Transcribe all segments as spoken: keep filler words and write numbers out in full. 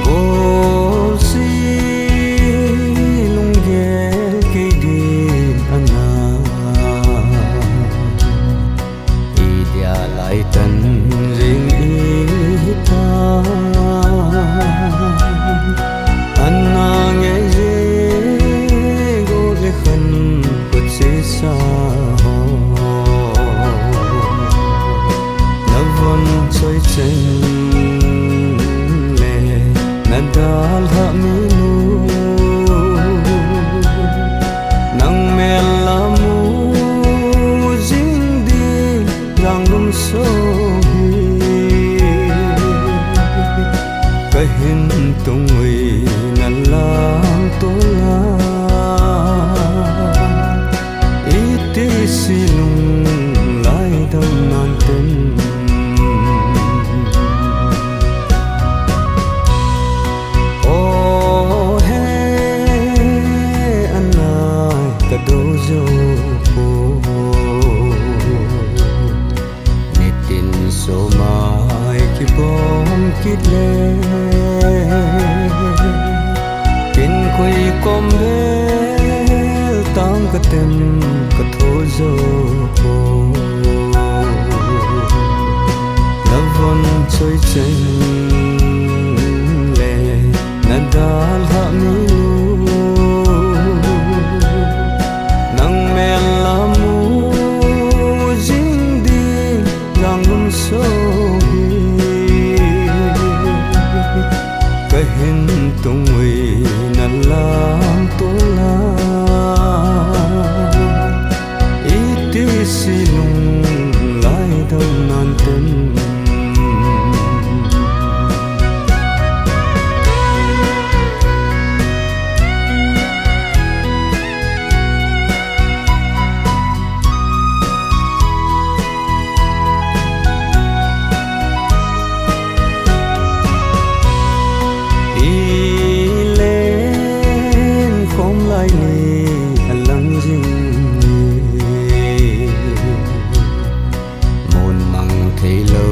Golsi lunggel kei din ana, idia laitan jing ita. Ana ngei je gol le khan kuchisa ho. Na von choi cheng le na dalha mi nu. Nang mel la mu jing di lang lum so hi. Ka hin tung ui na lang to la. Iti si lung lai dam nan tem. O he anai ka do jo po. Nitin somai kibom kit le. Kin koi kom bel tang ka tem ka tho jo po. Na von choi cheng le na dalha mi nu. Nang mel la mu jing di lang lum so hi. Ka hin tung ui na lang to la. Iti si lung lai dam nan tem. I len khom lai ni a lang jing ni. Mun mang thei lo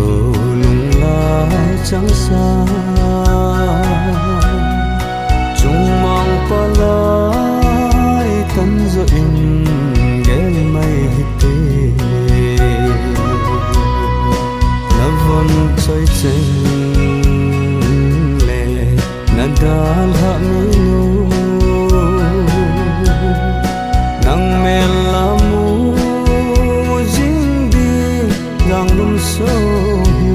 lung lai chang sa. Chung mang pa lai tan zo in gel mai hi te. Na von choi cheng le na dalha mi nu. Nang mel la mu jing di lang lum so hi.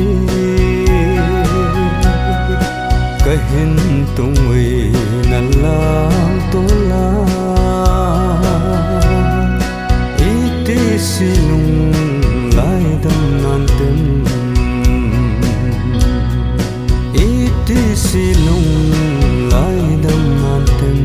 Ka hin tung ui na lang to la. Iti si lung lai dam nan tem. Iti si lung lai dam nan tem.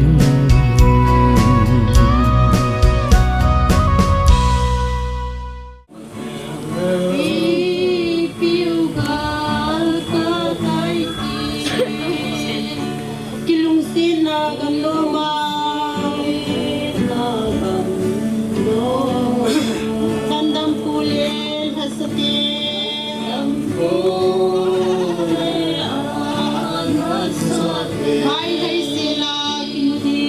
Kilungsetna gam loma. Sandam pule lhasate. Mai hei sela kimuti.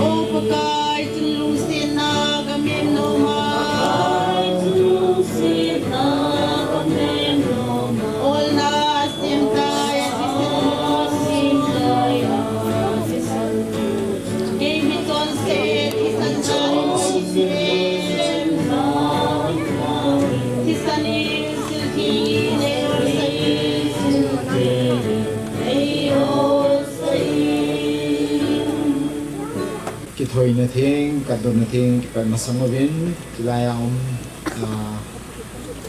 O Pakai, chunglungsetna ka mem nom a. Olna semtai a thisan. Kei mi chonset thisan chan. Thisan in silthi nei ol sai. Kithoina theng, katdonna theng, kipat masang uvin, tulai a um, ah,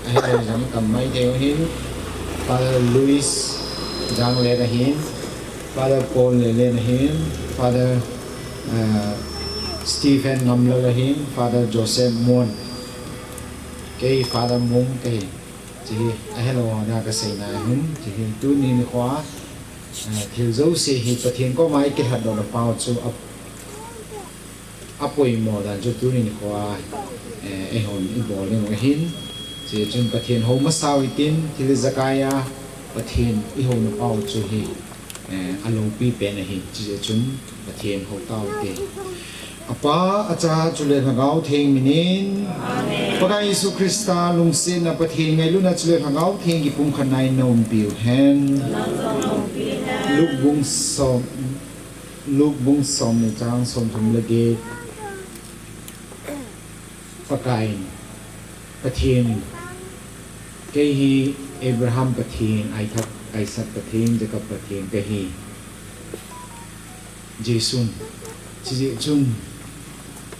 ahelai jong tam mai thei u hin, Father Louis Janglet ahin, Father Paul Lelen ahin, Father, ah, Stephen Ngamlal ahin, Father Joseph Mon. Ei Father Mung kahi. Chihi, ahelou na kasei na hin. Chihi, tuni nikho a, eh, thil jouse hi Pathen koma i kilhatdoh na pau chu a, apoimo dan chu tuni nikho a, eh, eihon ibol ding ahin. Chihi chun Pathen hou masa u hitin, thil ijakai a, Pathen ihou na pau chu hi. Eh, aloupi pen ahi, chihi chun Pathen hou tau hite. Apa, Acha, chule Lhagao Theng minin. Amen. Pakai Jesu Christa lungsetna, Pathen ngailutna chule Lhagao Theng kipumkhatna in na umpiu hen. Luke bung som, Luke bung som ni chang som thum le get. Pakai in, Pathen in, kei hi Abraham Pathen, Isaac, Isaac Pathen, Jacob Pathen kahi. Jesun, chihi chun,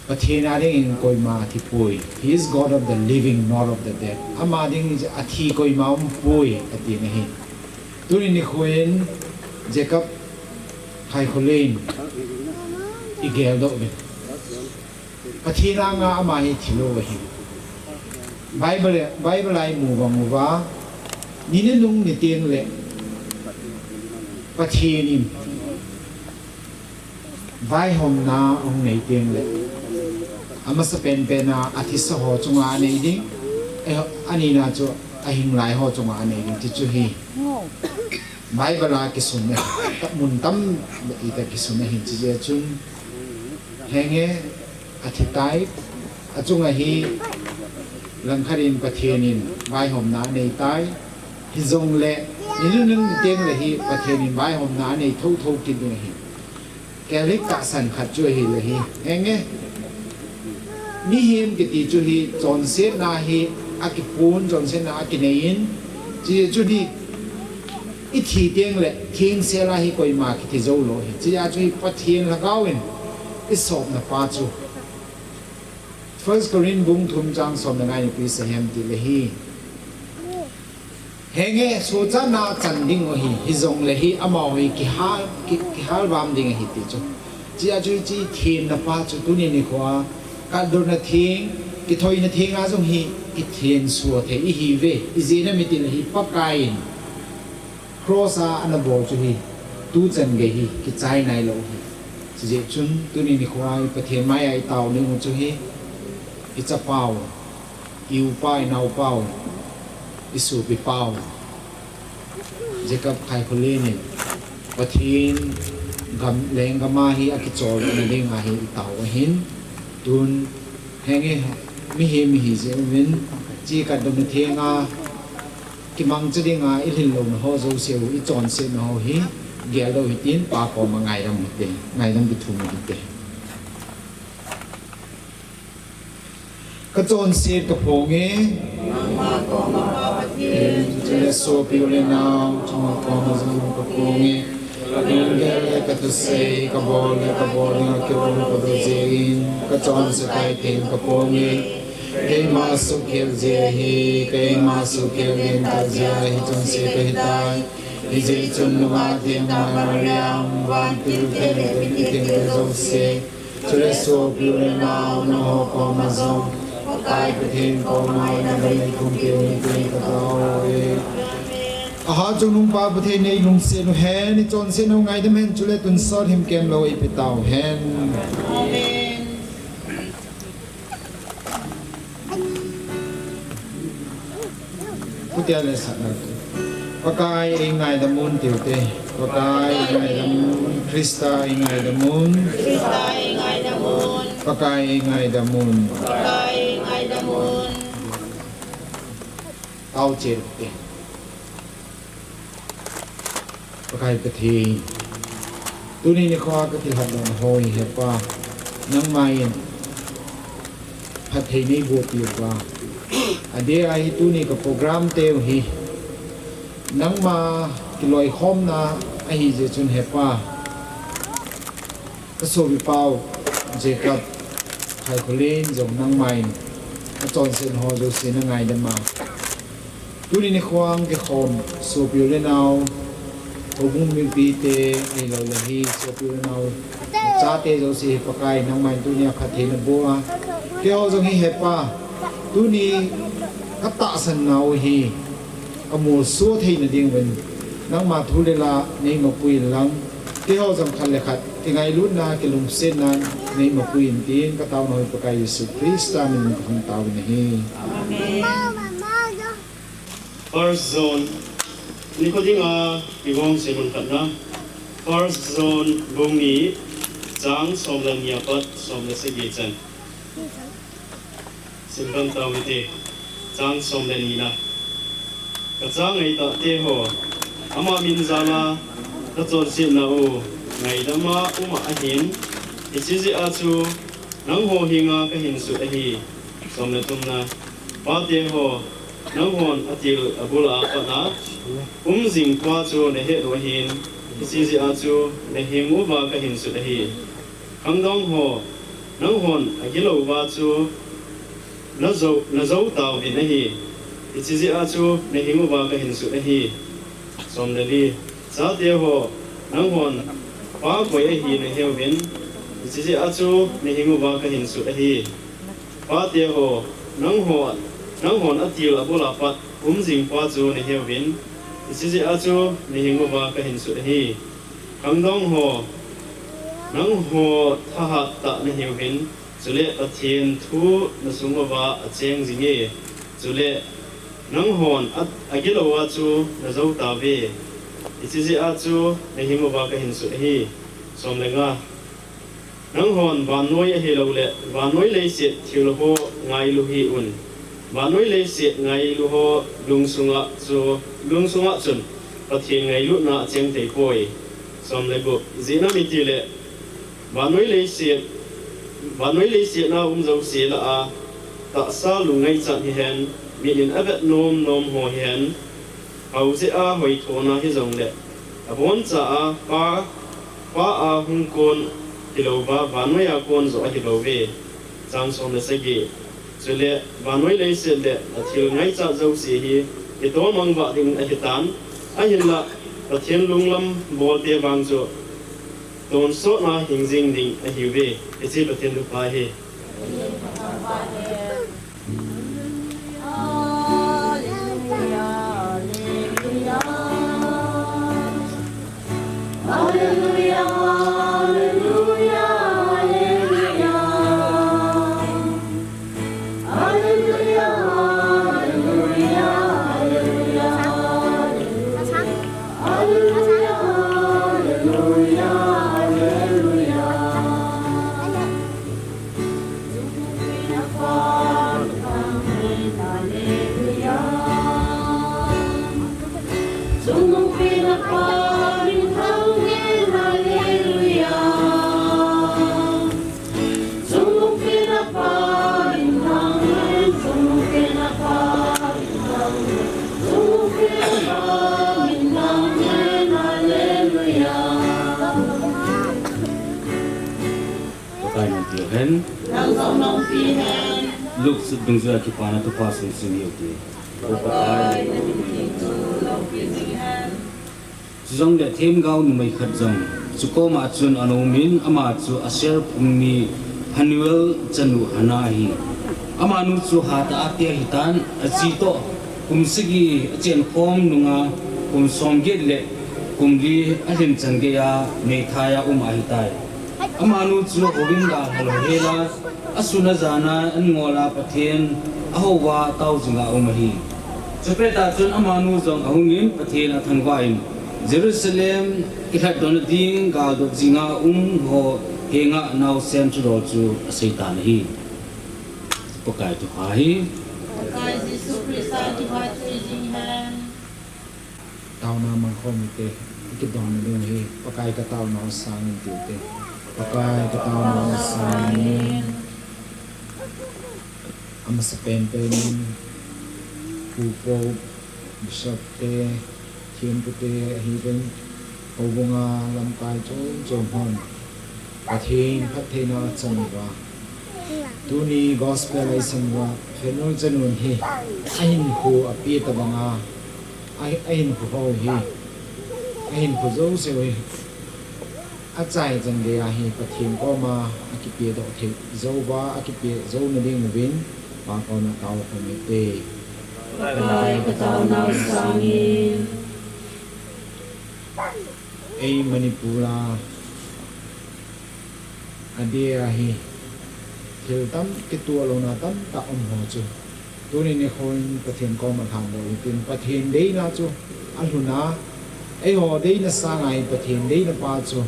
Pathen a dingin koima athi poi. He is God of the living, not of the dead. Ama dingin athi koima um poi, ati na hi. Tuni nikho in, Jacob Khaikholen, igeldoh uvin. Pathen anga ama hi thilou ahi. Bible, Bible a imu vang uva, ni nunung ni teng le Pathen in vaihomna ahung nei teng le, amasa penpen a athisa ho chunga anei ding, eh, anina chu ahinglai ho chunga anei ding, ti chu hi. Bible a kisun ahi, mun tam le ita kisun ahi, chihi chun. Henge, athi tai, achunga hi langkhat in Pathen in vaihomna anei tai, hijongle, ni nunung ni teng le hi Pathen in vaihomna anei thotho kit ding ahi. Catholic tahsan khat chu ahile hi. Henge. Mihem kiti chu hi chonsetna hi akipun, chonsetna akinei in. Chihi chu hi ithi teng le thengsel a hi koima kithi jou lou hi. Chihi chu hi Pathen Lhagao in isopna pa chu. First Corinth bung thum chang som le nga in ipi asei ham tile hi. Henge, sochatna chan ding u ahi, hijongle hi amaho hi kihal, ki, kihal vam ding ahi ti chu. Chihi chu hiche themna pa chu tuni nikho a, katdohna theng, kithoina theng a jong hi, kithensuh thei ihiuve, ijeh inem itile hi Pakai in cross a ana bol chu hi, tuchan gei hi, kichai nailou hi. Chihi chun, tuni nikho a, i Pathen mai a itao ding u chu hi, ichapau. I upa, i naopa u, i sopipa u, Jacob Khaikholen in, Pathen gam, lenggam a hi akicholna ding ahi itao ahin, tun, henge, mihem ihi jeh uvin, hiche katdohna theng a, kimangcha ding a, ilhin louna ho jouse u, ichonsetna ho hi, geldoh u hitin, Pa koma ngaidam u hite, ngaidam kithum u hite. Kachonset kaphong e. Nangma koma Pa Pathen, chule sopi u le nao, chunga koma jong kaphong e. Kalunggel le kathusei, kabol le kabol ding a kihou kadoh jeh in, kachonse tai tin kaphong e. Keima suhkhel jeh ahi, keima suhkhel ding tah jeh a hichonse kahitai. Hijeh chun nungah theng Mariam, vantil theng le mithi theng te jouse, chule sopi u le nao nangho koma jong, Pakai Pathen koma ngaidam le thumpeh u hitin katao e. Ahat chungnung Pa Pathen in eilungset u hen, ichonsetna u ngaidam hen, chule tonsot himkem lou eipeh tau hen. Amen. Pakai eingaidam un tiu te. Pakai eingaidam un. Christa eingaidam un. Christa eingaidam un. Pakai eingaidam un. Pakai eingaidam un. Tao cheh te. Pakai Pathen, tuni nikho a kakilhatdoh na ho hi He Pa, nangma in phatthei neiboh piu Pa. Adeh a hi tuni ka program teu hi nangma kiloikhomna ahi jeh chun He Pa, kasopi pau Jacob Khaikholen jong nangma in achonset ho jouse nangaidam a. Tuni nikho a kikhom sopi u le nao, houbung mipi te, ahilou le hi sopi u le nao, chate jouse hi Pakai nangma in tuni a phatthei naboh a. Keiho jong hi He Pa, tuni katahsan nau hi, amu so theina ding uvin, nangma thu le la nei mapui lang, keiho jong khat le khat, kingailutna, kilungsetna, nei mapui intin, kataona hoi Pakai Jesu Christa min in kathum tauvin ahi. Amen. First John, nikho dinga, kigong semun khatna. First John, bung ni, chang som le ni apat, som le sagi chan. Simpan tau hite, chang som le nina. Kachang ngaitah teho, ama min jala, kachonsetna u, ngaidama uma ahin, hiche jeh a chu, nangho henga kahinsut ahi, som le thumna. Pateho, nanghon atil abul a pat a, um jing pa chu nahet u ahin, hiche jeh a chu, nahing uva kahinsut ahi. Khangdong ho, nanghon agilou uva chu, najou, najou tauvin ahi. Hiche jeh a chu, nahing uva kahinsut ahi. Som le li. Chate ho, nanghon, pa koi ahi naheuvin. Hiche jeh a chu, nahing uva kahinsut ahi. Pate ho, nangho, nanghon atil abul a pat, um jing pa chu naheuvin. Hiche jeh a chu, nahing uva kahinsut ahi. Khangdong ho, nangho thahat tah nahiuvin, chule Pathen thu nasung uva acheng jinge, chule nanghon a, agilou a chu najou tauve. Hiche jeh a chu nahing uva kahinsut ahi. Som le nga. Nanghon vannoi ahilouleh, vannoi leiset thil ho ngailu hih un. Vannoi leiset ngailu ho lungsunga chu, lungsunga chun Pathen ngailutna acheng thei poi. Som le gup. Ijeh inem itile, vannoi leiset, vannoi leiset a um jouse lah a, tahsa lungngaichat hihen, mit in avet nom nom ho hihen, hao jeh a hoithona hijongle, aboncha a, pa, pa a hung kon hilouva, vannoi a kon joh ahi bouve. Chang som le sagi. Chule, vannoi leiset le athil ngaichat jouse hi, kitol mangvah ding ahitan, ahinla, Pathen lunglam bolte vang chu, tonsot a hing jing ding ahiuve. Hiche Pathen thupha ahi. Pakai nang piu hen. Luke sut dungjuia kipana thupha sung sung hiu te. Pakai. Chujongle themgao numei khat jong, chukoma chun ana umin, ama chu Asher phungmi Phanuel chanu Hannah ahi. Amanu chu hatah a te ahitan, achi toh kum sagi achenkhom nunga kum somget le kum li alhin chan geiya meithai a um ahitai. Amanu chu houin dalha lou hela, asun ajan a an ngol a Pathen ahouva tao jinga um ahi. Chupet a chun amanu jong ahungin Pathen athangvah in, Jerusalem kilhatdohna ding galdot jinga um ho henga naosen thudol chu aseitan ahi. Pakai thupha ahi. Pakai Jesu Christa thupha chu ijing hen. Taona mangkhom ute, ikidon ding hi, Pakai kataona u sangin tiute. Pakai kataona u sangin. Amasapen pen in, Pu Pope, Bishop te, Thempu te, ahiuvin, houbunga lamkai chom chom hon, Pathen phattheina achan uva. Tuni gospel ahin seiuva, Phanuel chanun hi, ahinkho ape tabanga, a, ahinkho ho hi, ahinkho jouse u hi, achai chan geiya hi Pathen koma akipedoh thei jouva, akipe jouna ding uvin, Pa koma taokhom ute. Pakai ka taonau sangin. Ei Manipur a, adeh a hi thil tam kitoh louna tamtah um ho chu tuni nikho in Pathen koma lhandoh hitin, Pathen deina chu alhun a, eiho deina sanga hi Pathen deina pa chu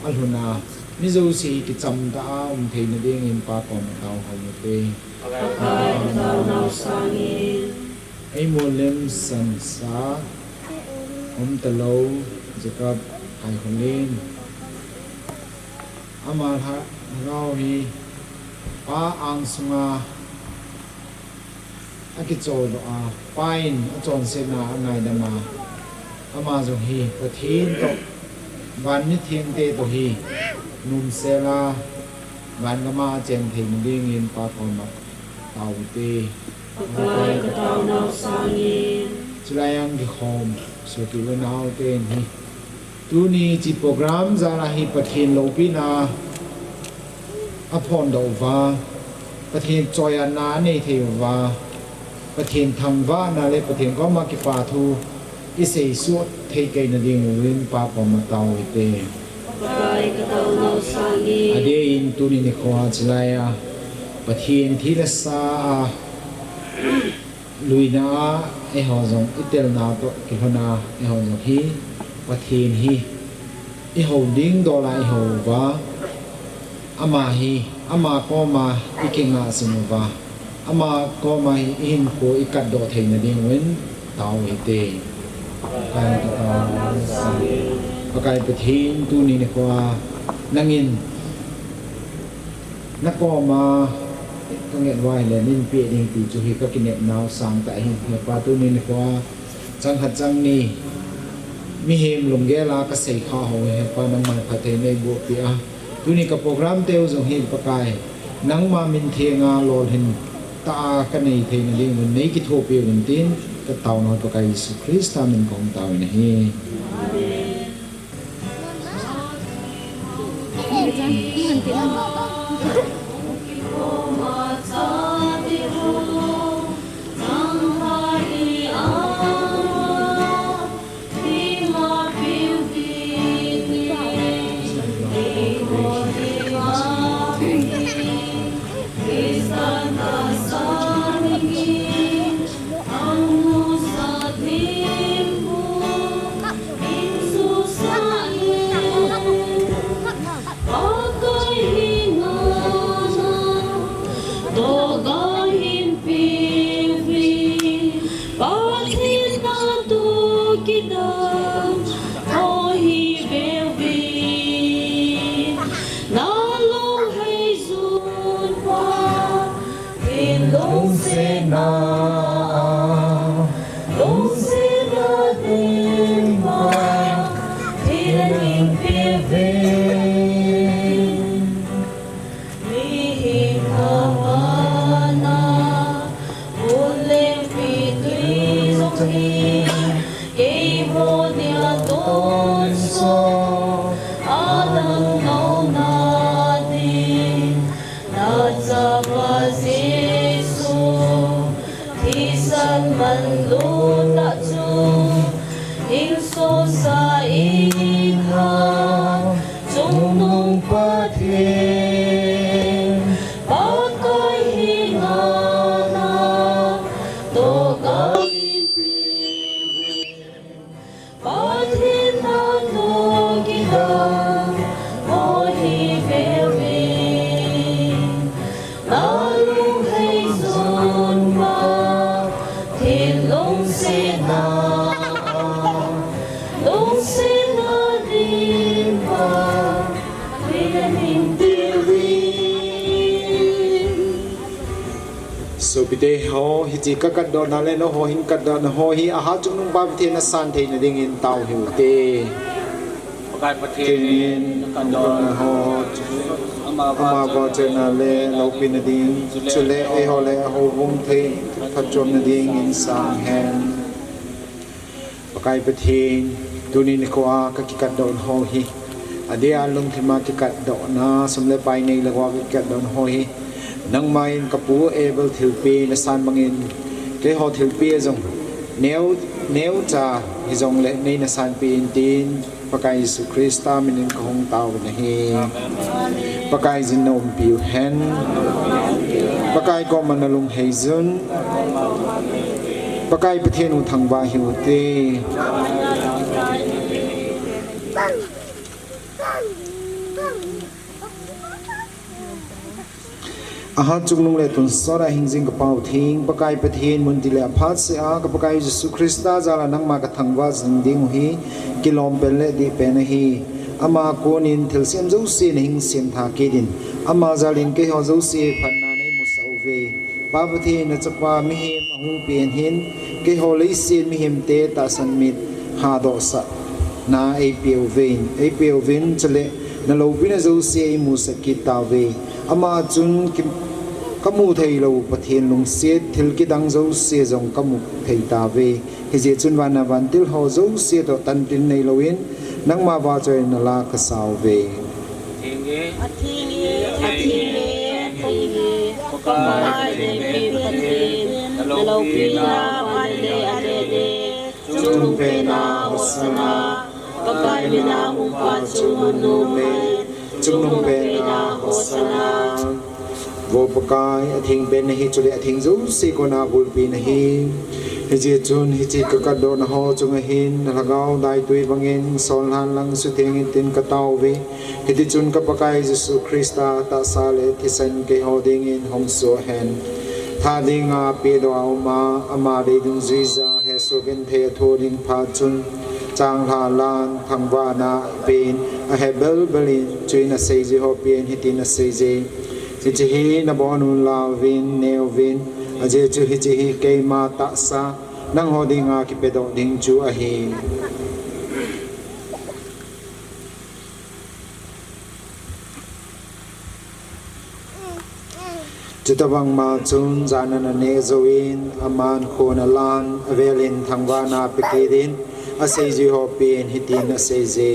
alhun a, mi jouse hi kichamtah a um theina dingin Pa koma tao hou hite. Pakai ka taonau sangin. Ei Molem sansa, um talou, Jacob Haikholin. Ama lha-, lhagao hi Pa angsunga akichodoh a, Pa in achonsetna angaidam a, ama jong hi Pathen toh, van mithengte toh hi nomsel a, van gam a achen theina dingin Pa koma tao hite. Pakai ka taonau sangin. Chulai a kikhom sopi le naote hi tuni hiche program jal a hi Pathen loupina aphondoh uva, Pathen choiatna anei thei uva, Pathen thangvahna le Pathen koma kipathu isei suh thei kei na dingin Pa koma tao hite. Pakai ka taonau sangin. Adeh in tuni nikho a chulai a Pathen thi le sa a luina a eiho jong itelna toh kilhon a eiho jong hi Pathen hi ihou ding dol a ihou uva, ama hi, ama koma ikingah jing uva, ama koma hi ihinkho ikatdoh theina dingin tao hite. Pakai ka taonau sangin. Pakai Pathen tuni nikho a nangin nakoma kanget uva ahile neihin peh ding ti chu hi kakinepnau sangtah ahi. He Pa, tuni nikho a chang khat chang ni mihem lunggel a kasei kha ho hi He Pa nangman phatthei neiboh peh a, tuni ka program teu jong hi Pakai nangma min thenga lolhin tah a kanei theina dingin neikithopi uvin tin kataonau Pakai Jesu Christa min kahung tao in ahi. Nachapa Jesu, thisan manlutna chu, hing sosa in ha, chungnung Pathen, Pakai hi ngana, toh ka in pi. Pathen na toh kidang, mo hi veve. Na lunghei zon ma, thin lungsetna, lungsetna limpa, thin ning tiwi. Sopite ho, hiche ka katdohna le nangho hin katdohna ho hi, ahat chungnungpa Pathen nasan theina dingin tao hih ute. Pakai Pathen in, katdohna ho, ama vahchoina le loupina ding, chule eiho le houbung thei phatchomna dingin sang hen. Pakai Pathen, tuni nikho a ka kikatdohna ho hi, adeh a lungthim a kikatdohna, sum le pai nei lou a kikatdohna ho hi, nangma in ka pu Abel thilpi nasan bangin, Keiho thilpeh jong neo, neocha hijongle neina sanpeh in tin, Pakai Jesu Christa minin kahung taovin ahi. Pakai jin naumpiu hen. Pakai koma nalunghei jun. Pakai Pathen u thangvah hiu te. Ahat chungnung le tonsot a hingjing ka Pa u Theng, Pakai Pathen, muntin le aphatseh a ka Pakai Jesu Christa jal a nangma ka thangvah jing ding u hi kilom pen le dih pen ahi. Ama kon in thilsem jouse nahin sem tha kit in, ama jal in keiho jouse phatna nei musah uve. Pa Pathen, na chapa mihem ahung pen hin, keiho leiset mihemte tahsan mit hadoh sahna eipeh uvin, eipeh uvin, chule na loupina jouse eimusah kit tauve. Ama chun ki, ka mu thei lou Pathen lungset, thil kidang jouse jong ka mu thei tauve. Hijeh chun van a vantil ho jouse toh tantin nei louvin, nangma vahchoina la ka sa uve. Atheng e, atheng e, atheng e, atheng e. Pakai, Pakai, Pathen, na loupina van le alet e. Chungnung pen a Hosanna. Pakai min a hungpa chu hung nom e. Chungnung pen a Hosanna. Vo Pakai, atheng pen nahi, chule atheng jouse kona bulpi nahi. Hijeh chun hiche ka katdohna ho chunga hin, na lhagao daitui bangin, sonlhan lang sutheng in tin ka taouve. Hitichun ka Pakai Jesu Christa tahsa le thisan keiho dingin hung soh hen. Tha dinga pedoh a um a, ama dei dungjuija hesoh genthei a thoh ding phat chun, changlhah lan, thangvahna pen, ahe belbel in, chuin aseijui ho pen hitin aseije. Hiche hi nabonun lauvin, neuvin, ajeh chu hiche hi keima tahsa, nangho dinga kipedoh ding chu ahi. Chutobang ma chun jan a aneh jouvin, aman khon alan, avelin thangvahna pe kit in, aseijui ho pen hitin aseije.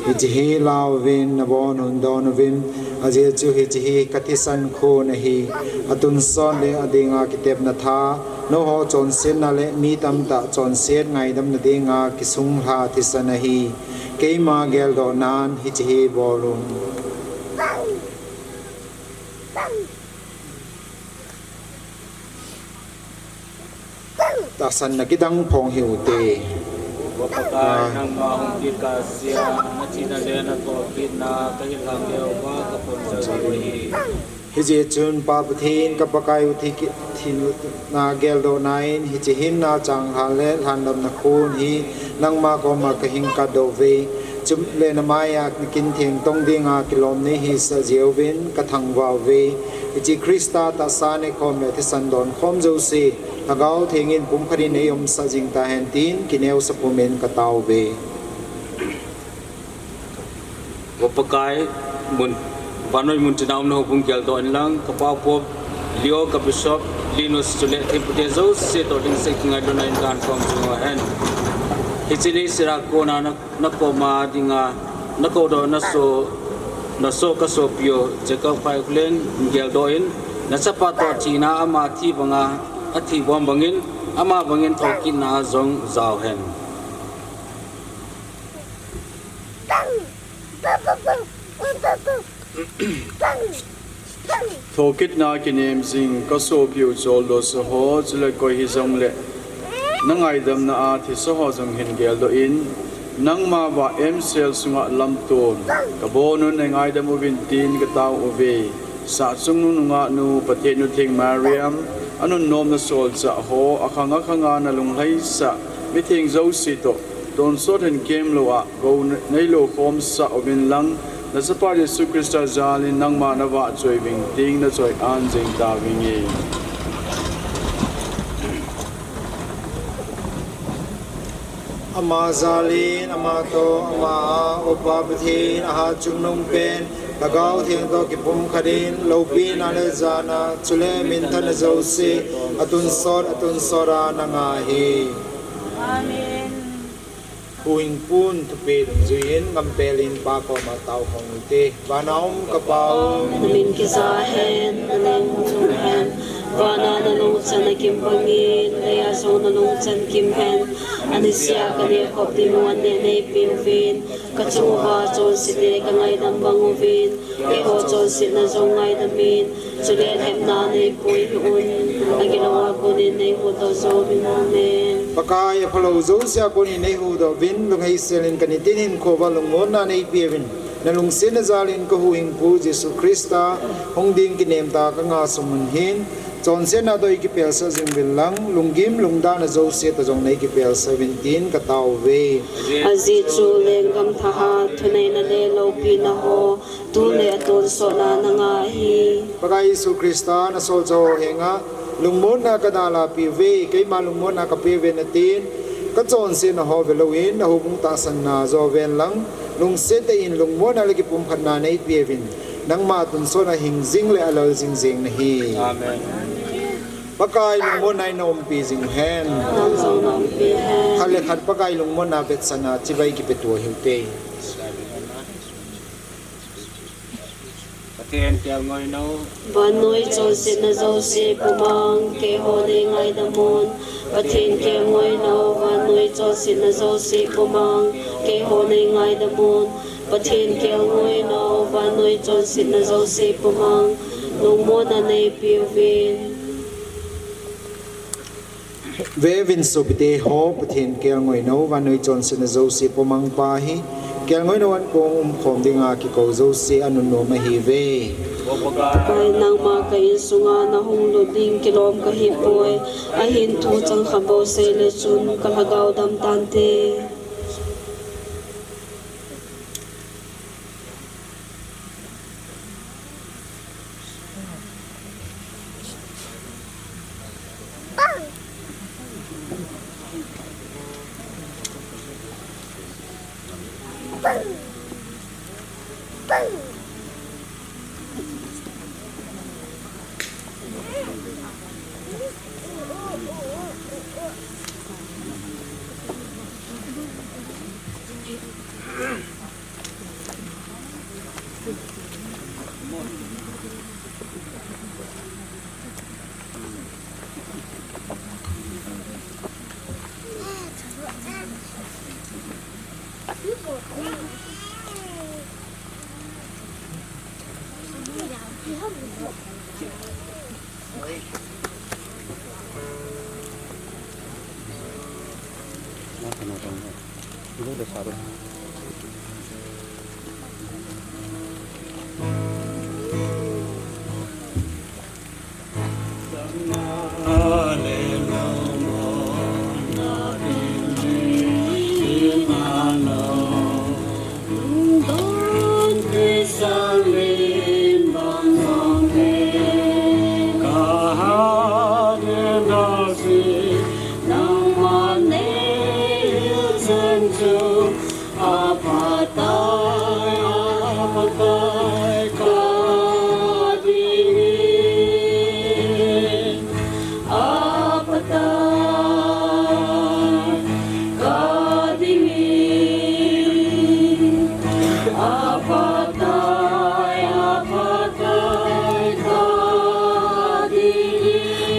Hiche hi lauvin, nabonun donuvin, ajeh chu hiche hi ka thisan khon ahi, atunsot le adinga kitepna tha, nangho chonsetna le mi tamtah chonset ngaidamna dinga kisunglha thisan ahi. Keima geldohnan hiche hi bol un. Tahsanna kidang phong hih un te. Vo Pakai, nangma hung kit kah sea, nathina le nathokitna kahin lhang leuva kaphongjal diu ahi. Hijeh chun Pa Pathen, ka Pakai u, thi ki, thina geldohna in hiche hinna changlhah le lhandamna khon hi nangma koma kahin katdoh uve. Chule namai a nakintheng tong dinga kilom neihisah jeh uvin kathangvah uve. Hiche Christa tahsa neikhom le thisan donkhom jouse, Lhagao Theng in pumkhat in eiumsah jing tahen tin kineosah pumin kataouve. Vo Pakai, mun, vannoi mun china umna houbung geldoh inlang, ka Pa u Pope Leo, ka Bishop Linus chule thempuite jouse toh lhingseh kingailutna in kahin khom jing uhen. Hiche leiset a kona na, nakoma dinga, nakoudoh naso, naso kasopiu Jacob Phaikhullen geldoh in, nachapa toh thina, ama thi banga athi bom bangin, ama bangin thokitna jong jao hen. Thokitna kinem jing kasopiu Choldosa ho, chule koi hijongle nangaidamna a thisa ho jong hin geldoh in, nangma vah emsel sunga lamton, kabonun neingaidam uvin tin katao uve. Sahchungnung nungahnu, Pathen u Theng Mariam, anunnomna solchah ho, akhang akhanga nalunglhaisah mitheng jouse toh, tonsot hin kemlou a gou neilou khomsah uvin lang, nachapa Jesu Christa jal in nangma navahchoi uving ting nachoi-an jeng tauvinge. Ama jal in, ama toh, ama a, O Pa Pathen, ahat chungnung pen, Lhagao Theng toh kipumkhat in, loupina le jana, chule minthanna jouse, atunsot, atunsot a nanga ahi. Amen. Huhhingpu in thupeh dungjui in, ngampel in Pa koma taokhom ute. Van a um ka Pa u, namin kijahen, naleng hung lhung hen, Vana nalungchan akim bangin, leiya jong nalungchan kimhen. Anisia kaneh khop ding u anneh neipeuvin, kachung uva chonset le kangaidam bang uvin, eiho chonsetna jong ngaidamin, chule lhepna neipui hih un, agilouva konin neihuhdoh jouvin. Amen. Pakai, aphalou jousea konin neihuhdoh uvin, lungheisel in kanitin hinkho uva lungmonna neipeuvin. Nalungsetna jalin kahuhhingpu Jesu Christa hung ding kinemtah a kangah sung un hin, chonsetna toh eikipelsah jing uvin lang, lunggim lungdahna jouse toh jong neikipelsah uvin tin katao uve. Ajeh chu lenggam thahat, thuneina le loupina ho, tule atonsotna nanga ahi. Pakai Jesu Christa, nasolchah ho henga lungmonna kadalhapeh uve, keima lungmonna kapeuve natin, kachonsetna ho velouvin, nahoubung tahsanna joh ven lang, lungset tah in lungmonna le kipumkhatna neipeuvin, nangma tonsot a hing jing le alal jing jeng nahi. Amen. Pakai lungmonna in naumpi jing uhen. Nang jong naumpi hen. Khat le khat Pakai lungmonna vetsahna chibai kipeto u hite. Pathen kelngoina u. Vannoi chonsetna jouse pumang, keiho neingaidam un. Pathen kelngoina u, vannoi chonsetna jouse pumang, keiho neingaidam un. Pathen kelngoina u, vannoi chonsetna jouse pumang, lungmonna neipeuvin. Veuvin sopite ho, Pathen kelngoina u, vannoi chonsetna jouse pumang pa hi, kelngoina u ankong umkhom dinga kikou jouse anunnom ahiuve. Pakai, nangma ka insunga nahung lut ding kilom kahipoi, ahin thuchang khat bou seile chun kalhagao damtante.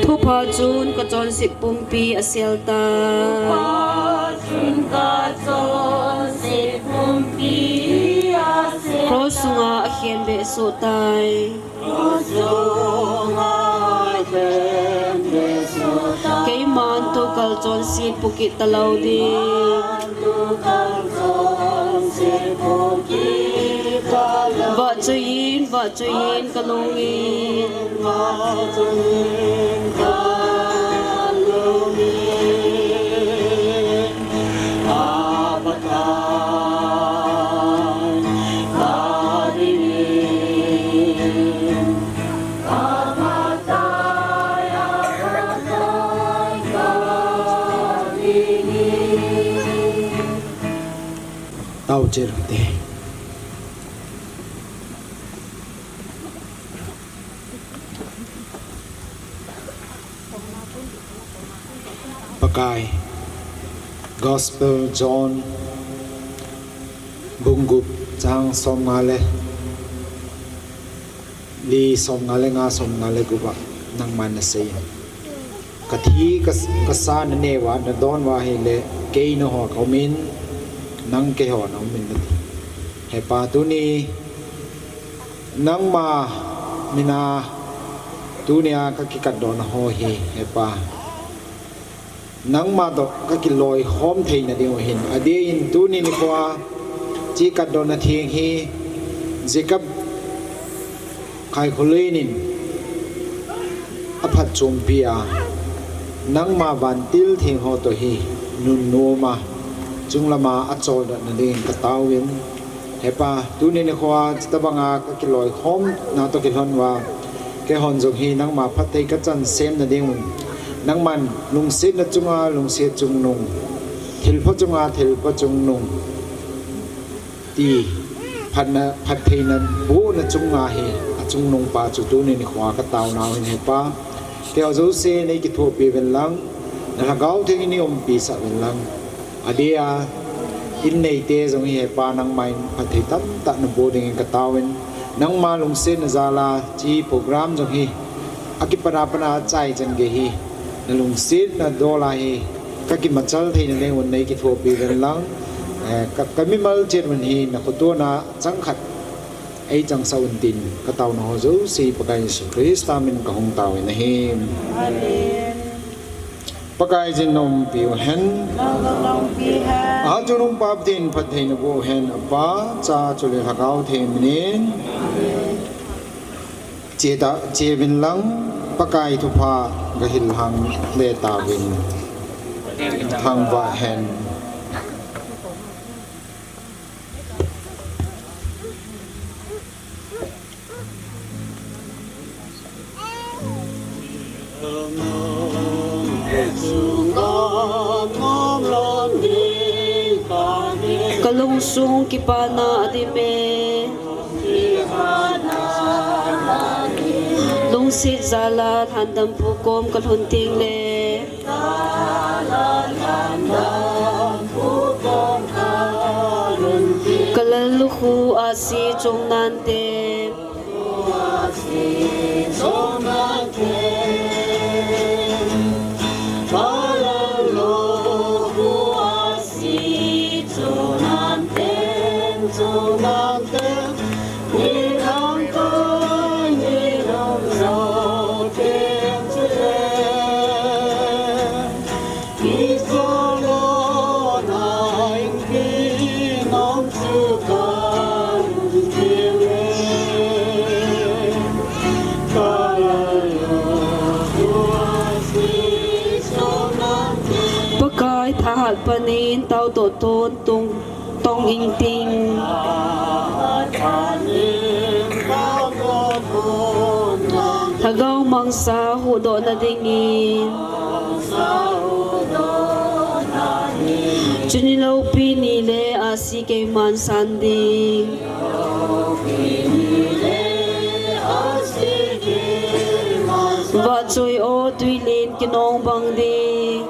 Thupha chun kachonset pumpi asel tai. Cross sunga akhenbeh soh tai. Keiman tukal chonset pukit talou ding. Vahchoiyin, vahchoiyin kalungin. Tao cheh ute. Pakai, Gospel John, bung gup, chang somnga le li, somnga le nga, somnga le gup a. Nangman nasei in. Kathi ka, kasa nanei uva, nadon uva ahile, kei nangho kaum in, nang keiho naum in nati. He Pa, tuni, nangma mina, tunia kakikatdohna ho hi, he Pa. Nangma toh kakiloikhom theina diu ahin. Adeh in tuni nikhoa, hiche katdohna theng hi, Jacob Khaikholen in aphatchompi a, nangma vantil theng ho toh hi nunnom a, chunglama acholdoh nading in kataovin. He Pa, tuni nikhoa, chutobanga kakiloikhomna toh kilhon uva, keihon jong hi nangma phatthei kachansem nading un, nangman lungsetna chunga lungset chungnung, thilpha chunga thilpha chungnung, ti phatna, phattheina bohna chunga hi, achungnung pa chu tuni nikhoa kataonau hin, he Pa. Keiho jouse neikithopi uvin lang, na Lhagao Theng in neiumpi sah uvin lang. Adeh a, in neite jong hi, he Pa, nangman phatthei tamtah naboh dingin kataovin, nangma lungsetna jal a hiche program jong hi, akipat a pat a achai chan gei hi, nalungsetna dol a hi, kakimachal theina ding un neikithopi uvin lang, eh, ka, kamimal chet un hi, nakhotona chang khat eichangsah un tin, kataona ho jouse Pakai Jesu Christa min kahung taovin ahi. Amen. Pakaiyin naumpiu hen. Naumpiu hen. Achungnung Pa Pathen phatthei naboh hen, Apa, Cha, chule Lhagao Theng minin. Cheda, cheuvin lang, Pakai thupha gahil hang le tauvin. Thangvah hen. Kalungsung kipana adim e. Lungset jal a lhandampu kom kalhun tengle. Kalal lukhu ahsi chongnante. Pakai thahat panin tao toh ton tung tong ingting. Lhagao mangcha huhdoh nadingin. Chuni loupi nile ahsi keiman san ding. Vahchoi o tuilen kinong bang ding.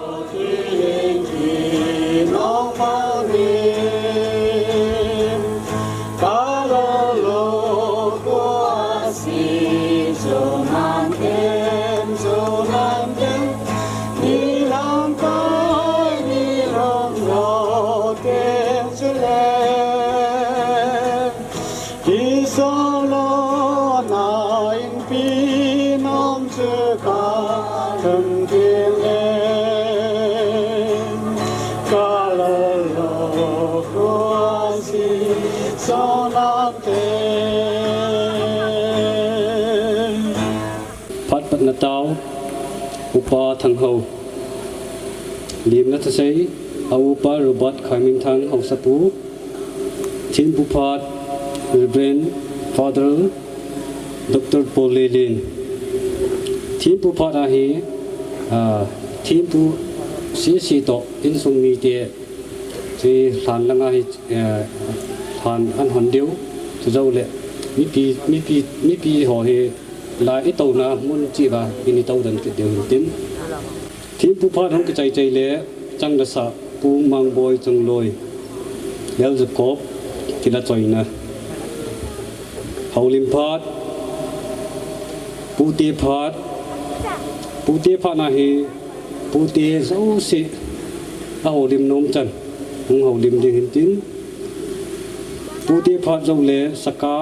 Phat patna tao, Upa Thanghou. Limna thusei, a upa Robert Khaiminthang Haosapu. Thempu phat, Reverend Father Doctor Paul Lelen. Thempu phat ahi, ah, thempu sese toh insung mite, chu lhan langa hi, eh, lhan an hon diu, chujou le, mipi, mipi, mipi ho hi, la itouna mun cheh uva, in ito dan kit diu hin tin. Thempu phat hung kichai chai le, chang le sa, Pu Mangboi Chongloi, Lel Jacob, kila choina. Houlim phat, Pu Te phat, Pute phat na hi, pute jouse ahoulim nom chan hung houlim ding hintin, pute phat jou le Saka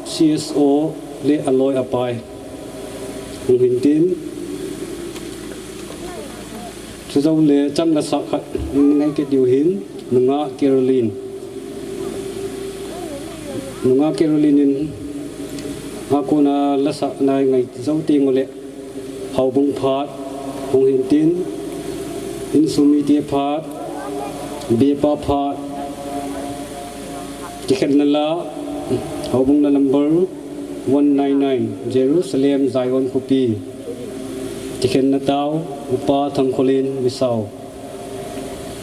C S O le aloi apai hung hintin, chujou le chang la sa khat ngai ke diu hin, nunga Caroline. Nunga Caroline in, a kona la sa nai ngai jou teng ule, houbung phat hung hintin, insung mite phat, bepa phat, kikhenna la, houbung la number one nine nine, Jerusalem Zion Khopi. Kikhenna tao, Upa Thangkholin Misao.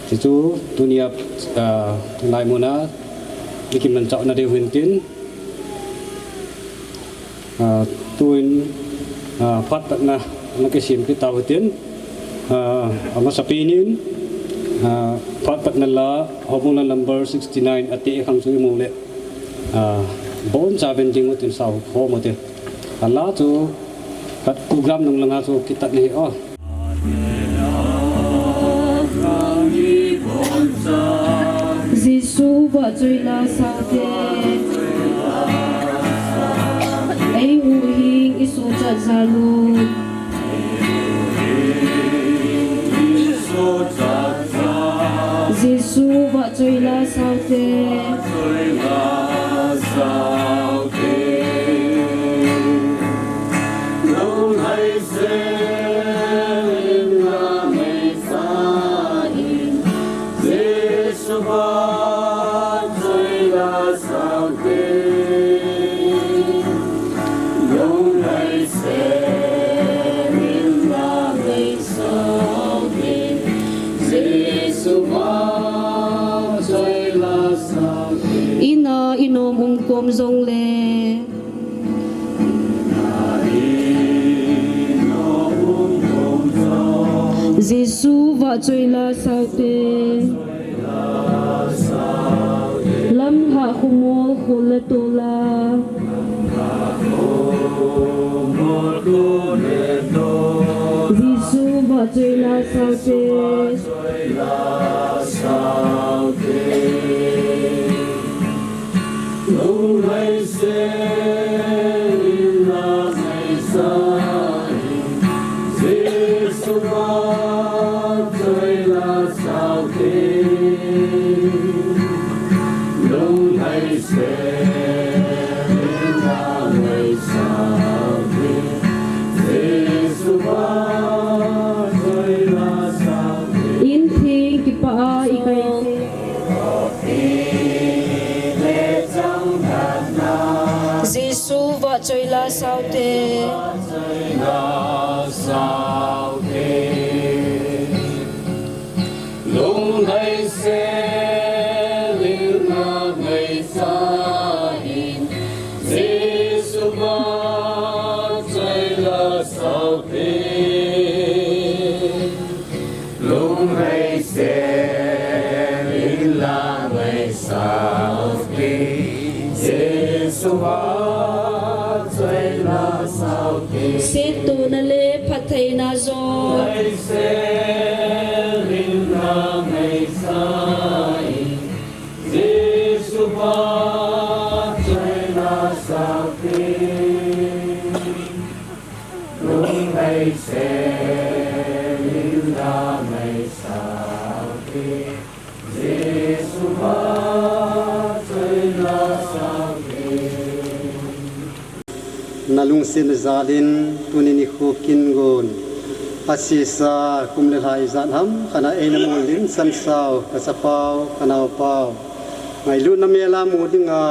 Chuchu tunia, ah, lai muna, ikimanchah na diu hintin. Ah, tuin, ah, phat patna, na kisem kit tau hitin. Ah, amasapen in, ah, phat patna la, houbung la number sixty nine, ate khang chu imu le, ah, boncha ven ding utin sao khom ute. Ala chu, khat program nung langa chu kitat ni hi, oh. Jesu vahchoi la saute, eihuhhing isochat jal u. Jesu vahchoi la saute. Ina inom um kom jongle. Jesu vahchoi la saute. Lamlhah khomol khol le tola. Jesu vahchoi la saute. In theng kipah a i kai. Jesu vahchoi la saute. Lunglhai selin la ngaisah in, Jesu vahchoi la saute. Lunglhai selin la ngaisah in, Jesu vahchoi la saute. Settohna le phattheina jong. Na lungsetna jal in tuni nikho kin gon a sesa kum le lha ijat ham khat a eina molin sansau, ka chapau, ka naopau, ngailutna mel a mu dinga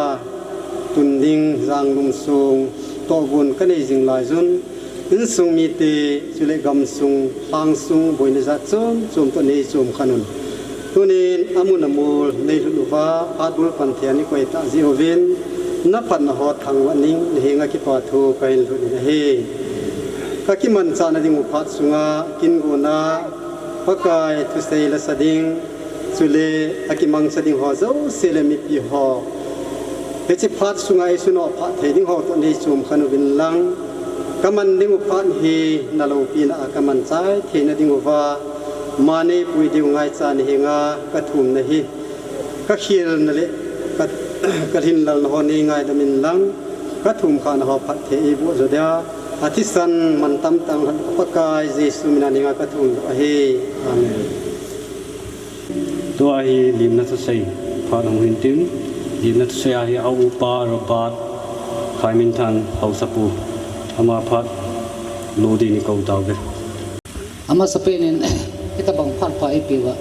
tun ding janglum sung tohgon ka nei jing lai un, insung mite chule gamsung, lhangsung, boina jat chom chom toh nei chom khen un. Tunin amun amol nei lhut uva, phat bul pan thei a nei koi tah jeh uvin, na phatna ho thangvah ning, na henga kipa thu kahin lhut in ahi. Ka kimanchah na ding u phat sunga, kin gon a, Pakai thusei la sa ding, chule akimangcha ding ho jouse le mipi ho, hiche phat sunga eisunga phat thei ding ho toh nei chom khen uvin lang, Ka man ding u phat hi na loupina a ka man chai theina ding uva, mani pui ding u ngaicha ni hinga ka thumna hi, ka khelna le ka, ka lhinlelna ho nei ngaidam in lang, ka thum khana ho phatthei eiboh jo dia, a thisan man tamtah hon Pakai Jesu mina ni hinga ka thum ahi. Amen. Tua hi limna thusei phat hung hin tin, limna thusei a hi a upa Robert Khaiminthang Haosapu, ama phat lo ding in kou tauve. Amasapen in, hitabang phat pha eipeuva,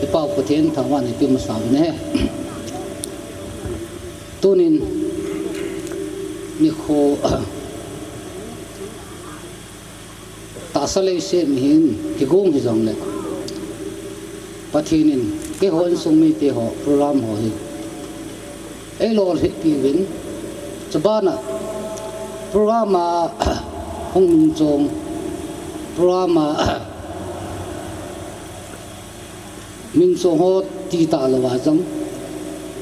i Pau Pathen thangvahna eipeh masa uvin ahi. Tunin, nikho, tahsa leiset mihem kigong hijongle, Pathen in keiho insung mite ho program ho hi eilolhinpi uvin, chubana program a hung min chong, program a min chong ho ti talou a jong,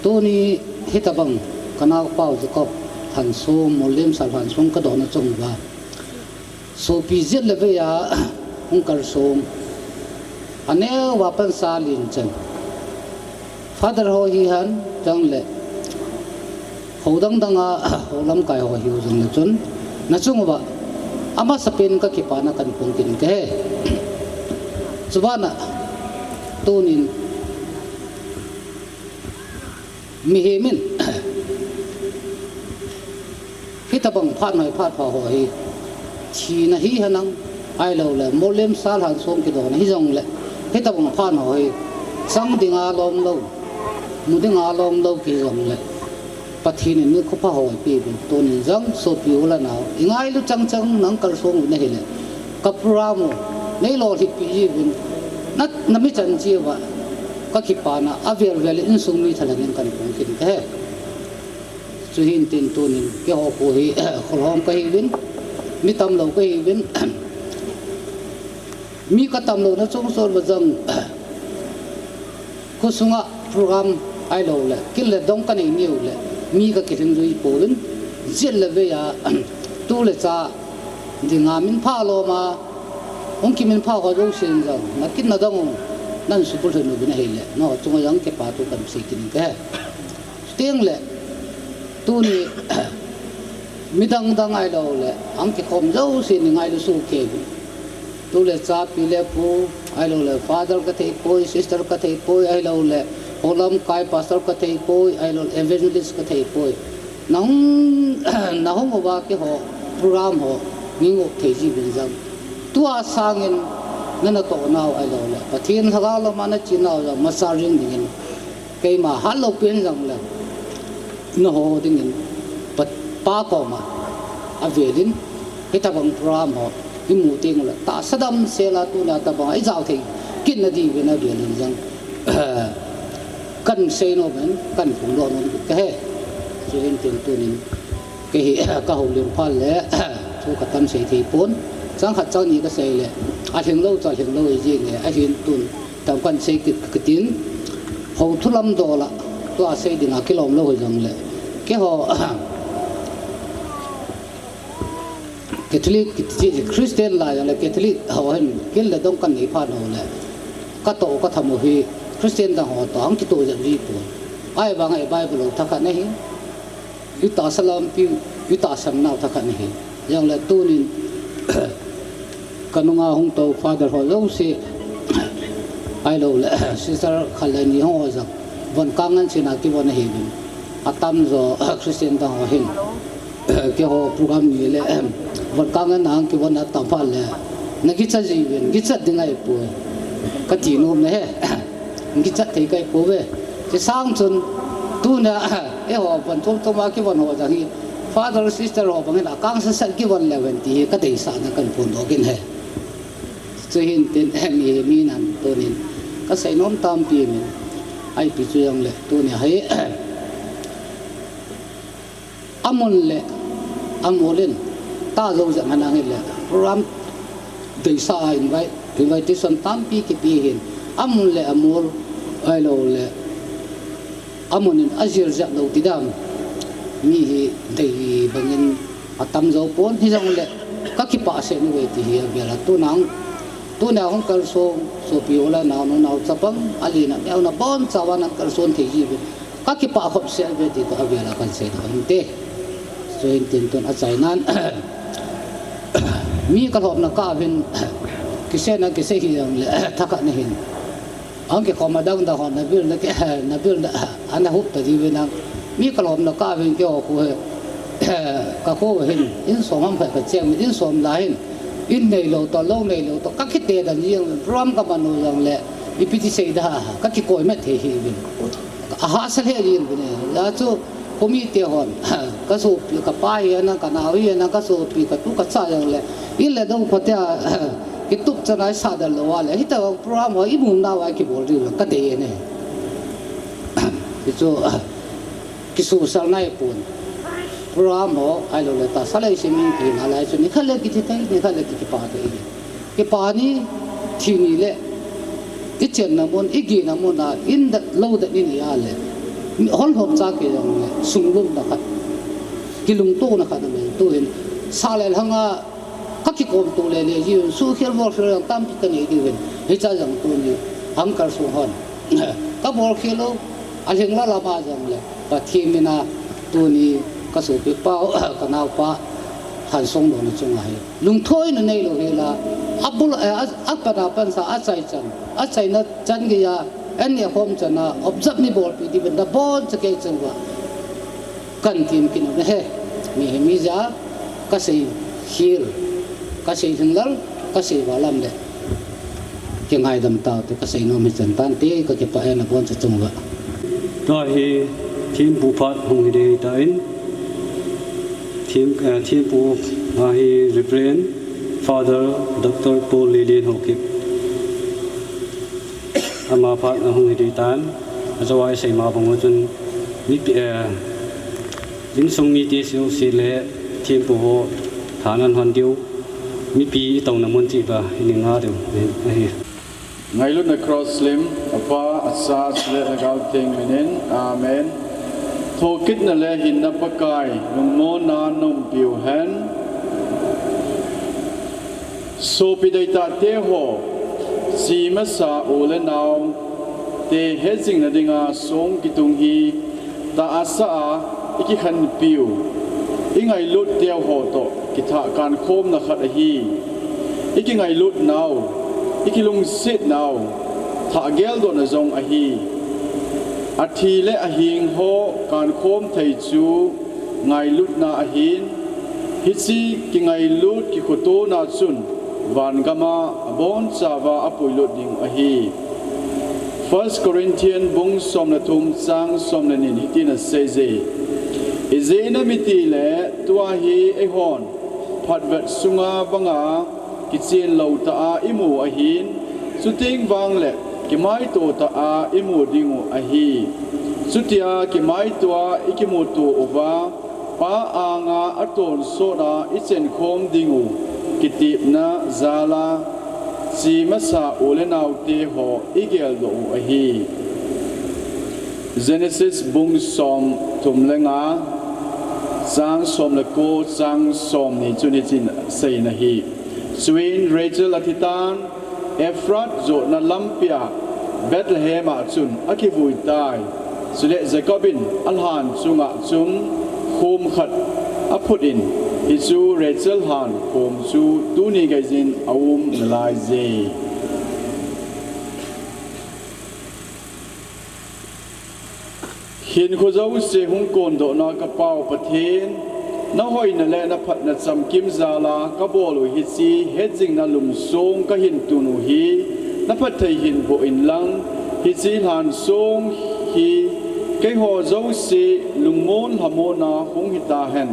tuni hitabang ka naopa u Jacob Lhansom, Molem Sal Lhansom ka donna chung uva, sopi jet le vei a hung kalsong, aneo a pansa len chan, Father ho hihen, chule ho dang dang a, ho lamkai ho hiu jongle chun, na chung uva amasapen ka kipana kahin phong kit in kahe. Chubana, tunin, mihem in hitabang phat noi phat pha ho hi, thina hihen lang, ahilouleh Molem Sal Lhansom kidonna hijongle, hitabang phat ho hi, chang dinga lomlou, mu dinga lomlou kihi jongle, Pathen in nikho pha ho eipeh uvin, tunin jong sopi u le nao, i ngailu chang chang nang kalsong uvin ahile, ka program u neilolhinpi jiuvin, na, na mi chan cheh uva ka kipana avel vel in insung mi thalheng in kahin phong kit in kahe. Chuhin tin tunin, keiho khu hi, kholhong kahiuvin, mi tamlou kahiuvin, mi ka tamlouna chung sot uva jong, khosunga program ahilouleh, kil le dong kanei niu le, mi ka kilhingjui pouvin, jet le vei a, tu le cha dinga minpha lom a hung kiminpha ho jousen jong, na kit na dong u, nahin subulhit uvin ahile, nangho chunga jong kipa thu kahin sei kit in kahe. Chutengle, tuni, midang dang ahilouleh, ahung kikhom jousen i ngailu sohkei uvin. Tu le cha, pi le pu, ahilouleh Father kathei poi, Sister kathei poi, ahilouleh ho lamkai Pastor kathei poi, ahilouleh Evangelist kathei poi. Nahung, nahung uva keiho program ho nei ngop thei jiuvin jong, tua sangin na natoh nau ahilouleh Pathen Lhagao lama nache nau jong masa jing dingin, keima hatlou pen jongle, nangho dingin Pa, Pa koma avel in, hitabang program ho imu teng ule, tahsa damsel a tuna tabang a ijao thei kit nadiuvin avel in jong kahin seinom in, kahin phongdoh nom kahe. Chuhin tin tunin, kei hi ka houlim phat le thu katam sei thei pon, chang khat chang ni kasei le, alhinglou chu alhinglou hijenge, ahin tun tam kahin sei kit kit in, hou thu lam dol a, tua sei dinga kilom lou hijongle, keiho Catholic kiti, Christian lai jongle Catholic ho hin kil le dong kanei phat ule, katoh katham u hi Christian dang ho toh ahung kitoh jep ji pon. Ahivanga i Bible u thakhat nahi, i tahsa lampi u, i tahsan nau thakhat nahi. Jongle tunin, kanunga hung tou Father ho jouse, ahilouleh Sister khat le ni ho jong, von kang ngen sena kivon ahiuvin, atamjo Christian dang ho hin, keiho program ni le, von kang ngen a kivon atam phat le, nakichat jiuvin, kichat ding ahipoi, kati nom nahe. Kichat thei kahipouve. Chesang chun, tunia, eiho von chom chom a kivon ho jong hi, Father, Sister ho bangin akang sat sat kivon leuhen ti hi kadeisahna kahin phondoh kit in ahi. Chuhin tin, mihem hina tunin, kasei nom tampi min, ipi chu jongle, tunia hi, amun le amol in, ta jou jep henlang hile, program deisah a invite, invitation tampi kipe hin, amun le amol, ahilouleh amun in ajil jep lou ti dam, mi hi dei bangin atam jou pon, hijongle Ka kipah seh uve ti hi avel a, tuna, tuna hung kalson sopi u le nao nu nao chapang, alen a neo na boncha uva nang kalson thei ji uve. Ka kipah khop seh uve ti toh avel a kan sei kha inte. Chuin tin tun achainan, mi kalhomna kah uvin, kisei na kisei hi jongle, thakhat na hin. Ang kikhom a dang dang hon na bil na ki, na bil na, ana hup ta diu vin ang. Mi kalhomna kah uvin keiho khu hi, ka khu hin, in som ham khat ka cheng, in som la hin. In neilou toh, lou neilou toh, ka kite dan jing, program ka man u jongle, ipi ti sei da, ka kikoi met thei hi vin. Ahahsa lheh jin vin e. Hijeh chun, khomi te hon, ka sopi, ka pa hi ana, ka nao hi ana, ka sopi, ka tu ka cha jongle, in le dong phatea, kitup chan a isah dan lou a le, hitabang program ho imu nauva kibol diu ka dei e. Hichu, kisosal nai pon. Program ho, ahilou le tahsa leiset min kihina lai chu, nikhat le kithi thei, nikhat le kikipa thei. Kipa ni, thi ni le, ichenna mun, igena mun a, in dat lou dat ni ni a le, hol hom cha kei jongle, sunglupna khat, kilungtona khat aum in, tuhin, sa le lhang a, ka kikom to le le jiuvin, suhkhel bolkhel jong tampi ka nei diuvin, hicha jong tuni, hung kalson hon. Ka bolkhel u, alhing la lama jongle, Pathen mina, tuni, ka sopi pa u, ka naopa, Hansongdoh na chunga hi. Lungthoina neilou hel a, abul, eh, a, apan a pansa, achaichan, achaina chan geiya, an neh khom chan a, observe ni bolpi diuvin, naboncha kei chang uva. Kan tin kin u na he, mi hi mi ja, ka sei khel, ka sei lhinglel, ka sei valam le. Kingaidam taute, ka sei nom hi chan tante, ka kipah e naboncha chung uva. Tua hi thempu phat hung hi ding ahitan, them, eh, thempu ahi Reverend Father Doctor Paul Lelen Haokip. Ama phat ahung hi ding ahitan, ajou a isei ma bang u chun, mipi, eh, insung mite jouse le thempu ho thanan hon diu, mipi itouna mun cheh uva, ini nga diu ahi. Ngailutna cross lim, Apa, Acha, Chule Lhagao Theng minin, Amen. Thokitna le hinna Pakai, lungmonna naumpiu hen. Sopi deitahte ho, chemasa u le naote hetjingna dinga song kitung hi, tahsa a ikikhenpiu, ingailut teu ho toh kithah kankhomna khat ahi. Ikingailut nau, ikilungset nau, thah geldohna jong ahi. Athi le ahing ho kankhom thei chu ngailutna ahin, hiche kingailut kikhotona chun vangam a abonchauva apuilut ding ahi. First Corinthian bung som le thum chang som le ni in hitin aseiye. Ijeh inem itile tua hi eihon phatvet sunga banga kichen lou tah a imu ahin, chuteng vang le kimaito tah a imu dingu ahi. Chutia kimaitoa ikimuto uva, Pa anga atonsot a ichenkhom dingu kitepna jal a, chemasa u le naote ho igeldoh u ahi. Genesis bung som thum le nga, chang som le ko, chang som ni chun hitin aseiyin ahi. Chuin Rachel athitan, Ephrath jotna lampia Bethlehem a chun akivui tai. Chule Jacob in alhan chunga chun khom khat aphut in, hichu Rachel lhan khom chu tuni geijin aum nalaiye. Hinkho jouse hung kondohna ka Pau Pathen, na hoina le na phatna chamkim jal a ka bol u hiche hetjingna lungsong ka hin tun u hi, na phatthei hin boh in lang, hiche lhansong hi keiho jouse lungmon lhamon a hung hita hen.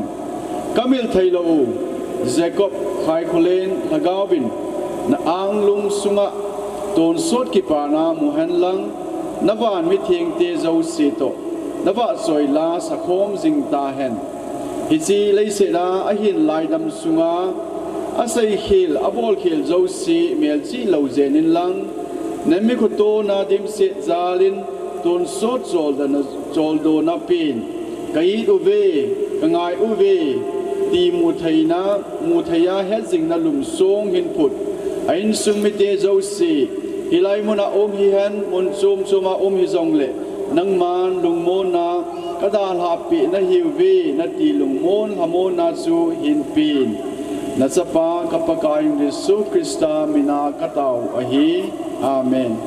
Ka mil thei lou u, Jacob Khaikholen Lhagao vin na anglum sunga tonsot kipana mu hen lang, na van mithengte jouse toh na vahchoi la sakhom jing ta hen. Hiche leiset a ahin laidam sunga asei khel, abol khel jouse melchih lou jen in lang, na mikho tona dimset jal in tonsot choldona, choldona pen, ka it uve, ka ngai uve, Ti mu theina, mu thei a het jingna lum song hin phut. A insung mite jouse, hilai mun a um hihen, mun chom chom a um hijongle, nangman lungmonna ka dalhah peh nahiuve, nati lungmon lhamonna chu hin pen. Na chapa ka Pakaiyin Jesu Christa min a ka tao ahi. Amen.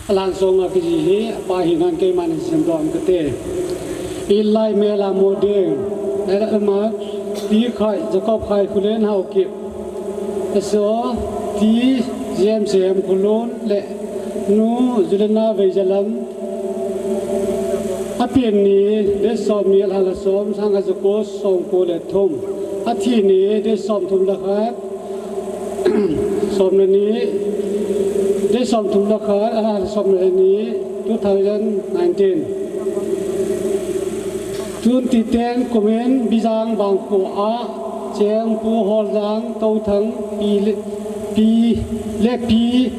Alan song a kiji hi, apa hi ngan keiman hin semdoh kate. Ilai mela modeng, ela ema, T Khai, Jacob Khai Khulen Haokip. Eso, T James Hem Khulun le, Nu Juliana Veijalam. Apen ni, date somni lha le som, sang khat jako somko le thum. Athi ni, date somthum le khat, som le ni, date somthum le khat, lha som le ni, two thousand nineteen. Tun titen kumin Bijang Vangkho a cheng Pu Holjang Touthang pi le pi, le pi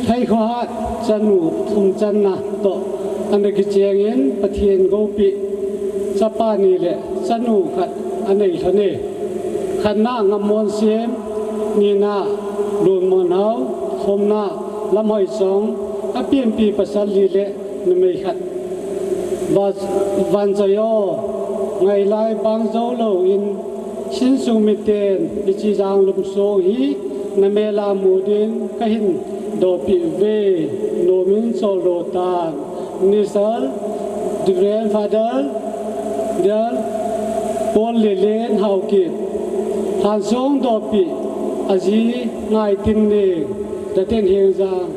Lhaikhohat chanu thum channa toh ana kichengin Pathen gopi chapa ni le chanu khat anei lhone. Khatna Ngammonsim, nina Lunmonhao, thumna Lamhoichong, apianpi pasal li le numei khat. Va-, Vanchoi o, ngailai bang jou louvin, insung miten, hiche jang lum song hi, na mel a mu din, kahin dohpeh uve, nomin choldo tan. Minister, Reverend Father, Dear Paul Lelen Haokip, lhansong dohpeh, aji Ngaitinne, Daten Hengjang,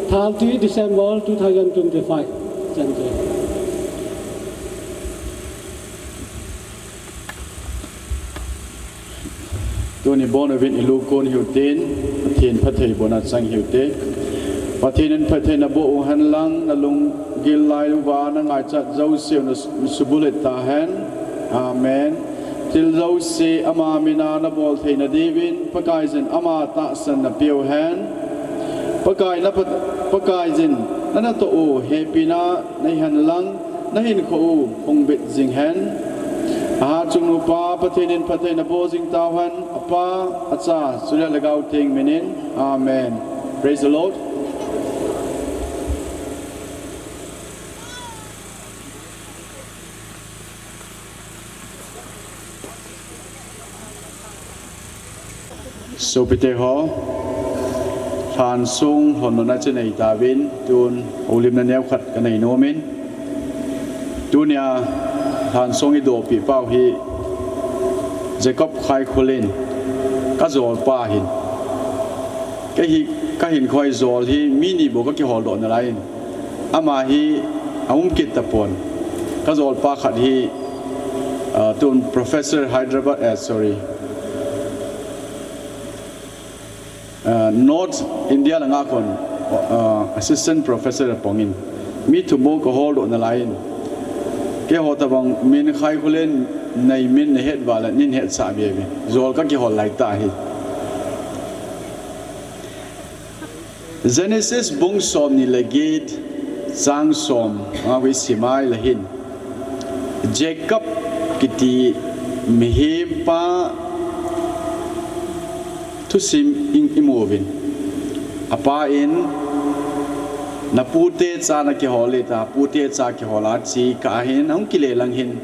thirty December two thousand twenty-five. Chante. Tuni bon uvin ilungkon hiu tin, Pathen phatthei bohna chang hiu te. Pathen in phatthei naboh u hen lang, nalunggil lai uva nangaichat jouse u nasubulet tahen. Amen. Thil jouse ama mina nabol theina diuvin, Pakaiyin ama tahsan napeu hen. Pakai na pat-, Pakaiyin na natoh u hepina nei hen lang, nahinkho u hung bit jing hen. Ahat chungnungpa Pathen in phatthei naboh jing tauhen, Apa, Acha, chule Lhagao Theng minin. Amen. Praise the Lord. Sopite ho, lhansong honlona chu nei tauvin, tun houlimna neokhat kanei nomin. Tunia lhansong idohpeh pau hi Jacob Khaikholen, kajolpa ahin. Kahi, kahinkho a jol hi mi ni bou kakihol doh nalaiyin. Ama hi aum kit tapon. Kajolpa khat hi, ah, tun Professor Hyderabad, eh, sorry. Ah, North India langa khun, ah, Assistant Professor apongin. Mi thum bou kahol doh nalaiyin. Keiho tabang min Khaikholen nei min nahet uva le nin hetsah veve. Jol kakihol lai ta hi. Genesis bung somni le get, chang som, nga hui simai lahin. Jacob kiti mihempa thusim in imuvin. Apa in, napute cha nakihol e ta, pute cha kihol a chi kah ahin, ahung kile lang hin.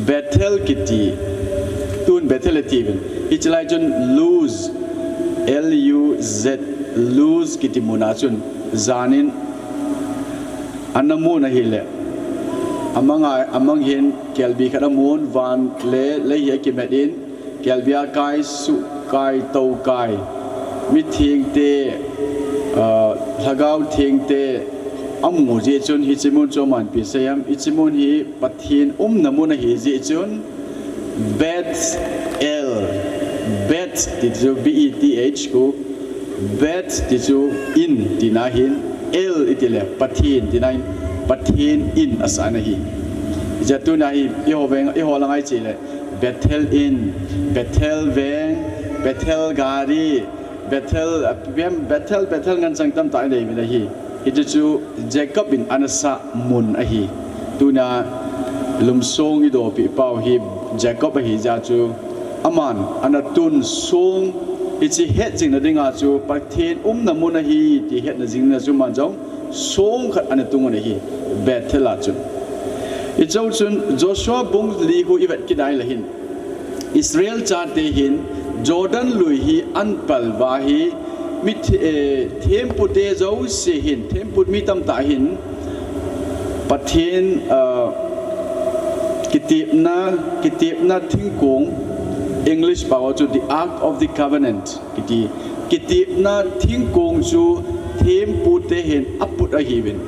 Bethel kiti, tun Bethel atiuvin. Hichelai chun Luz, L U Z, Luz kiti muna chun janin ana mun ahile. Amang a, amang hin kelbi khat amun, van le lei hi akimet in, kelbi a kai, suhkai, toukai, mithengte, ah, lhagao thengte amu jeh chun hiche mun chu aman ipi asei em? Hiche mun hi Pathen umna mun ahi jeh chun, Beth El, Beth ti chu B E T H khu, Beth ti chu in tina ahin, El iti le Pathen tina ahin, Pathen in asah ana hi. Hijeh a tuna hi eiho veng, eiho langa iche le Bethel in, Bethel veng, Bethel gari, Bethel, ah, Bethel, Bethel ngen chang tamtah inei uvin ahi. Hiche chu Jacob in ana sah mun ahi. Tuna lungsong idopeh pau hi Jacob ahi jeh a chu, aman ana tun song, hiche het jing na dinga chu Pathen umna mun ahi ti hetna jing na chu aman jong song khat ana tung un ahi, Bethel a chun. Hiche chun Joshua bung li khu ivet kit a ahile hin, Israel chate hin Jordan lui hi ahin pal uva hi, mi the-, eh, thempu te jouse hin, thempu mi tamtah hin, Pathen, ah, kitepna, kitepna thingkong, English pao chu the Ark of the Covenant kiti, kitepna thingkong chu thempu te hin aput ahiuvin.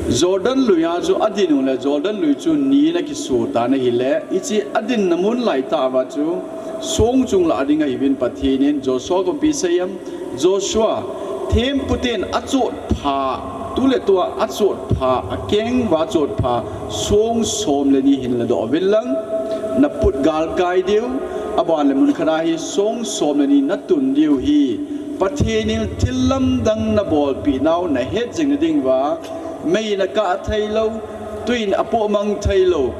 Jordan lui a chu adin u le Jordan lui chu ni in akiso tan ahile, hiche adin na mun lai tah uva chu song chung lah ding ahiuvin Pathen in Joshua koma ipi asei em? Joshua, thempu ten achot pha, tu le tua achot pha, akeng uva achot pha, song som le ni hin ladoh uvin lang, naput galkai diu, aban le mun khat a hi song som le ni natun diu hi, Pathen in thil lamdang nabolpeh nau nahet jing na ding uva, mei in akah thei lou, tui in apoh mang thei lou,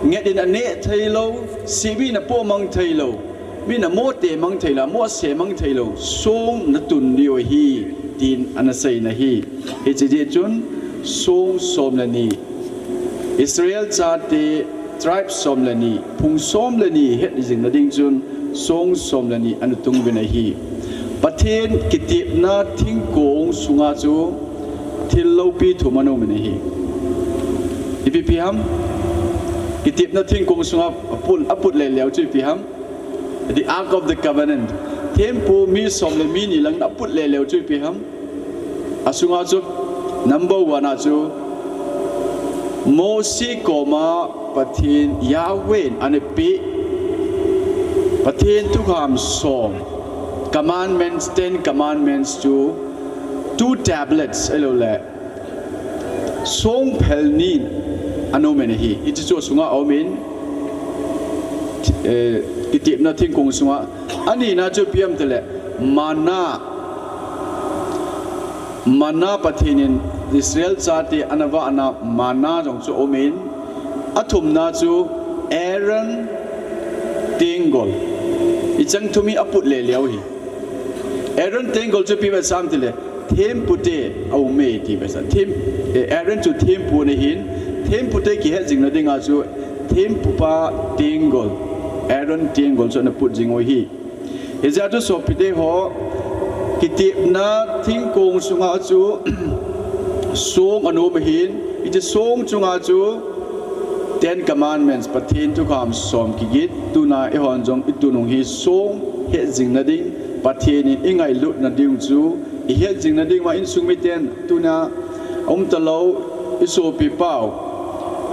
nget in aneh thei lou, sihbi in apoh mang thei lou, mi in amoh te mang thei lou, amoh ase mang thei lou, song natun diu ahi, tin ana sei na hi. Hiche jeh chun song som le ni, Israel chate tribe som le ni, phung som le ni het jing na ding chun song som le ni ana tung uvin ahi. Pathen kitepna thingkong sunga chu thil loupi thum ana um in ahi. Ipi ipi ham? Kitepna thingkong sunga aput, aput le leu chu ipi ham? The Ark of the Covenant. Thempu mi som le mi ni lang aput le leu chu ipi ham? Asunga chu number one a chu Mosi koma Pathen Yahweh in ana peh Pathen thukham som, commandments, Ten Commandments chu two tablets ahilou le song phel ni ana um in ahi. Hiche chu asunga aum in, eh, kitepna thingkong sunga. Anina chu ipi ham itile, manna, manna Pathen in Israel chate ana vahna manna jong chu aum in, athumna chu Aaron tenggol. Hicheng thum hi aput le leu ahi. Aaron tenggol chu ipi vetsah ham itile, thempu te aum e ti vetsah. Them-, eh, Aaron chu thempu ana hin, thempu te kihet jing na dinga chu thempu pa tenggol, Aaron tenggol chu ana put jing u ahi. Hijeh a chu sopite ho, kitepna thingkong sunga chu song ana um ahin, hiche song chunga chu Ten Commandments, Pathen thukham som kigit, tuna eihon jong itun u hi song het jing na ding, Pathen in ingailut na ding chu ihet jing na ding uva insung miten, tuna aum talou, isopi pau,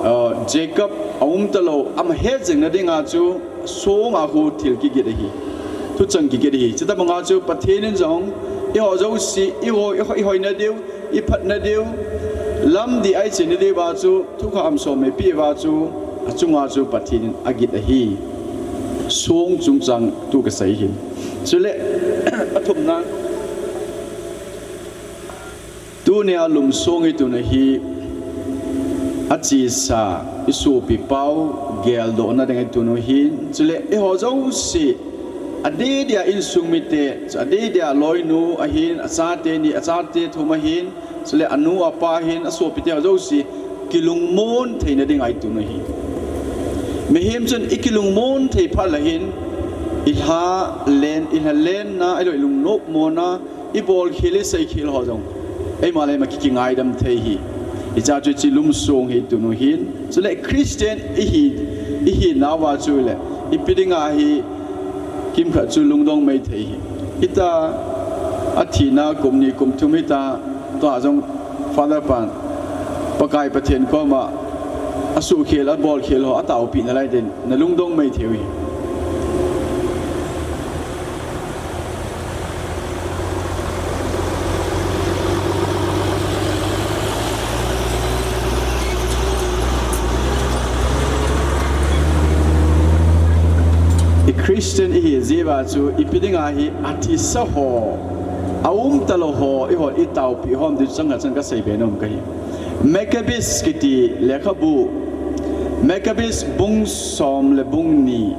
uh, Jacob aum talou, ama het jing na dinga chu song a khu thil kigit ahi. Thuchang kigit ahi. Chuti banga chu Pathen in jong eiho jouse, eiho, eiho, eihoina diu, iphatna diu, lamdih a iche na diuva chu thukham som eipeh uva chu achunga chu Pathen in agit ahi. Song chungchang thu kasei ahin. Chule, athumna, tunia lungsong itun u hi achesa, isopi pau geldohna ding itun u ahin, chule eiho jouse, adeh dia insung mite, adeh dia loinu ahin, achate ni, achate thum ahin, chule anu apa ahin, asopite ho jouse, kilungmon theina dinga itun u ahi. Mihem chun ikilungmon thei phat le hin, ilha len, ilha lenna, ahilou ilungnopmona, ibolkhel, iseikhel ho jong eima le eima ki, kingaidam thei ahi. Hiche chu hiche lungsong hi tunu hin. Chule Christian ihi, ihinauva chule ipi dinga hi kimkhat chu lungdong mei thei hi. Hitia athina kum ni kum thum hita, tua jong Father pan Pakai Pathen koma asuhkhel, abolkhel ho ataopeh nalai din, nalungdong mei thei u hi. I Christian ihi jeh uva chu ipi dinga hi athisa ho, aumtalou ho, eihon itaopeh hom diu chang a chang kasei be nom kahi. Maccabees kiti lekhabu, Maccabees bung som le bung ni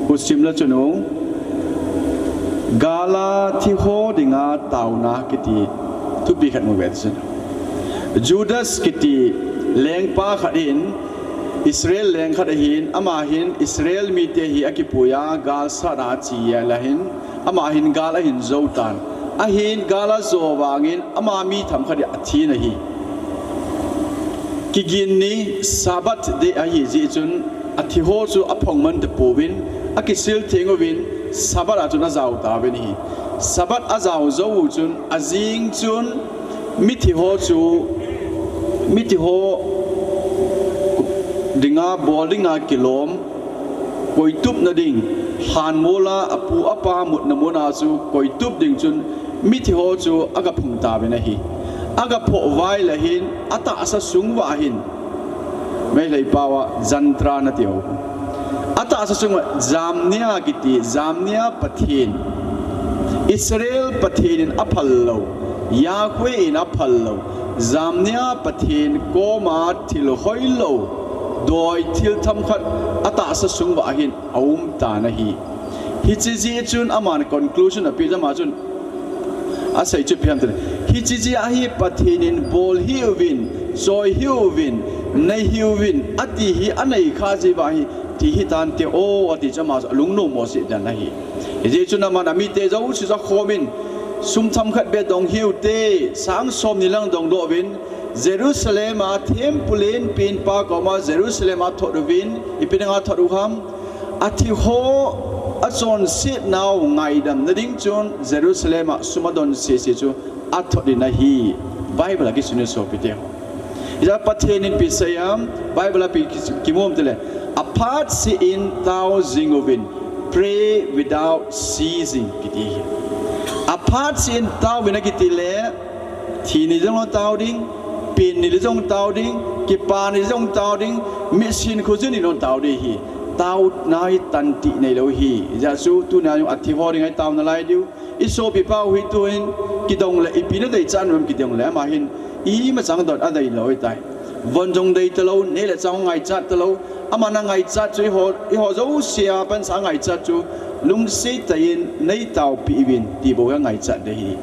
khu sim le chun u, gala thiho dinga taona kiti thupi khat mu ve chun. Judas kiti lengpa khat in, Israel leng khat ahin, ama hin Israel mite hi akipui a, gal sat a ache a, ahin, ama hin gal ahin jou tan. Ahin gal ajo vangin ama mi themkhat hi athin ahi. Kigin ni Sabbath day ahi jeh chun athiho chu aphong man tapouvin, akisil theng uvin, Sabbath a chun ajao tauvin ahi. Sabbath ajao jou u chun, ajing chun, mithi ho chu, mithi ho dinga, bol dinga kilom, koitupna ding, lhanmol a apu apa mutna mun a chu koitup ding chun mithi ho chu aga phung tauvin ahi. Aga phoh uva ahile hin, atahsa sung uva hin, Meitei pao a jantra nati u, atahsa sung uva jamnia kiti, jamnia Pathen, Israel Pathen in aphal lou, Yahweh in aphal lou, jamnia Pathen koma thil hoilou, doi thil themkhat atahsa sung uva hin aum tan ahi. Hiche jeh chun aman conclusion apeh, ama chun asei chu ipi ham itile, hiche jeh a hi Pathen in bol hih uvin, choi hih uvin, nei hih uvin ati hi anei kha jeh uva hi, thi hitante o ati chu ama chu alungnom mo seh dan ahi. Hijeh chun aman amite jouse chu akhomin, sum themkhat beh dong hih ute, sang somni lang dongdoh uvin, Jerusalem a thempu lenpen pa koma Jerusalem a thot uvin, ipi dinga thot u ham, athiho achonsetnau ngaidamna ding chun Jerusalem a sum adon sese chu athot in ahi. Bible a kisun e sopite ho. Hijeh a Pathen in ipi asei ham, Bible a ipi ki-, kimu ham itile, aphatseh in tao jing uvin, pray without ceasing kiti hi. Aphatseh in tao uvin akiti le, thi ni jong tao ding, pen ni le jong tao ding, kipa ni le jong tao ding, mitsin khojin ni le jong tao ding ahi. Taona hi tantih neilou ahi. Hijeh chun tunia jong athiho dinga itao nalai diu, isopipa u hi tuin kidong le ipi nadeichat ham kidong le, ama hin imacha don adeilou ahitai. Von jong dei talou, neh le chah ngaichat talou, aman angaichat chu eiho, eiho jouse a pansa angaichat chu, lungset tah in neitaopeh uvin ti bou hi angaichat ding ahi.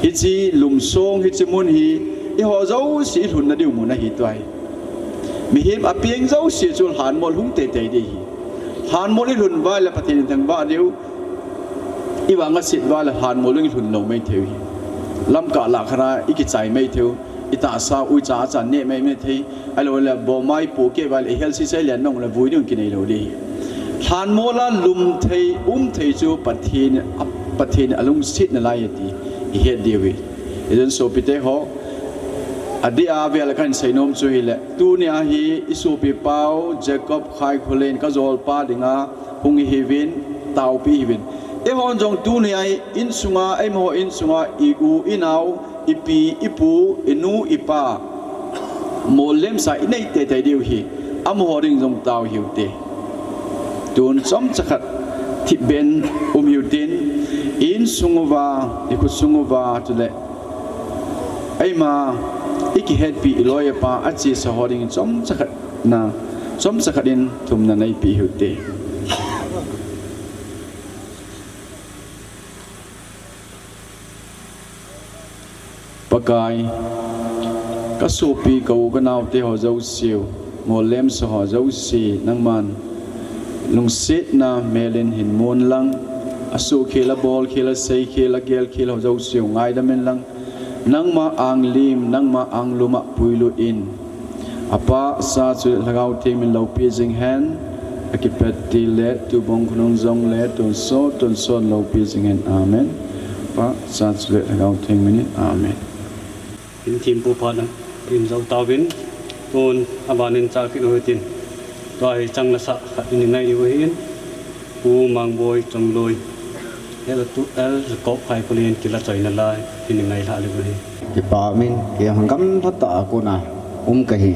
Hiche lungsong, hiche mun hi eiho jouse ilhunna diu mun ahi tua hi. Mihem apeng jouse chu lhanmol lhung teitei ding ahi. Lhanmol ilhun uva ahile Pathen in thangvah diu, ivang aset uva ahile lhanmol lhung ilhun lou mei thei u hi. Lamkah lah khat a ikichai mei thei u, itahsa uicha acha neh mei mei thei, ahiloule bomai pohkeh uva ahile ihel sese le nong le vui ding kinei lou ding ahi. Lhanmol a lum thei, um thei chu Pathen, Pathen alungset nalai ahi ti ihet diu ahi. Hijeh chun sopite ho, adeh a vel a kahin seinom chu hile, tunia hi isopipau Jacob Khai Khullen kajolpa dinga hung ihiuvin, taopeh ihiuvin. Eihon jong tunia hi insunga, eimaho insunga i-u inao, ipi ipu, inu ipa, mollemsa inei teitei diu ahi. Amaho ding jong tao ihiute. Tun chomcha khat thipbeh in um ihiutin, i insung uva, ikhosung uva, chule eima ikihetpi iloi ipa achesa ho dingin chomcha khat na, chomcha khat in thumna neipeh ihiute. Pakai, kasopi ka-u kanaote ho jouse u, mollemsa ho jouse nangman lungsetna mel in hinmun lang, asuhkhel, abolkhel, aseikhel, agelkhel ho jouse u ngaidam inlang, Nangma anglim, nangma anglum a puilut in. Apa, Sa chule Lhagao Theng min loupi jing hen. Akipet til le tubong khonung jongle tonsot tonsot loupi jing hen. Amen. Apa, Sa chule Lhagao Theng min in. Amen. Hin thempu phat in jou tauvin, tun abanin chal kit u hitin. Tua hi chang lasa khat hin ngai u hin. Pu Mangboi Chongloi, L two L Jacob Phaikholen kila choina la hin ngai lha le u hi. Kipa min, kei hung gamla tah a kona um kahi.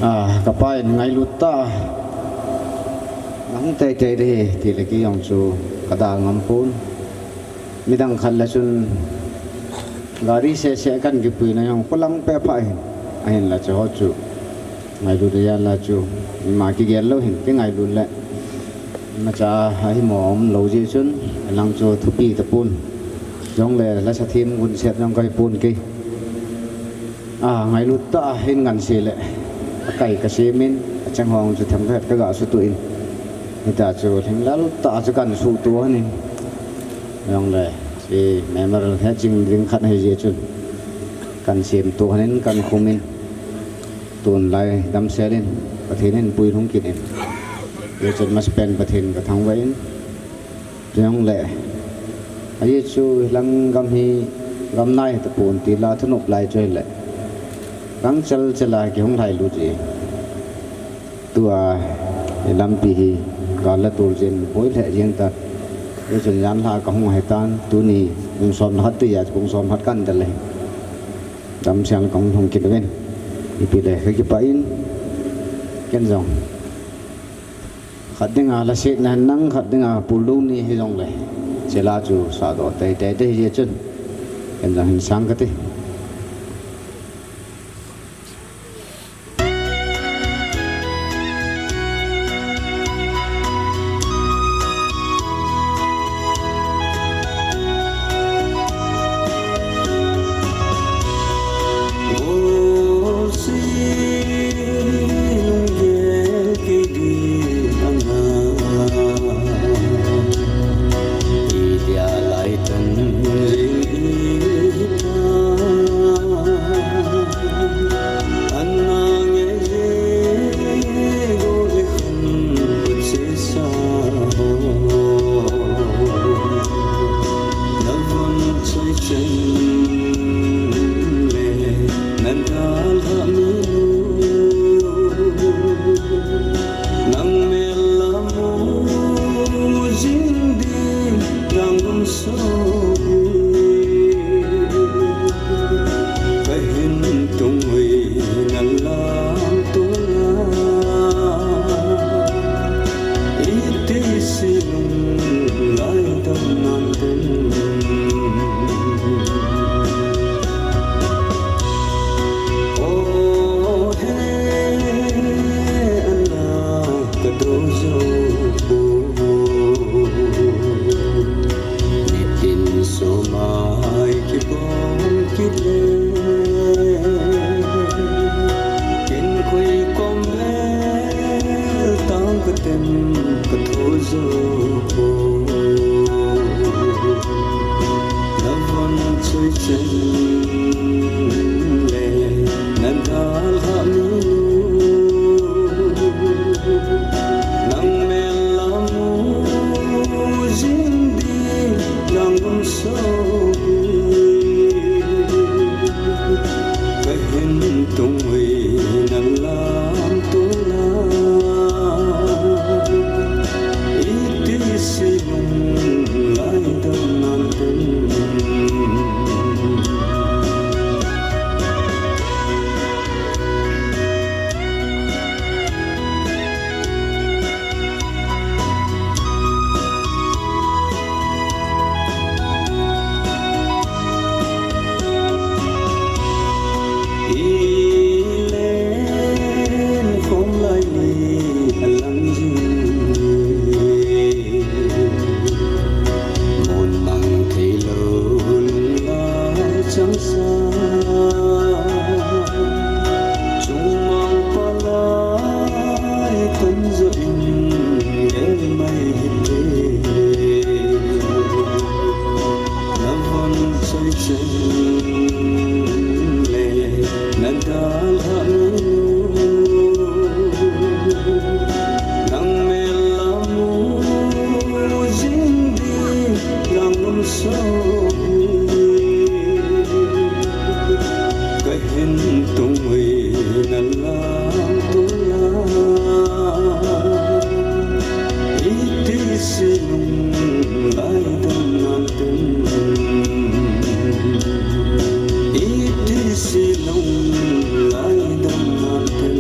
A, kapa in ngailut tah a hung teitei ding tile kei jong chu kada ngam pon. Midang khat le chun gari sese kan kipuina jong kholang peh pha hin. Ahinla chu ho chu ngailut a jal a chu ima kigel lou hin, kingailut le imacha ahimo umlou jeh chun, alang chu thupi tapon. Jongle lasa them gunset jong kahi pon kei. A, ngailut tah a hin ngansi le akai kasem in, achang hong chu themkhat kaga sutu in. Hita chu lhinglel tah a chu kan sutu hon in. Jongle, hiche memorial hi jing ding khat ahi jeh chun, kan semtu hon in, kan khum in. Tun lai damsel in, Pathen in puilhung kit in. Hichun masapen Pathen kathangvah in. Jongle, ajeh chu hilang gam hi gam nai tapon tila thunop lai chu hile, gangchel chel a kihung lhailut ji. Tua hi lampi hi gal le tul jeh in boi lheh jeng tan. Hichun janlhah kahung ahitan, tuni pung som le khat tia, pung som khat kan tel le damsel kahung lhung kit uvin. Ipi le kakipah in, ken jong khat dinga lasetna henlang, khat dinga puldung ni hijongle, chela chu sahdoh teitei te hijeh chun, ken jong hin sang kati. Nadalhah nu, nang mel a mu jing ding lang um sopi, ka hin tung ui na lang tu la. Iti si lunglai dam nante, iti si lunglai dam nante.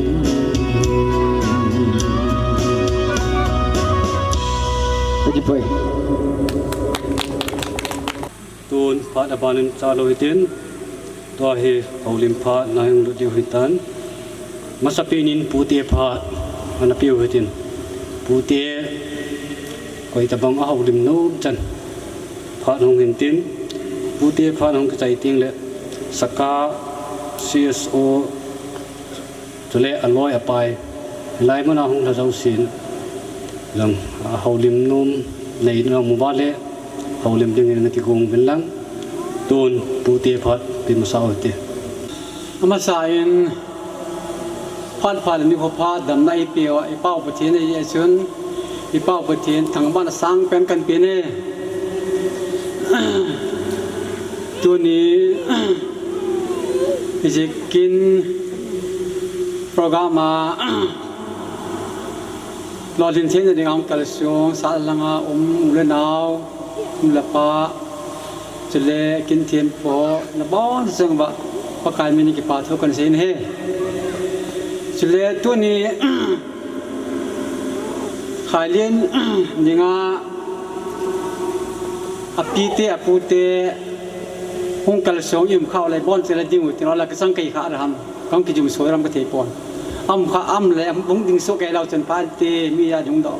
Tun phat aban in cha lou hitin, tua hi houlim phat na hung lut diu hitan. Masapen in pute phat ana peu hitin. Pute koi tabang a houlim nom chan phat hung hintin. Pute phat hung kichai teng le saka, C S O, chule aloi apai, hilai mun a hung lha jousen jong, a, houlim nom nei na mu uva le, houlim ding in na kigong uvin lang, tun pute phat pe masa u hite. Amasa in, phat phat le nikho phat damna eipeh u, i Pau Pathen ahi jeh chun, i Pau Pathen thangvahna sangpen kahin pe e. Tuni, hiche kin program a, lolhin theina dinga hung kalsong, sahlang a um u le nao, nu le pa, chule kin thempu, nabonchauva, Pakai min in kipa thu kahin sei e. Chule tuni, Khailin dinga, apite, apute, hung kalsong i um khah u le, bonchauva ding u tin, la kasang kei kha le ham, kahung kijumso ram kathei pon. Aum kha, aum le, hung ding soh kei lou chun pha inte, mi a dungdoh.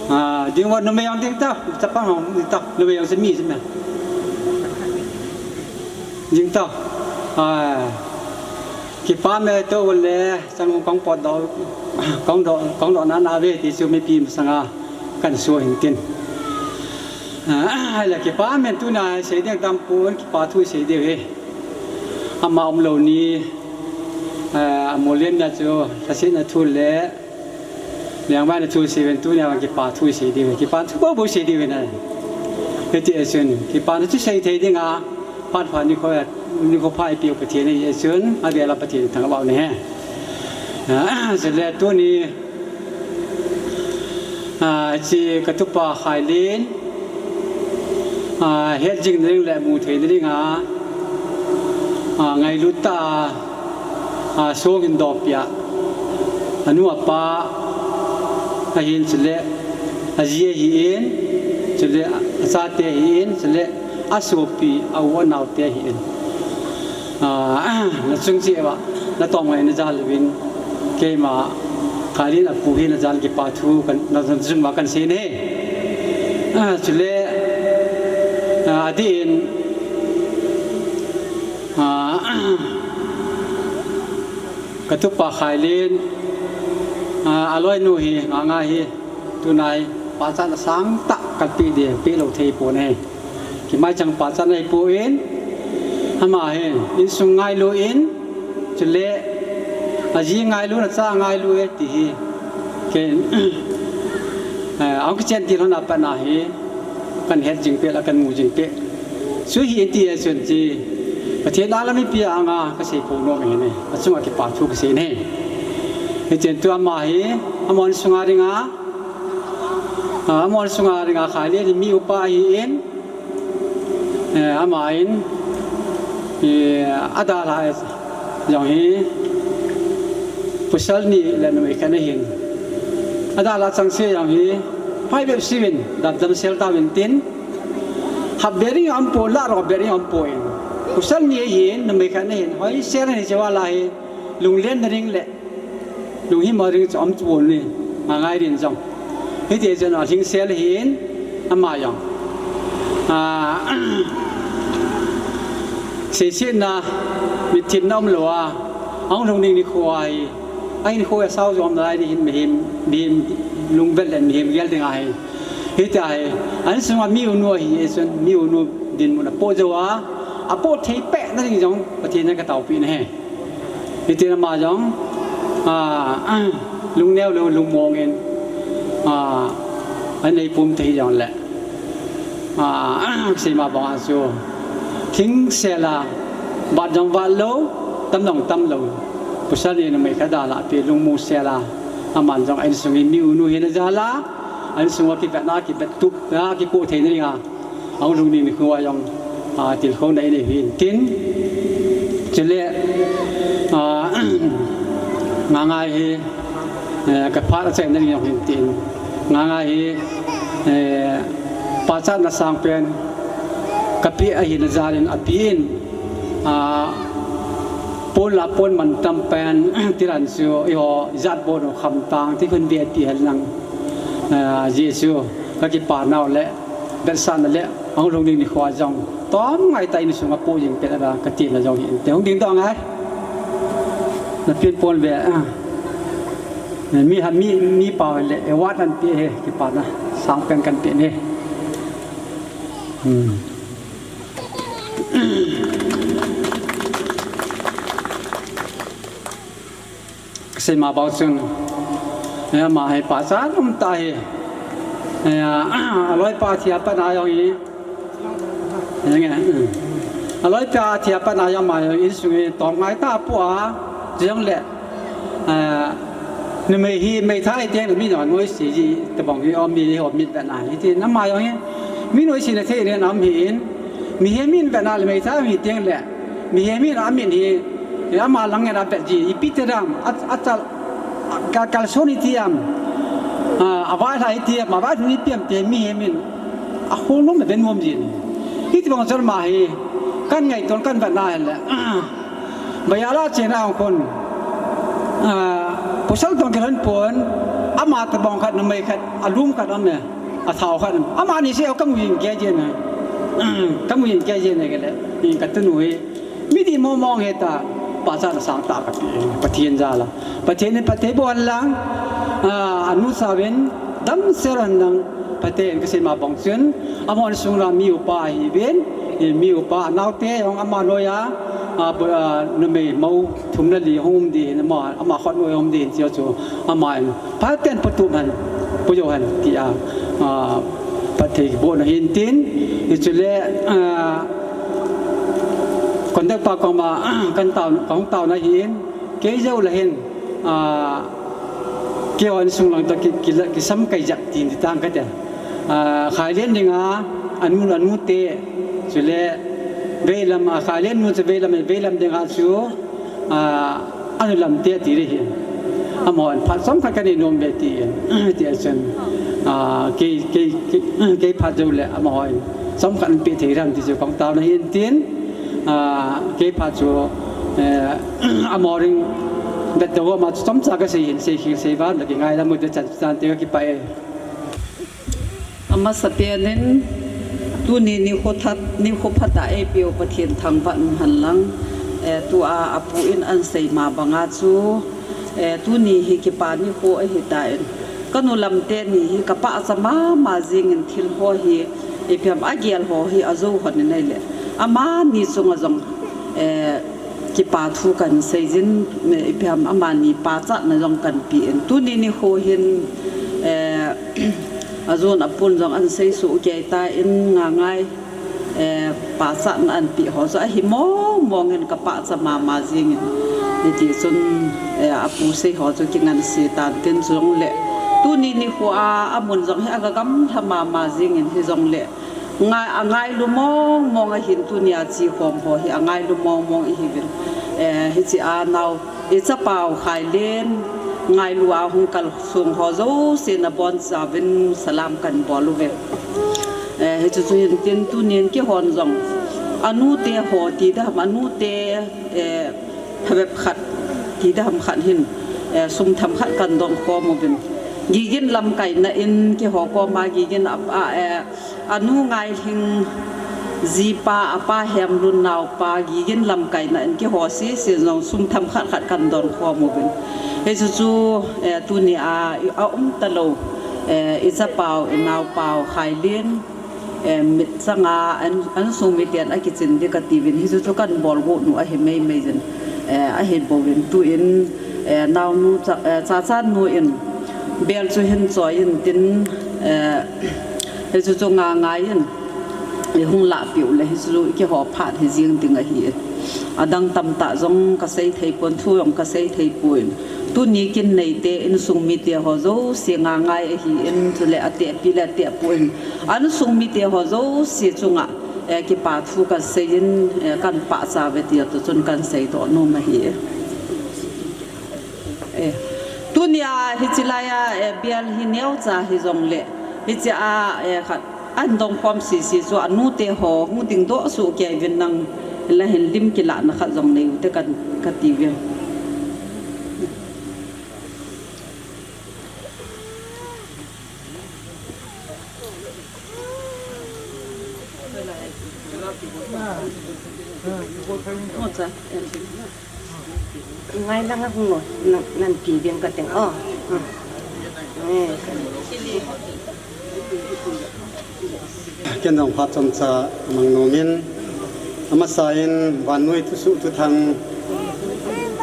A, ding uva numei jong ding tao, chapang jong ding tao, numei jong chu mi chu me. Ding tao. A, kipa me tou le, chang kahung potdoh, kahung doh, kahung doh nana ve ti chu mipi masanga kahin so hintin. A, le kipa men tuna sei ding tam pon, kipa thu sei diu ahi. Ama umlou ni, a, amolin na chu, lhasetna thu le, lengvaina thu sei uvin, tunia vang kipa thu sei diu ahi, kipa thu bou bou sei diu ahi na. Hiti a chun, kipana chu sei thei dinga, phat phat nikho, nikho pha eipeu Pathen ahi a chun, avel a Pathen thangvah u hite. A, chule tuni, a, hiche katupa Khailin, a, hetjing na ding le mu thei na dinga, a, ngailut tah a, a, song hin doh peh a, anu apa ahin, chule aji ahin, chule achate ahin, chule asopi, a u anaote ahin. A, nachung cheh uva, natom ngai na jal uvin, keima Khailin apu hi na jal kipa thu kan, nachung uva kahin sei e. A, chule, a, adih in, a, katupa Khailin, a, aloinu hi, Nganga hi, tunai, pachatna sangtah kahin pe ding, pe lou thei pon e. Kimaichang pachatna ahipon, ama hin, insung ngailu in, chule, aji ngailu, acha ngailu e, ti hi. Ken, eh, ahung kichen til lhon a pat na hi, kahin het jing peh, la kahin mu jing peh. Chu hi iti a chun chu, Pathen a la mipi anga kasei pou nom ahi ne, achunga kipa thu kasei ne. Hichun tua ama hi, amahon sunga dinga, a, amahon sunga dinga Khailin mi upa ahin, eh, ama in, eh, adalhah jong hi, pasal ni le numei khat ahin. Adalhah chengse jong hi, phai bep siuvin, damdam sel tauvin tin, hap be ding aumpon, lah rop be ding aumpon. Pasal ni ahin, numei khat ahin, hoi sel ahin, hiche val a hi, lunglen na ding le, lunghimna ding chu aum pon e, Ngangai din jong. Hiti chun alhingsel ahin, ama jong. A, seisetna, mitthimna umlou a, ahung lhung ding nikho ahi, ahinkho a sao jom nalai ding hin mihem, mihem lungvel le mihem gel ding ahi. Hitia hi, a insunga mi unu ahi, eisun mi unu dinmun apoh jou a, apoh thei peh nading jong Pathen in kataopi ahi. Hitin ama jong, a, lungneo lou lungmong in, a, anei pum thei jongle, a, seima banga chu, thing sela, bat jong bat lou, tam jong tam lou, pasal ni numei khat dalha pi lungmong sela, aman jong a insung in mi unu hina jal a, a insunga kivetna, kivettup, a, kipoh theina dinga, ahung lhung ding nikho a jong, a, tilkhouna inei u hintin. Chule, a, Ngangai hi, eh, kaphat achaina ding jong hintin. Ngangai hi, eh, pachatna sangpen kapeh ahina jal in api in, a, pon la pon mantam pen, tilan chu, eiho, ijat bon u khamtang, ti khun ve ti hen lang, a, Jesu, kakipa nau le, vetsahna le, ahung lhung ding nikho a jong, tom ngai tah in sunga poh jing pen a, katina jong hinte, hung ding doh ngai. Napin pon ve, a. Mi ha, mi, mi pau le, award anpe hi, kipana sangpen kanpe hi. Hmm. Kasei ma bang chun, eh, ama hi pachat umtah ahi. Eh, aloipa athi a pat a jong hi. Eh, nge, hmm. Aloipa athi a pat a jong ama jong insung hi tom ngai tah apoh a, jong le, eh, numei hi meithai teng le mi noise ji tabang hi um, miho mit vetna hiti, ama jong hi mi noisena thei le nam hi in, mihem in vetna le meithai hi teng le, mihem in amin hi, ama lang ngen a vet ji, ipi ti dam, a, achal, a, ka, kalson iti am, a, availhah iti am, availhun ipi am ti mihem in, ahung nom le ve nom ji. Hiti bang chun ama hi, kan ngaito kan vetna le, a, Bayala chena ang khun, a, pasal tong kilhon pon, ama tabang khat, numei khat, alum khat um e, athao khat um. Amani se kamu jing kei jeng e. Kamu jing kei jeng e kele. Ni katunu hi. Mi di mo mong heta, pachatna sangtah kape, Pathen jal a. Pathen in phatthei boh hen lang, a, anu sauvin, damsel hen lang, phaten kasei ma bang chun, amahon sung la mi upa ahiuvin, eh, mi upa, anaote jong ama noiya, a, bo-, a, numei mou thum le li hung um ding hin, ama, ama khut noiya hung um ding hin, ti chu, ama in, phaten phattup hen, pujou hen, tia, a, phatthei bohna hintin, hichule, a, conductor pa koma, kan tao, kahung taona hin, kei jou le hin, a, Keiho insung lang toh ki, ki, kisam kai jep tin ti tang kate. A, Khailen dinga, anu, anu te, chule, veilam, a, Khailen nu chu veilam, veilam dinga chu, a, anu lam te ti le hi. Amahon phat chomkhat kanei nom ve ti, ti a chun. A, kei, kei, kei, kei phat jou le, amahon chomkhat anpe thei dam ti chu kong taona hintin. A, kei phat chu, eh, Amaho ding, vetdoh ma chu chomcha kasei hin, sei khel sei val, kingaidam u te chan, chan te kakipah e. Amasapen in, tuni nikho that, nikho phatah eipeu Pathen thangvah um hen lang, eh, tua apu in ahin sei ma banga chu, eh, tuni hi kipa nikho ahitan, kanu lam teni hi kapachat mama jingin thil ho hi, ipi ham agel ho hi ajou hon in ahile, amani chunga jong, eh, kipa thu kahin seijin, eh, ipi ham amani pachatna jong kahin pen. Tuni nikho hin, eh, ajon apun jong ahin seisoh kei tan Ngangai, eh, pachatna ahin pe ho chu ahi mong mong in kapachat mama jingin. Hiti chun, eh, apu sei ho chu kingansei tan tin chule. Tuni nikho a, amun jong hi agagamlha mama jingin hijongle. Ngai, angailu mong mong ahin tunia chekhom ho hi angailu mong mong ihiuvin. Eh, hiche a nao, ichapau Khailen, ngailu a hung kalsong ho jouse nabonchauvin salam kahin bol uve. Eh, hichu chu hintin tunin keihon jong. Anute ho ti dam, anute, eh, phabep khat, ti dam khat hin, eh, sum themkhat kahin donkhom uvin. Gigin lamkaina in keiho koma Gigin a, a, eh, Anu Ngailhing jipa, apa Hemlun naopa, Gigin lamkaina in keiho sese jong sum themkhat khat kahin donkhom uvin. Hichu chu, eh, tunia, aum talou. Eh, i chapau, i naopau, Khailin, eh, mit changa an, an sung miten a kichin di ka tiuvin, hichu chu kan bol got nu ahi meimei jin, eh, ahi bouvin tuin, eh, naonu cha, eh, cha chan nu in bel chu hin choi in tin, eh, hichu chu nga ngai in, i hung lah piu le hichu chu i kiho phat hi jing ding ahi. Adang tamtah jong ka sei thei pon, thu jong ka sei thei pon. Tuni kin neite, insung mite ho jouse nga ngai ahin, chule atehpi le atehpu in, insung mite ho jouse chunga, eh, kipa thu kan sei in, eh, kan pachat uve ti a tu chun kan sei doh nom ahi. Eh, tunia hichi laia, eh, bial hi neocha hijongle, hichia, eh, khat an dong khom sisi chu anute ho hung ding doh suh kei uvin, nang la hin lim kilahna khat jong nei ute kan, ka tiuve. Ngai lang a hung o, nan, nan ti ding ka teng. Oh. Hmm. Eh. Ken jong phat chomcha mang nom in, amasa in vannoi thusoh thuthang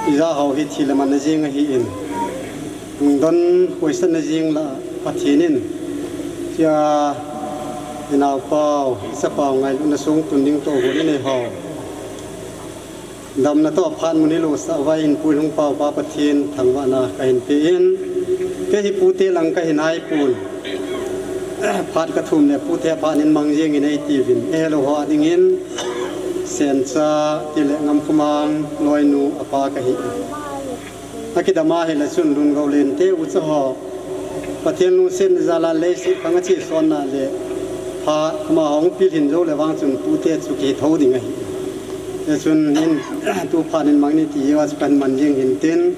ija ho hi thi le man na jing ahin. Lungdon khoisatna jing la Pathen in, chia i naopau, i chapau ngailutna sung tun ding toh hon i nei ho. Damna toh phat mun i losah uva in pui lhung pau pa Pathen thangvahna ka hin pe in, kei hi pute lang ka hi nai pon. Phat ka thum le pute phat in mang jeng in ei tiuvin, ei helou ho dingin Sencha tile Ngamkhomang loinu apa ka hi. Akidam a hile chun Lungou lente ucha ho, Pathen lungsetna jal a leiset khang a chesonna le phat amaho hung pilhin jou le vang chun pute chu kithou ding ahi. Hichun in, tu phat in mang ni ti jeh a chu kan man jing hin tin,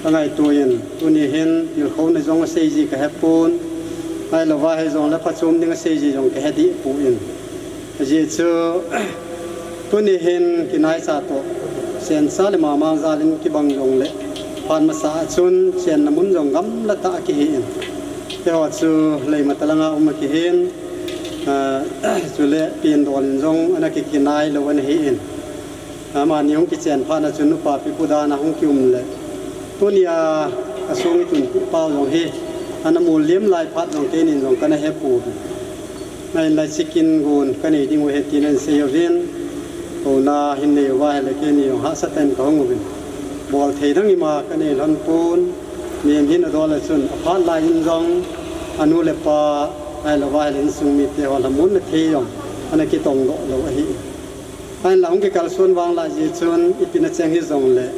ka ngaito in, tuni hin tilkhouna jong a sei ji ka he pon, ahilou va hijongle phachom ding a sei ji jong ka he deh poi. Ajeh chu, tuni hin kinaicha toh, Sencha le Mamang jal in kibang jongle, phat masa a chun chenna mun jong gamla tah a kihi in. Keiho chu Leimata langa um a kihin, ah, chule Pindol in jong ana kikinai lou ana hi in. Amani hung kichen phat na chun nupa pipu dan a hung kium le, tunia ka sung i tunpeh pau jong hi, ana mol liam lai phat jong keinin jong kana he pon. Ahinla chicken gun ka nei ding u ahi tin ahin sei uvin. Kouna hin nei uva ahile keini jong hahsa tah in ka hung uvin. Bol thei dang ima ka nei lhon pon. Min hin adol a chun aphat lai in jong anu le apa ahilou va ahile insung mite ho lhamonna thei jong ana kitong doh lou ahi. Ahinla hung kikalson vang lah jeh chun ipi na cheng hijongle,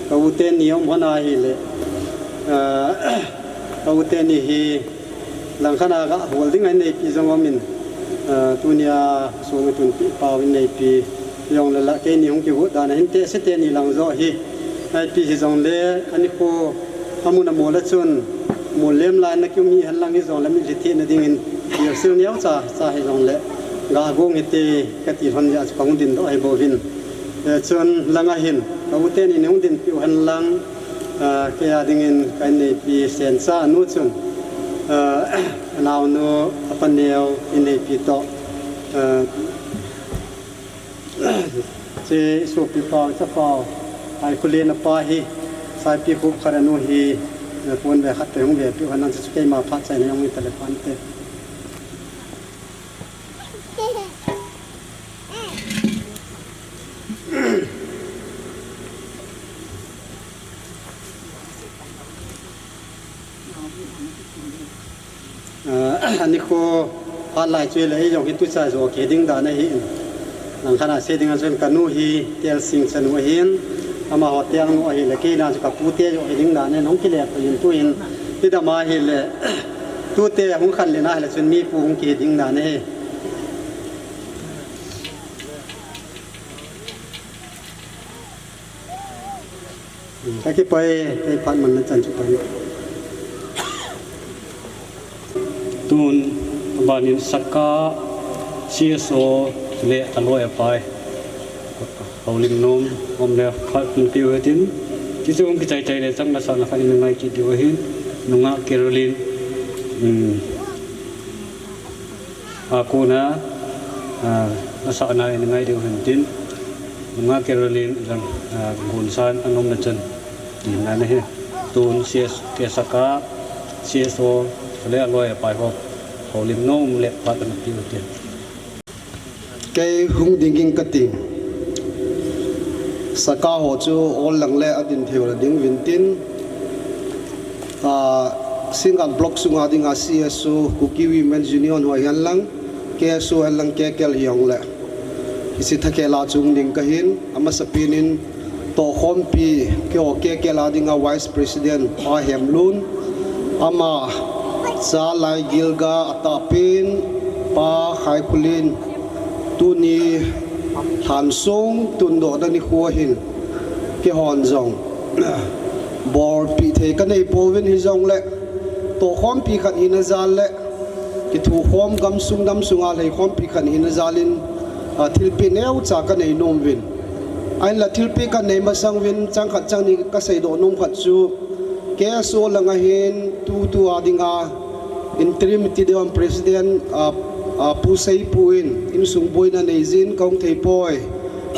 ka u teni um hon ahile, ah, ka u teni hi langkhat a ga hol ding a inneipi jong um in, ah, tunia sung i tunpeh pau inneipi jongle la keini hung kigot dan a hin tehse teni lang joh hi, inneipi hijongle ani kho amun amol a chun, mol liam lai na kium hi hen lang hijongle mitlhi thina dingin, sil neocha cha hijongle, ga gong hite kati lhon jeh a chu ka hung din doh ahi bouvin. Eh, chun langa hin, ka u teni hung dinpeh u hen lang, ah, kei a dingin ka inneipi Sencha nu chun, ah, anaonu, apa neo inneipi toh, ah, Che i sopipa, i chapa, Haikholen apa hi, Saipikhup khat anu hi, eh, pon ve khat te hung vepeh u hen lang, chu keima phat chaina jong hita le pante. Ah, ani kho phat lai chu le, ei jong hi tucha jo kiding dan ahi in. Langkhat a sei ding a chun ka nu hi Telsing chanu ahin, amaho Telnu ahile, keina chu ka pute jo kiding dan ahin, hung kile peh in tuin, hidam ahile, tute hung khanlen ahile chun mipu hung kiding dan ahi. Ka kipah e, kei phat manna chan chu pai. Tun, abanin Saka, C S O, le aloi apai. Houlim nom, um le phat pun piu hitin. Chuchu hung kichai chai le chang na sa na kha in ngai kit diu ahin. Nungah Caroline. Um, a kona, a, asahna in ngai diu hintin, nga Caroline jang, a, gonsan anom na chan, tina na he, tun C S, K S A ka, C S O, le aloi apai ho, holim nom le phat ana piu tin. Kei hung dingin kati. Saka ho chu ol lang le adin thei u la ding vintin. A, Singngat block sunga dinga C S U, Kuki Women's Union ho hihen lang, K S U hihen lang, K K L hijongle. Hiche thakhel a chu hung ding kahin, amasapen in, Tohkhompi, keiho K K L a dinga Vice President, Pa Hemlun, ama, Cha Laigilga, atahpen, Pa Khaikhulin, tuni lhansong tundohna nikho hin, keihon jong, bolpi thei kanei pouvin hijongle, tohkhompi khat hina jal le, kithukhom gamsung damsunga lheikhompi khat hina jalin, a, thilpeh neocha kanei nom uvin. Ahinla thilpeh kanei masang uvin, chang khat chang ni kaseidoh nom khat chu, K S O langa hin tutua dinga interim ti deuh ham president, a, a, Pu Seipu in insung boina neijin kahung thei poi.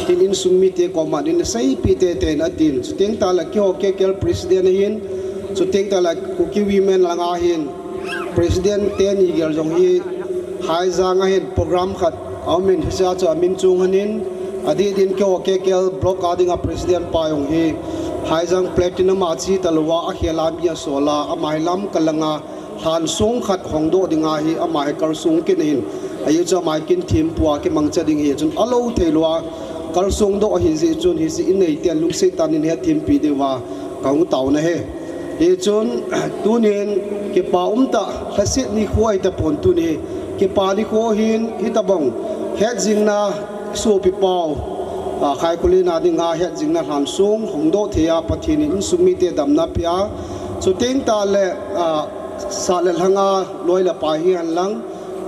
Tin insung mite koma din seipeh teitei in atin. Chuteng tahle keiho K K L president ahin, chuteng tahle Kuki Women langa hin, President teni gel jong hi Haijang a hin program khat aumin hichea chu amin chung ahin, adeh din keiho K K L block a dinga President pa jong hi Haijang Platinum a che talouva akhel a mi asol a, ama hi Lamka langa lhansong khat hongdoh dinga hi ama hi kalsong kit ahin, ahi chu ama hi kin thempua kimangcha ding ahi chun alou theilouva kalsong doh ahi jeh chun hiche in neiten lungset tah in hetthempi diuva kahung taona ahi. Hichun, tunin kipa umtah, lhaset nikho ahitapon tuni, kipa nikho hin, hitobang, hetjingna sopipau, a, Khaikhulin a dinga hetjingna lhansong, hongdoh thei a, Pathen in insung mite damna apeh a, chuteng tahle, a, sah le lhanga loi le pai hihen lang,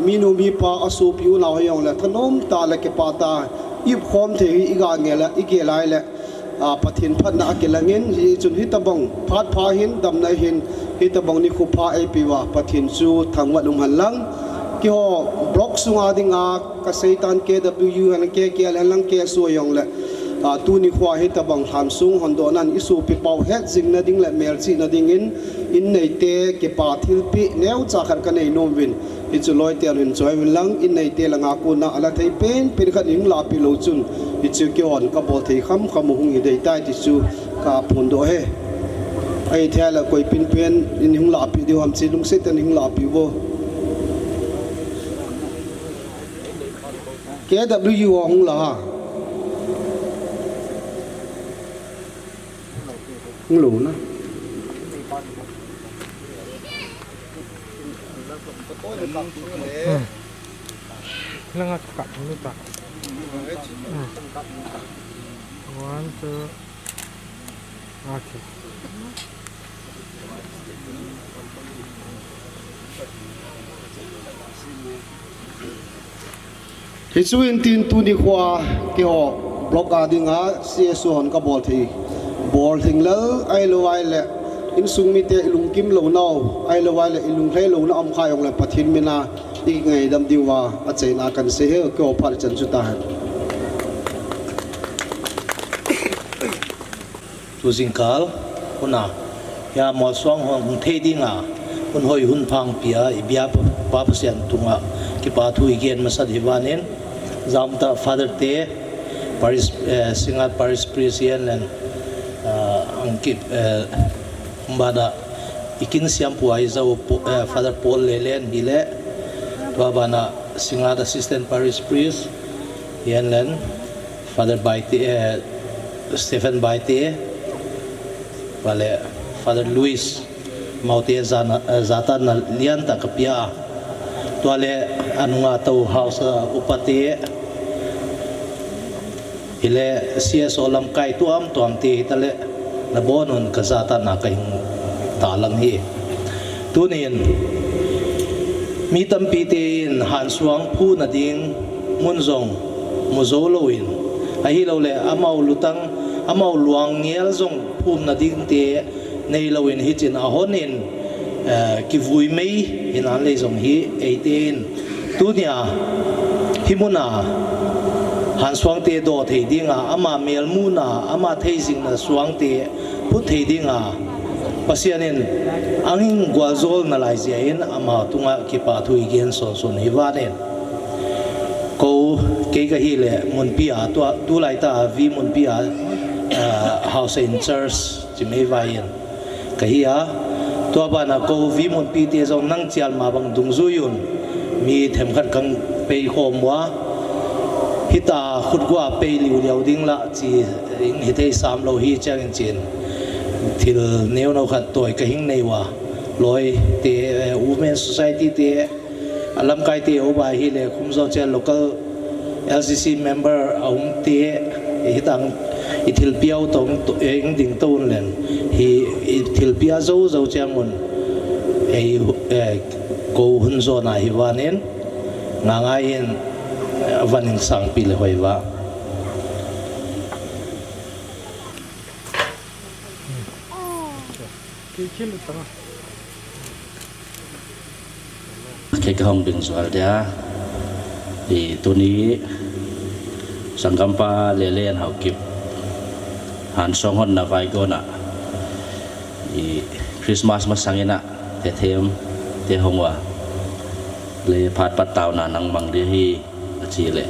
minu mipa asopi unau hijongle, thanom tah le kipa tah, ipkhom thei hi iga ngel a, igel a ahile, a, Pathen phatna akilangin, hichun hitobang phat pha hin, damna hin, hitobang nikho pha eipeuva, Pathen chu thangvah in umhen lang. Keiho block sunga dinga kaseitan K W U hen, K K L hen lang, K S O hijongle, a, tuni khoa hitobang lhansong hondohnan isopipau hetjingna ding le melchihna dingin, in neite kipa thilpeh neocha khat kanei nom uvin. Hichu loite ahin choi uvin lang, in neite langa kona ala thei penpen khat in hung lahpeh lou chun, hichu keihon kabol thei khamkham u hung hi dei tai ti chu kaphondoh ahi. Ahithei le koi penpen in hung lahpeh diu ham ti lungset tah in hung lahpeh uvo. K W U hung la ha. Hung lou na. Hmm. Langa kap ding ta. Hmm. One, two. Okay. Hichu hintin tuni khoa keiho block a dinga C S O hon kabol thei, bol thing lal ahilou ahile, insung mite ilungkim lounau, ahilou ahile ilunglhai louna um kha jongle Pathen mina ikingaidam diuva achaina kahin sei ahi, keiho phat chan chu tahen. Tu jingkah, huna, hia Molsuang hon hung thei dinga, hun hoi hun pha hung pia, i biapa Pathen tunga, kipa thu i gen masat hi vanin, jamta Father te, Parish, eh, Singngat Parish Priest hihen lang, ah, angkip, eh, bana, i kin siampu a i jao, eh, Father Paul Lelen hile, tua bana, Singngat Assistant Parish Priest, hihen lang, Father Baite, eh, Stephen Baite, vale Father Louis, amaute jana, eh, jatana lian tah kapia. Tua le anunga tou house a upate, hile C S O lamkai tuamtuam te hitale, nabonun kajatana kahin tahlang hi. Tunin, mi tampi ten hansuang phuna ding mun jong mu jou louvin, ahilouleh amau lutang, amau luang ngel jong phumna ding te nei louvin hichin ahonin, Eh, kivui mei hinan lei jong hi, eitin tunia hi muna Hansuangte do thei dinga, ama melmuna, ama theijingna suangte phut thei dinga Pasian in angin gualjol nalai jeh in ama tunga kipa thu i gen sonson hi vanin. Ko kei kahi le Munpi a, tua, tulai ta Vi Munpi a, eh, House in Church chi mei vaiin kahi a, tua bana ko Vi Munpi te jong nang chial ma bang dungjuiyun mi themkhat kang pei khom ua, hita khutgua pei liu liu ding la chi hithei sam lo hi chang in chin thil neo no khat toi kahing nei ua, loi te, eh, Women Society te, a lamkai te uva hi le khumjo che local L C C member a um te, hitang i thilpia u tong to, eh, ing ding to un len hi i thilpia jo jo chang un ei, eh, ko hun jo na hi vanin ngangai in, eh, vanin sangpi le hoi va. Kei kahung ding jual dia. I tuni sanggampa Lelen Haokip Hansuang hon na vaigona i Christmas masang ina te them te hong ua le phat pat tau na nang mang di hi. Achi le.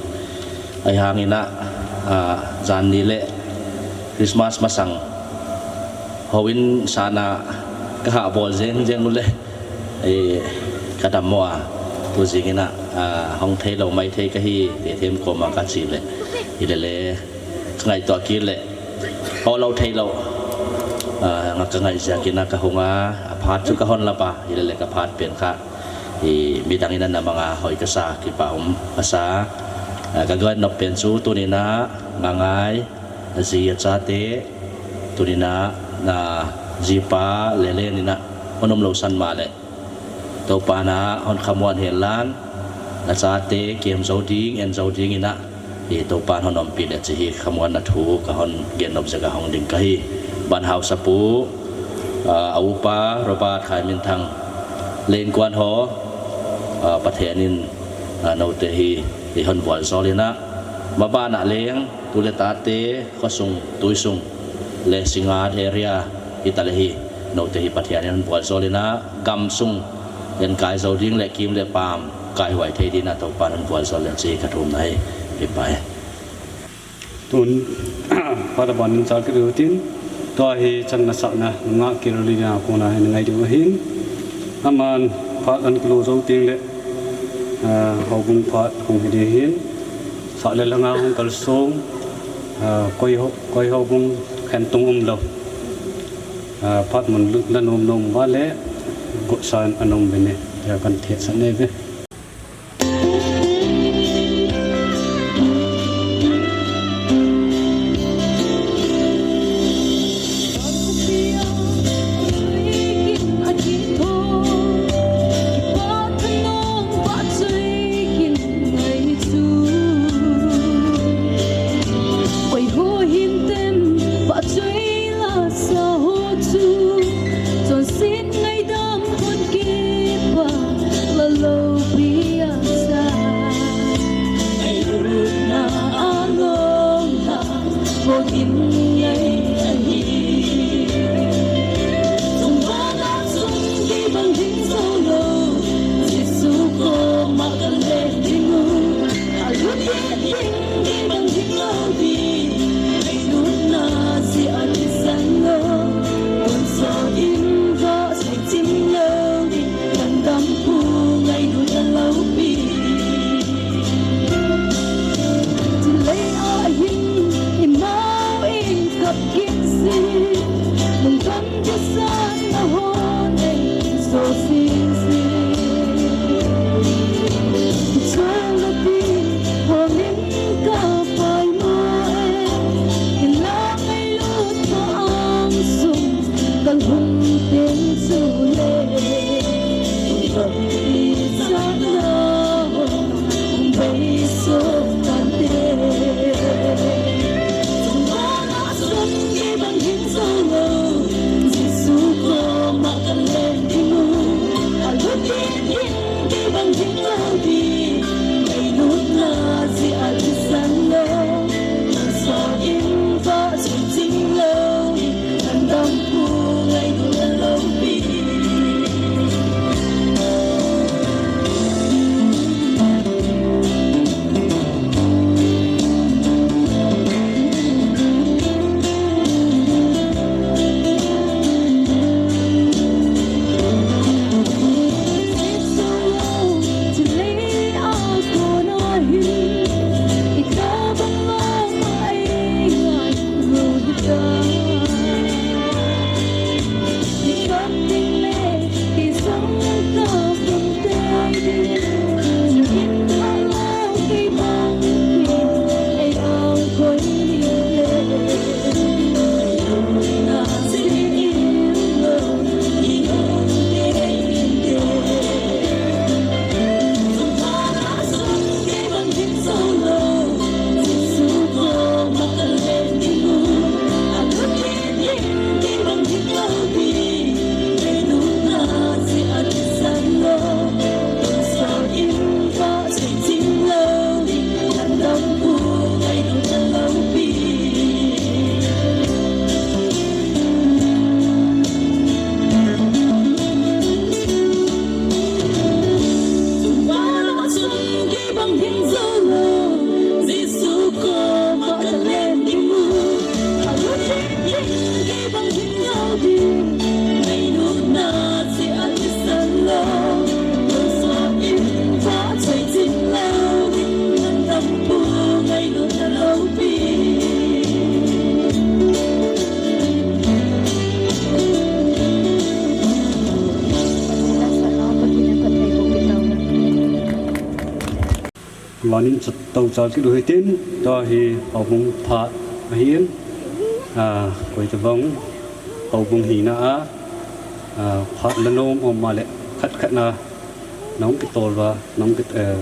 Ai hang ina, a, jan ni le Christmas masang houin sana kaha bol jeng jeng le, eh, kadam mo a. Tu jing ina, a, hong thei lo mai thei kahi, te them koma kachi le. I le le, kangai to ki le. Ho lo thei lo. A, nga kangai jia kina kahunga, a phat chu kahon lapa, i le le ka phat pen kha. I midang ina na manga hoi kasa, kipa um kasa. A, ka gon nop pen chu tunina ngangai, a ji a chate, tunina na jipa Lelen ina hon um lo san ma le. Topa na hon khamuan hen lan, na chate kem jo ding, en jo ding ina. I Topan hon umpi le chi hi khamuanna thu kahon gen nop jeh a hong ding kahi. Ban hausapu, a, a upa Robert Khaiminthang le inkuan ho, a, Pathen in, a, note hi i hon vual jol ina. Mabana leng, tu le tate, khosung, tuisung, le Singngat area, i ta le hi, note hi Pathen in hon vual jol ina, gamsung, en kai jo ding le kim le pam, kai huai thei ding na Topan hon vual jol le chi ka thum na hi, i pai. Tun, Father Ban in chal kit u tin, tua hi channa sakna, nga Carolina kona hin ngai diu hin. Aman, phat an kilo jo ting le, a, houbung phat hung hi di hin. Sa le langa hung kal sung, a, koi ho, koi houbung khen tung um lo. A, phat mun lut la nom nom va le, got san anom be ne, ya kan thiet sa ne ve. Anin chat to chal kit u hitin, tua hi houbung phat ahin, a, koi tabang houbung hina a, a, phat la nom um ma le khat khat na nong kitol va, nong kit, eh,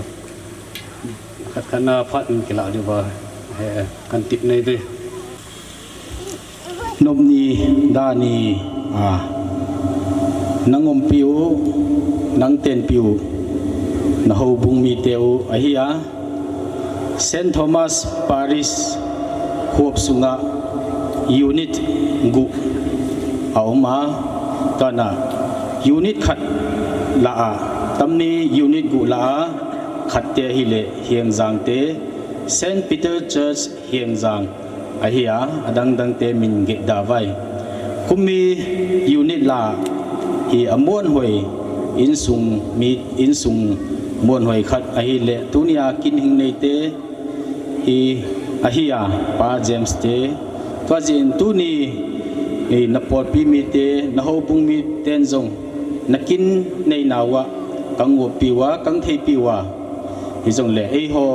khat khat na phat in kila diu va, he, kan tip nei ve. Nop ni, da ni, a, nang umpi u, nang tenpi u, na houbung mite u ahi a, Saint Thomas Parish huop sunga unit gup a um a, kana unit khat la a, tamni unit gup la a, khat te ahile Hiengjang te, Saint Peter Church Hiengjang ahi a, adang dang te min gei da vai. Khumi unit la hi a muanhuai insung mi, insung muanhuai khat ahile, tunia kin hing nei te hi ahi a, Pa James te. Tua jin tuni, eh, na pawlpi mite, na houbung miten zong, na kin nei nau a, kang upi ua, kang theipi ua. Hi zong le, ei ho,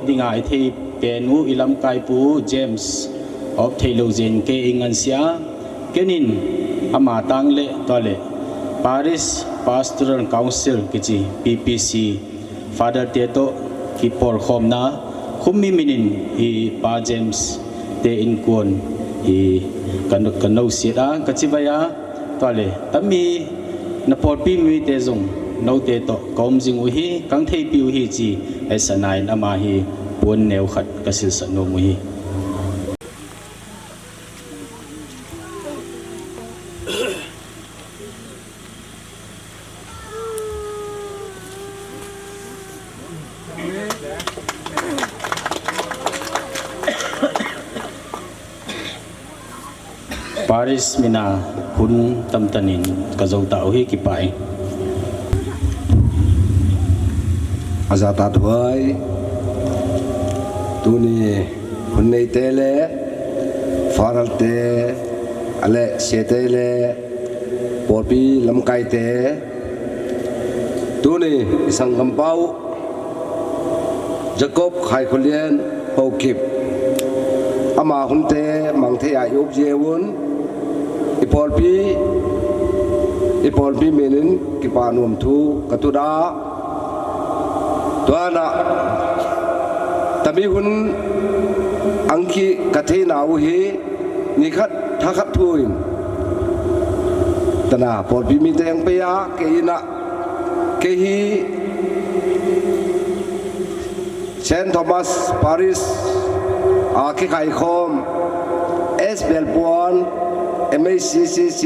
dinga i thei pen u, i lamkai pu James, op thei lo zen ke i ngan sia, kenin ama tang le, tua le, Parish Pastoral Council kichi, P P C, Father te to, ki por khom na, khum mi minin, i Pa James te in kuon, i kan, kan no siet a, ka chi vai a, tua le, tami na pawlpi mite zong, note to, ka um zing u hi, kang theipi u hi chi, ei sa nain ama hi, puan neu khat ka silsat nom u hi. Parish mina hun tamtanin ka zo ta u hi kipai. Aza ta tuai. Tuni hun nei te le, Father te, ale se te le, pawlpi lamkai te, tuni i sanggam pau, Jacob Khai Khulian Haokip. Ama hunte mang thei a i up je un, i pawlpi, i pawlpi minin kipa nuam thu ka tut a. Tuana, tami hun ang ki ka thei na u hi, ni khat, tha khat thu in. Tana, pawlpi mite ang pe a, ke ina, ke hi, Saint Thomas Parish, a kikhai khom, S Belpuan, M A C C C,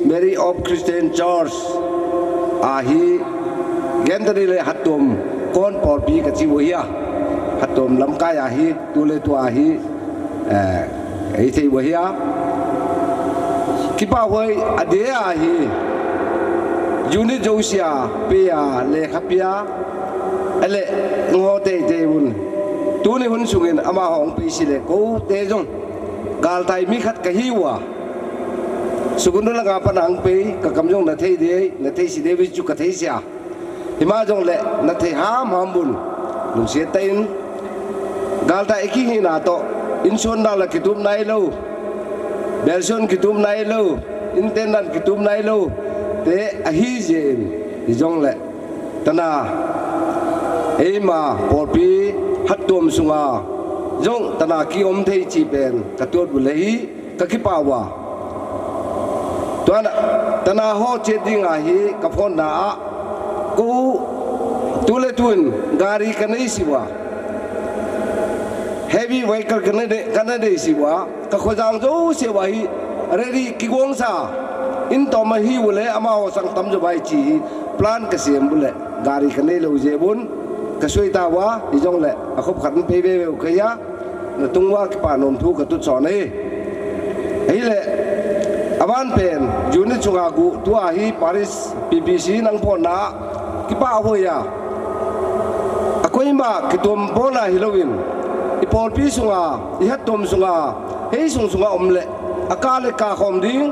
Mary of Christian Church, a hi, Gentari le Hatum, kon pawlpi ka chi u hi a, Hatum lamkai a hi, tu le tu a hi, eh, ei thei u hi a. Kipa huai a dia hi, unit josia, pia, lekha pia, ele, ngo te te un. Tuni hun sungin ama hong pe si le ko te zong. Galtai mi khat ka hi ua. Sukun du langa pan ang pe, ka kam zong na thei de, na thei si de, vi chu ka thei sia. Hima zong le, na thei ham ham bun. Lungsiat ta in. Galtai ki hi na to, insuan na la kitup nai lo. Belsuan kitup nai lo. Intendan kitup nai lo. Te ahi je in. Hi zong le. Tana, eima pawlpi hattuam sunga zong tana ki om thei chi pen ka tuat u le hi ka kipa ua. Tuana, tana ho chet dinga hi ka phone na a ko tu le tun gari ka nei si ua. Heavy vehicle ka nei, ka nei si ua. Ka khojang zo se ua hi ready kigong sa. In toma hi u le ama ho sang tam zo bai chi hi plan ka sem u le. Gari ka nei lo je bun, ka sui ta ua, hi zong le, a khop khat in pei ve ve u ka ya, na tung ua kipa nom thu ka tut sawn e. Hi le, a van pen, unit chunga gu, tua hi Parish P P C nang pon na, kipa hoi a. A koi ma, kituam pon na hi lo in, i pawlpi sunga, i hattuam sunga, hei sung sunga om le, a ka le ka khom ding,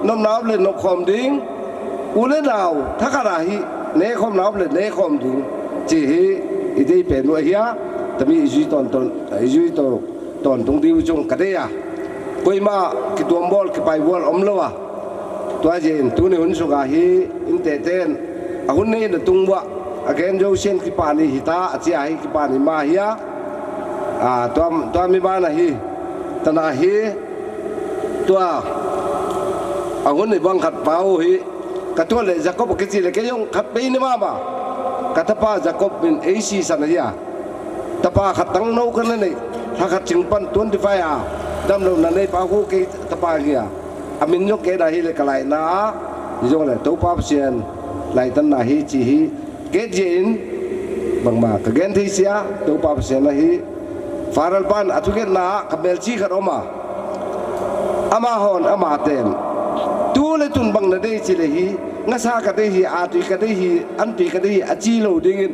nop nau le nop khom ding, U le nau, thakhat a hi, ne khom nau le ne khom ding. Chi hi, Idei pen u ahia, tami ijui ton ton, ijui to ton tung diu chung kadei a. Koima kituam bol, kipai bol umlou a. Tua jeh in tuni hun sunga hi, in teten, ahun neina tung uva, agen jousen kipani hita, achia hi kipani ma hia. A, tua, tua mi bana hi, tana hi, tua, ahun ibang khat pau hi, katual le Jacob kichi le kei jong khat pei ni mama. Katapa Jacob in eisi san ahia. Tapa khat tang nou kana nei, lha khat chingpan twenty five a, damlouna neipa khu kei tapa hia. Amin jong kei da hi le kalaina a, jong le Toupa Pathen laitanna hi chi hi, kei jeh in, bangma kagen thei sia, Toupa Pathen ahi, Father pan athugenna a, kamelchih khat um a. Amahon, amaten. Tu le tun bang nadei chi le hi, ngasa kadei hi, atui kadei hi, antui kadei hi, achi lou dingin,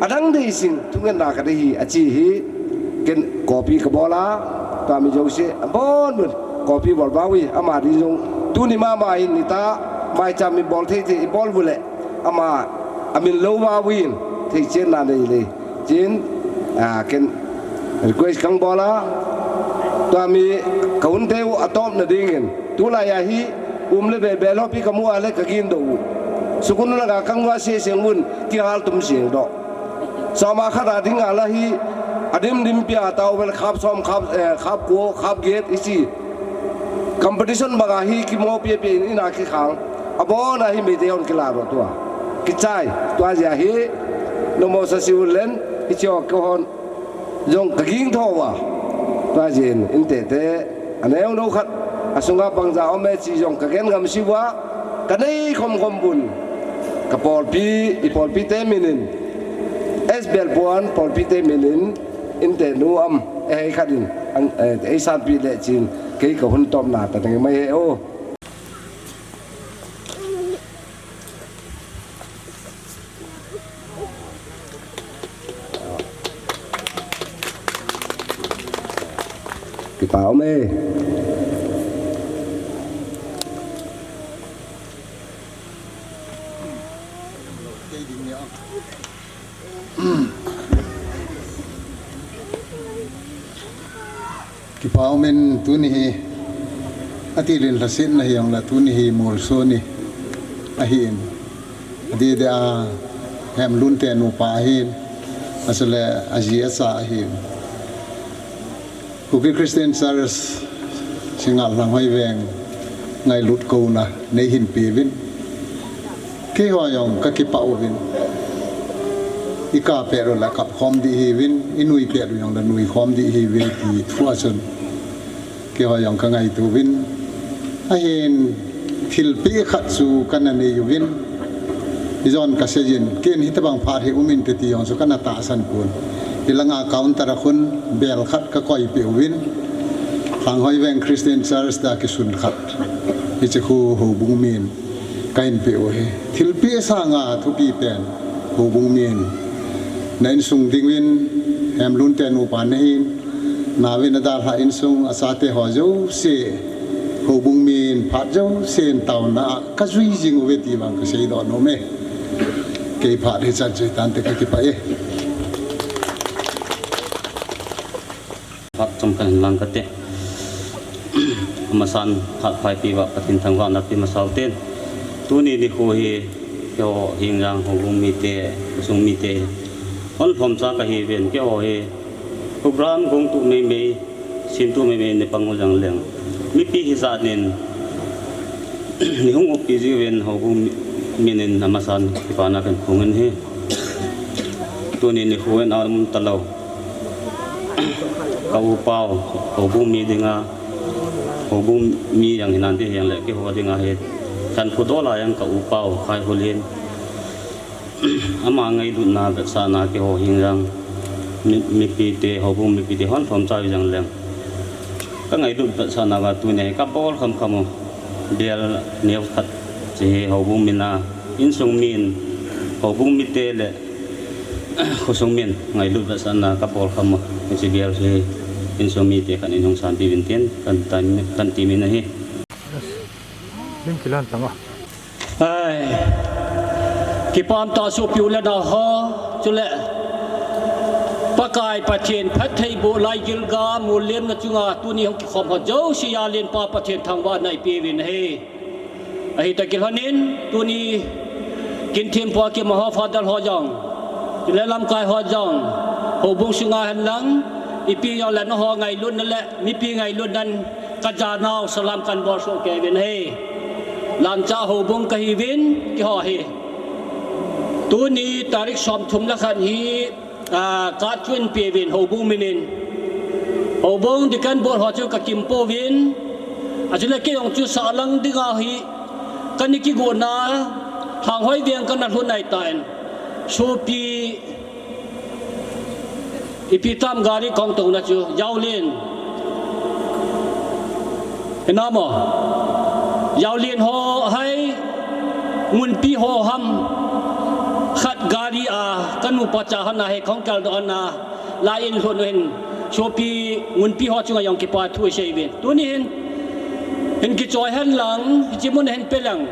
adang dei sing, thugenna kadei hi, achi hi, ken copy kabol a, tami jouse, abon bun, copy bol baui, ama ding jong, tuni mama in nita, maicham ibol thei thei, ibol bule, ama, amin lou baui in, thei chenna nei le. Chin, a, ken request kang bol a, tua mi kahun teu atom na dingin, tulai a hi, um le be, be lopi kamu a le kagin do u. Sukun na ga kang wa se seng un, kihal tum seng do. Sama khat a ding a la hi, adim dim pia tau bel khap som, khap, eh, khap ko, khap get isi. Competition banga hi kimopi pi in ina kikhang. Abona hi Meitei hon kila ro tua. Kichai, tua jeh hi, nomo sa siulen, hiche ho kihon, jong kaging tho uva. Tua jeh in, in tete, aneo no khat, asunga pangja ome chi jong kagen ngam siuva, kanei khom khom bun. Kapolpi, ipolpi te minin, S Belpuan, polpi te minin, in te nu am, eh, khat in, an, eh, ei sanpi le chin, kei kahun tom na ta ding mai he o. Kipa um e. Kipa um in tuni hi, atilin lhasetna hijongle tuni hi molso ni ahin. Adeh deh a Hemlun te nupa ahin, asole aji acha ahin. Kuki Christian Church Singngat Lhanghoi Veng ngailut kouna neihin peuvin. Keiho jong kakipah uvin. Ikap pet uleh kap khom ding ahiuvin, inui pet u jongleh nui khom ding ahiuve ti thu a chun keiho jong kangaito uvin. Ahin thilpeh khat chu kana nei uvin. Ijon kasei jin, ken hitobang phat hi um inte ti jong chu kana tahsan pon. Ilanga counter a khun bel khat kakoi peh uvin. Lhanghoi Veng Christian Church a kisun khat. Hiche khu houbung min kahin peh u ahi. Thilpeh sanga thupi pen houbung min na insung dingin Hemlun te nupa nahin, nauvin adalhah insung achate ho jouse, houbung min phat jousen taona a kajui jing uve ti vang kasei doh nom e. Kei phat hichan chu hitante, kakipah e. Phat chomkhat hin lang kate. Amasan phat phaipi uva Pathen thangvahna pe masa uten. Tuni nikho hi keiho Hingjang houbung mite, khosung mite hon lhomcha kahiuvin, keiho hi program gongtu meimei, simtu meimei nei pang u jongleng, mipi hijat in nei hung umpi jiu vin houbung minin amasan kipana kahin phong in ahi. Tuni nikho in aum talou. Ka u pau, houbung mi dinga, houbung mi jong hinante hijongleh keiho dinga hi, chan phu dola jong ka u pau Khaihul in, ama ngailutna vetsahna keiho Hingjang mi, mipite, houbung mipite hon lhomcha u jongleng, ka ngailut vetsahna uva tuni hi kabol khamkham u. Bel neo khat hiche houbung mina, insung min, houbung mite le khosung min ngailut vetsahna kabol kham u. Hiche bel hi insung mite khat in hung sanpi uvin tin kahin, kahin ti min ahi. Lim kilan tang a. Ai. Kipah tah sopi u le nao ho, chule Pakai Pathen phattheiboh lai gilgal molna chunga tuni hung kikhom ho jouse a Lenpa Pathen thangvahna ipeuvin ahi. Ahi tah kilhon in tuni kin thempu a kimaho Father ho jong, chule lamkai ho jong, houbung sunga henlang, ipi jong le nangho ngailutna le mipi ngailutnan kajanau salam kahin bolsoh kei uvin ahi. Lancha houbung kahiuvin, keiho hi. Tuni tarik somthum le khat hi, ah, card chu eipeuvin houbung minin. Houbung deacon board ho chu kakim pouvin. Achule kei jong chu sahlang dinga hi kana kigotna Lhanghoi veng kana lhun ahitan. Sopi ipi tam gari kahung touna chu, Yaolin. Hinamo. Yaolin ho hai, Ngunpi ho ham. Khat gari a, kanupa cha hon ahi, kahung kaldoh hon a, lai in lhun u hin. Sopi Ngunpi ho chunga jong kipa thu iseiuvin. Tuni hin, hin kichoi henlang, hiche mun a hin pelang,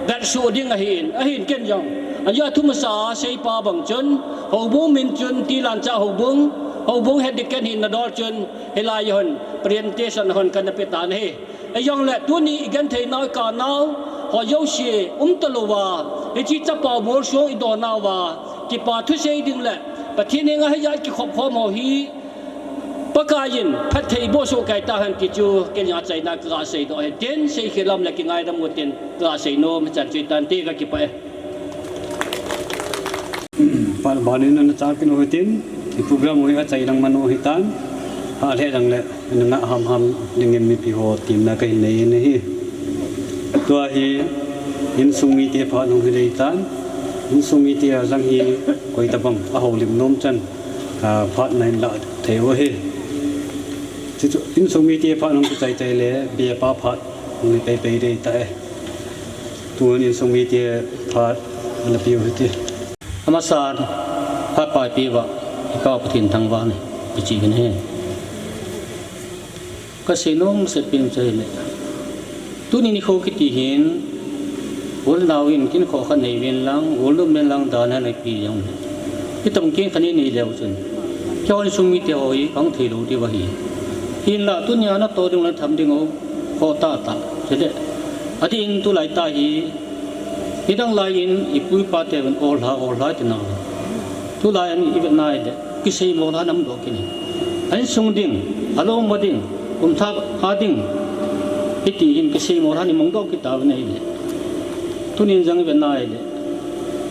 vetsuh ding ahin, ahin ken jong. Ajeh chu thumasa a seipa bang chun, houbung min chun, ti Lancha houbung, houbung head deacon hina dol chun, hilai a hon, presentation hon kana petan ahi. Ahijongle, tuni igenthei nau, ikanau, ho jouse, umtalouva, hiche chapao molsong idonauva, kipa thusei ding le, Pathen henga hijat kikhop khom ho hi, Pakai in phattheiboh soh kei tahen ti chu, keiya achaina kaga seidoh ahi, tin seikhel lam le kingaidam utin, kaga seinom, hichan chu hitante, kakipah e. Phat banin ana chang kit u hitin, i program u hi achai lang man u hitan, ahet lang le, nanga hamham dingin mipi ho temna kahin nei in ahi. Tua hi, insung mite phat hung hi ding tan, insung mite a jang hi, koi tabang, ahoulim nom chan, a, phat nahin la thei u ahi. Chuchu, insung mite phat hung kichai chai le, bepa phat hung hi pei pei ding tai. Tun insung mite phat ana peh u hite. Amasan, phat pa ipe uva, i Pau Pathen thangvahna ipe cheh uvin ahi. Kasei nom seh pen chu ahile. Tuni nikho kiti hin, u le nao in kin kho khat nei uvin lang, u le nao in lang dan a nei pi jong le. Hitabang kin khat nei nei leu chun. Keiho insung mite ho hi, kahung thei lou diu ahi. Hinla tunia natoh ding u le natham ding u, khoh tahtah. Chule, adeh in tulai tah hi, nidang lai in ipu ipa teuvin olha, olha iti nau. Tulai in ivet na ahile, kiseimo lha ana umdoh kit in. A insung ding, aloma ding, kumthah a ding, hiti hin kiseimo lha ana mangdoh kit tauvin ahile. Tunin jong ivet na ahile,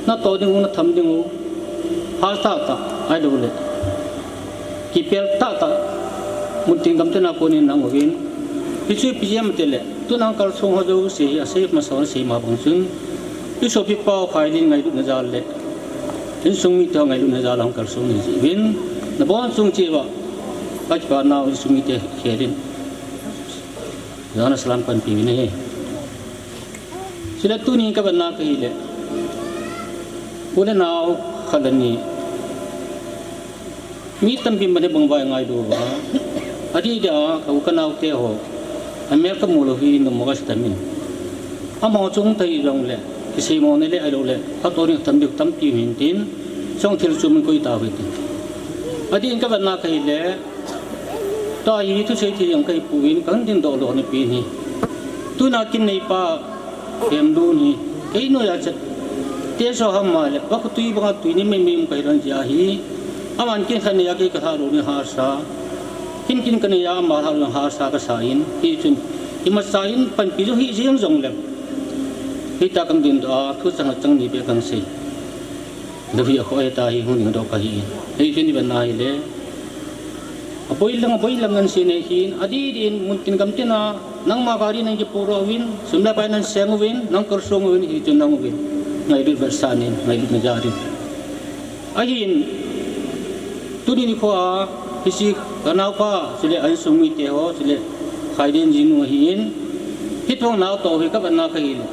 natoh ding u, natham ding u, khoh tahtah, ahilou le. Kipel tahtah, muntin gamtin a konin nang uvin. Hichu ipi jeh ham itile, tuna kalsong ho jouse hi asei masa u ana sei ma bang chun. I sopi Pau Khailin ngailutna jal le, insung mite ho ngailutna jal a hung kalsong nahi jeh uvin, nabonchauva, kakipah nau insung mite khel in. Jana salam kahin pe uvin ahi. Chule tuni kavetna kahile, u le nao khat le ni, mi tampi man hi bang vai ngailu uva. Adeh deh a, ka u ka nao te ho. Amel kamu lou hi nom ka sa tamin. Amaho chung thei jong le, kiseimo nei le ahilou le, katoh ding tam ding tampi um hin tin, chong thil chu min koi tau hitin. Adeh in kavetna kahile, tua hi thusei thei jong kahi pon, kahin dingdoh lou ana pe hi. Tuna kin neipa, Hemlun hi, kei noiya chat. Teso ham ma le, va khotui banga tui ni mei mei um kahi lon jeh ahi. Aman kin khat neiya kei kalha lou ni hahsa. Kin kin kaneiya ama lha lou hahsa kasa in, hichun. Imacha in panpi jong hi jeng jong le. Hita kahin dingdoh a, thu chang chang ni beh kahin sei. Lou hi akhoh e ta hi hung dingdoh kahi in. Hichun ivetna ahile. Aboi lang, aboi lang ngan sei nei hin, adeh deh in, muntin gamtin a, nangma gari nang kipodoh uvin, sum le pai nang seng uvin, nang kalsong uvin, hichu nang uvin. Ngailut vetsahnan, ngailutna jal in. Ahin, tuni nikho a, hiche, ka naopa, chule a insung mite ho, chule, Khaiden jinu ahin, hitobang nao toh hi kavetna kahile.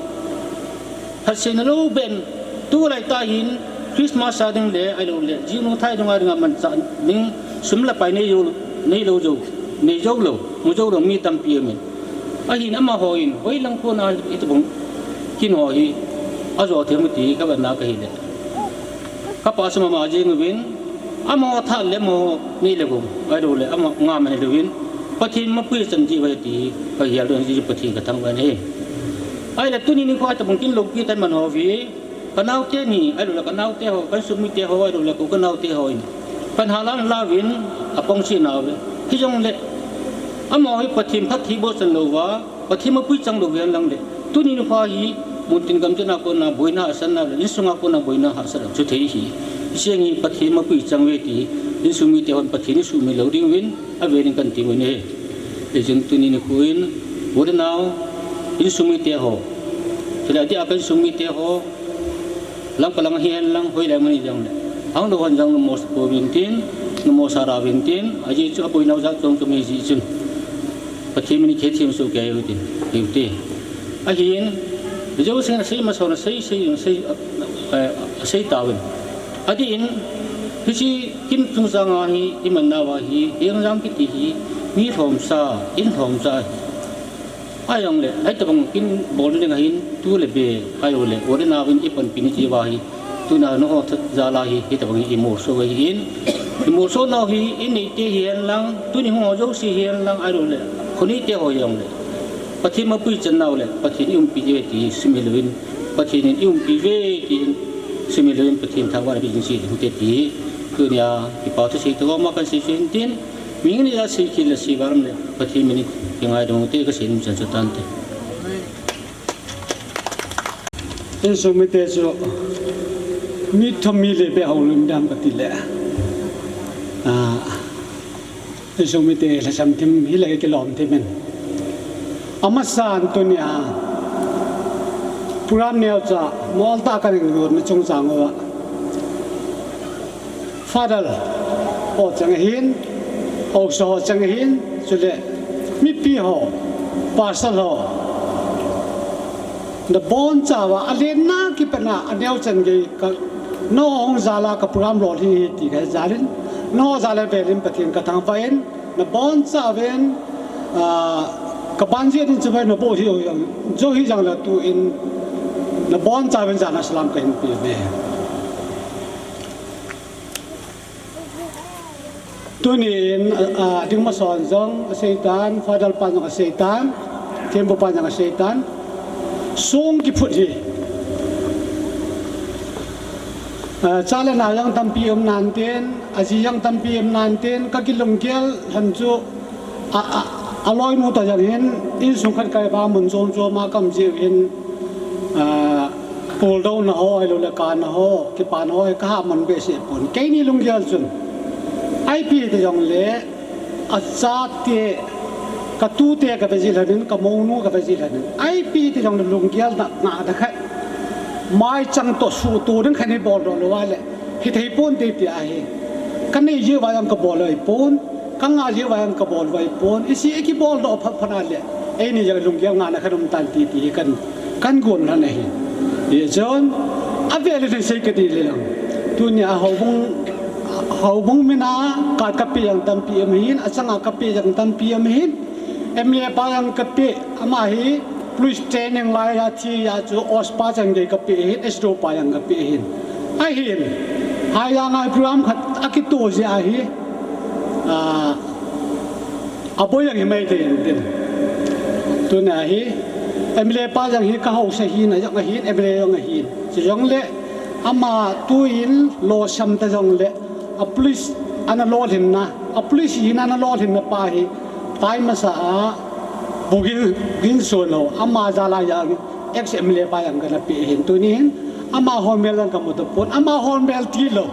Phatseina lou beh in, tulai tah hin Christmas a ding le, ahilou le, jinu thai dunga dinga manchah ding, sum le pai nei jou, nei lou jou, nei jou lou, mu jou lou, mi tampi um in. Ahin amaho in, hoilang kona itobang, kin ho hi, ajo thei mu ti kavetna kahile. Kapa sum ama jeng uvin, Amaho tha le amaho nei le gou, ahilou le amaho ngam ahi louvin, Pathen mapui chan ji uve ti, ka hial don ji Pathen ka thangvah in ahi. Ahile tuni nikho a tabang kin loupi tan man ho vi, ka naote ni, ahilou le ka naote ho, ka insung mite ho, ahilou le ko ka naote ho in, pan halan lauvin, apong si nauve. Hijongle, amaho hi Pathen phatthei boh chan louva, Pathen mapui chang lou uve lang le. Tuni nikho hi, muntin gamtin a kona boina hahsatna le, insunga kona boina hahsat chu thei hi. Hiche hi Pathen mapui chang uve ti, insung mite hon Pathen in suhmil lou ding uvin, avel in kan ti uvin ahi. Hichun tuni nikho in, u le nao, insung mite ho. Chule adeh a ka insung mite ho, Langpa lang hihen lang, hoilai mun hijongle. Ahung lou hon jong numo sa pouvin tin, numo sa rauvin tin, ajeh chu aboinau jat chom chom ahi jeh chun. Pathen min in kithem soh kei u tin, hiu te. Ahin, jouse in asei masauvin, asei, sei, sei, eh, asei tauvin. Adeh in, hiche kin chungchang a hi, iman nauva hi, hengjam kiti hi, mi lhomsa, in lhomsa hi. Ahijongle, hitabang kin bol ding ahin, tu le be, ahilou le, u le nao in ipanpi na ji uva hi, tuna nangho jal a hi, hitabang hi imolso u ahin, imolso nau hi, in neite hihen lang, tuni hung ho jouse hihen lang, ahilou le, khonei te ho hijongle, Pathen mapui chan nau le, Pathen in umpi uve ti, suhmil louvin, Pathen in umpi uve ti, suhmil louvin, Pathen thangvah in pejing se u hite ti, tunia, kipa thusei toh ma kan sei chu hin tin, Mihing ni a sei khel le sei val le Pathen min in kingaidam u te ka sei nom chan chu tante. Insung mite chu mi thum mi le be hung lhung dam kati le. Ah, insung mite lhasam thim hile kilom thim in. Amasan tunia program neocha molta kan got na chungchang uva. Father ho chang ahin, haosa ho chang ahin, chule mipi ho, pastor ho. Naboncha uva, alenna kipat na, aneo chan gei ka, nangho jal a ka program lolhing ahi ti ka jal in, nangho jal a velin Pathen ka thangvah in, naboncha uvin, ah, ka banjin in chibai nabol hi, jou hi jongle tuin, naboncha uvin jana salam ka hin pe uve. Tunin, a, a, ding masan jong aseitan, Father pan jong aseitan, Thempu pan jong aseitan, song kiphut hi. A, cha le nao jong tampi um nan tin, aji jong tampi um nan tin, ka kilunggel lhon chu, a, a, aloinu toh jong hin, insung khat kai ba mun chom chom a ka um jiu hin, a, puldouna ho, ahilou le kana ho, kipana ho, ka ha man behseh pon. Keini lunggel chun. Ipi ti jongle, achate, ka tute ka ve ji lhon in, ka mounu ka ve ji lhon in. Ipi ti jongle lunggel na, na da khat. Maichang toh suhtoh ding khat hi bol doh lou a le. Hithei pon te ti ahi. Ka nei jeh uva jong ka bol uva ahipon. Ka ngah jeh uva jong ka bol uva ahipon. Hiche ikibol doh phat phat a le. Eini jong lunggel ngahna khat um tan ti ti hi kan, kan gon lhon ahi. Hichun, avel in sei ka ti le lang. Tunia houbung, houbung min a card ka pe jong tampi um ahin, achang a ka pe jong tampi um ahin. M L A pa jong ka pe, ama hi, Police training lai a thi a chu OSPA jong gei ka pe ahin, S D O pa jong ka pe ahin. Ahin, hai jong a program khat akitoh jeh ahi, a, aboi jong hi mai thei in tin. Tuna hi, M L A pa jong hi ka haosa hina jong ahin, M L A jong ahin. Chujongle, ama tuin losam ta jongle, a police ana lolhinna, a police hina ana lolhinna pa hi, tai masa a, Pu Gin, Ginson ho, ama jal a jong, ex M L A pa jong kana pe ahin tunin, ama hon mel jong ka mu tapon, ama hon mel tilou.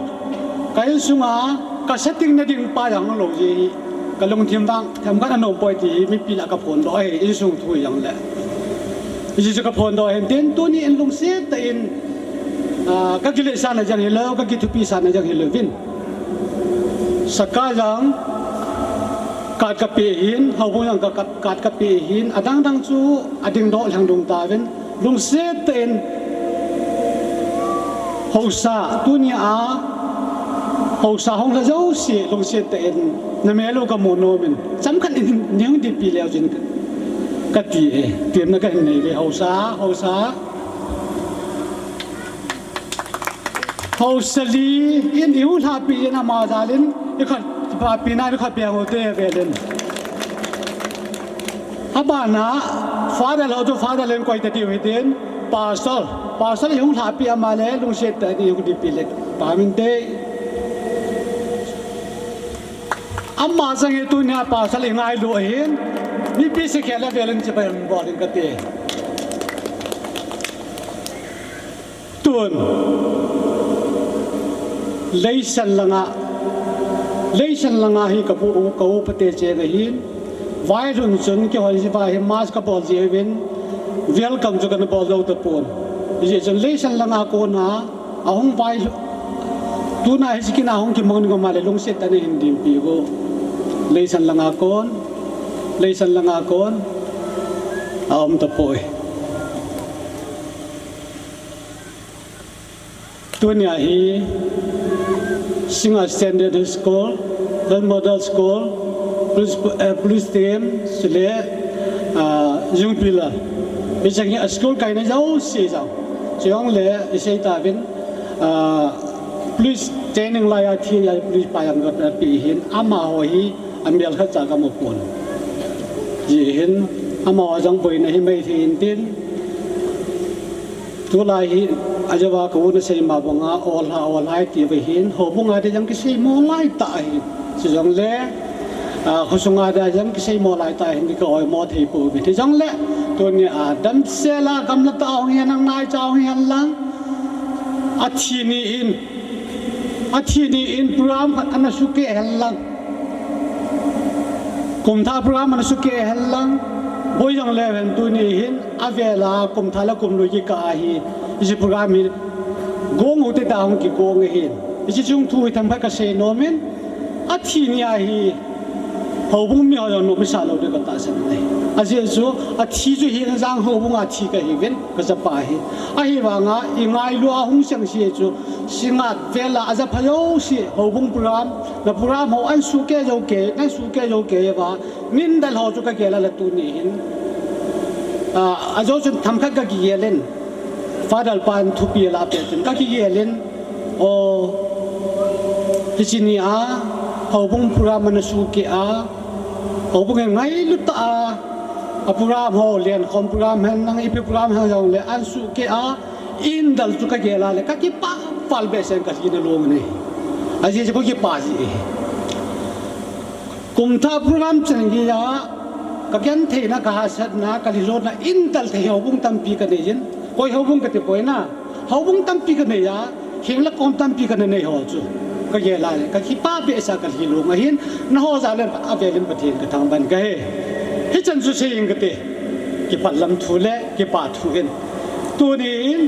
Ka insunga, ka setting na ding pa jong lou jeh hi, ka lungthim vang, themkhat anom poi ti hi, mipi lah a ka phondoh ahi, insung thu jongle. Hiche chu ka phondoh ahin tin, tunin lungset tah in, a, ka kiletsahna jong hilou, ka kithupisahna jong hilou vin. Saka jong card ka pe ahin, houbung jong ka, ka, card ka pe ahin, adang dang chu ading doh lhang dong tauvin, lungset tah in haosa, tunia haosa hung lha jouse, lungset tah in na mel u ka mu nom in, chomkhat in nei hung tipi leu chun ka, ka ti e, temna ka hin nei ve, haosa, haosa. Hausali in i hung lhapi in ama jal in i khat papi na i khat piang u te velin. Abana Father lo chu Father len koi ta tiu hitin Pastor. Pastor i hung lhapi ama le lungset ta ni hung di pi le pa min te. Ama sang hi tunia Pastor i ngailu ahin. Mipi se khel a velin chibai bol in kati. Tun Leisan langa, Leisan langa hi ka pu, ka u pate che ka hin. Vailhun chun kihon ji vai hi mas ka bol ji uvin. Welcome chu kan bol lo ta pon. Ijeh chun Leisan langa kona ahung vai tuna hi sikina hung kimang ni ko male lungset tane hin dim pi ko. Leisan langa kon, Leisan langa kon a um ta poi. Tunia hi Singa Standard School, Lal Model School, Police, eh, Police Team, sile, ah, Jungpila. Isang hi a school kaina jau si jau. Siang le isei ta vin, ah, police training lai a thi ya police pa yang ka pi hin ama ho hi a mel khat cha ka mu pon. Ji hin ama ho jang boina hi mai thi in tin. Tulai hi, ajawa ka u na sei ma banga, olha, olha, ti ve hin, houbung a de jang kisei mo lai ta hin. Si jong le, a, khosung a de jang kisei mo lai ta hin, ka oi mo thei po ve. Ti jong le, tunia, damsel a, gamla ta hung hian, nang nai cha hung hian lang. A thi ni in, a thi ni in, program khat ana suke hen lang. Kum thah program ana suke hen lang. Boi jong le hen tuni hin, a vela kum thah le kum lui kikah a hi, isi program hi gong u te ta hung kigong ahin. Isi chung thu hi themkhat ka sei nom in, a thi ni a hi, houbung mi ho jong nom i sa lo de ka tahsan ahi. A jeh chu, a thi chu hi jang houbung a thi ka hi vin, ka chapa hi. Ahivanga, i ngailu a hung seng si chu, singat vela a ja pha jo si, houbung program, na program ho an suke jo ke, na suke jo ke va, Nin dal ho chu ka gel a la tuni hin. A, a jo chun themkhat ka kigel in. Father pan thupi la pe chun ka kigel in. O, hichi ni a, houbung program ana suke a, houbung e ngailu ta a, a program ho len khom program hen nang ipi program hen jong le an suke a, in dal chu ka gel a le ka kipa pal be sen ka hina long ni. A ji chu ka kipa ji. Kum thah program chen gei a, ka gentheina, ka hahsatna, ka lhilona, in dal thei houbung tampi ka nei in, koi houbung ka ti poi na, houbung tampi ka nei a, heng le kom tampi ka na nei ho chu, ka gel a le, ka kipa behseh ka lhilong ahin, na ho jal in a vel in Pathen ka thangvah in ka he. Hichan chu sei in ka ti, kipah lam thu le, kipa thu in. Tuni in,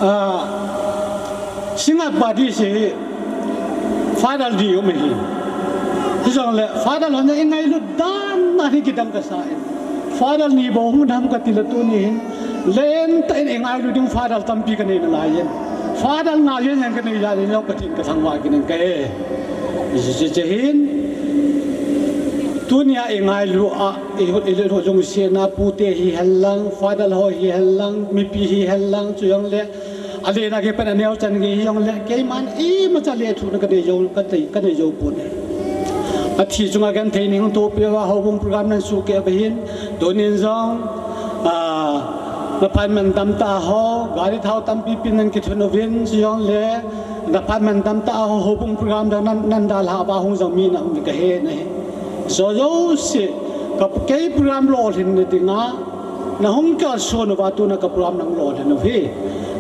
Ah, singa pa di si Father di um hi. Hijong le Father ho na i ngailu dan na hi kidang ka sa in. Father ni bou hung dam ka ti la tuni hin. Len ta in i ngailu ding Father tampi ka nei na lai in. Father na yen yang ka nei ya le lo ka tin ka thangvah kinin ka e. Isi che che hin. Tunia i ngailu a, i hut i le lungsena pute hi hen lang, Father ho hi hen lang, mipi hi hen lang, chu jong le, a lena ke pen a neo chan gei hi jong le, keiman imacha le thu na ka nei jo, ka nei, ka nei jo pon e. A thi chunga genthei ning to pe va houbung program nan suke va hin, tunin jong, a, na phan man dam ta ho, gari thao tampi pin nan kithun uvin, chu jong le, Na phat man dam ta ho, houbung program dang nan, nan dalha va hung jong mi na um ka he na hi. Jo jo si, ka kei program lolhin na dinga, na hung kalson uva tuna ka program nang lolhin u hi.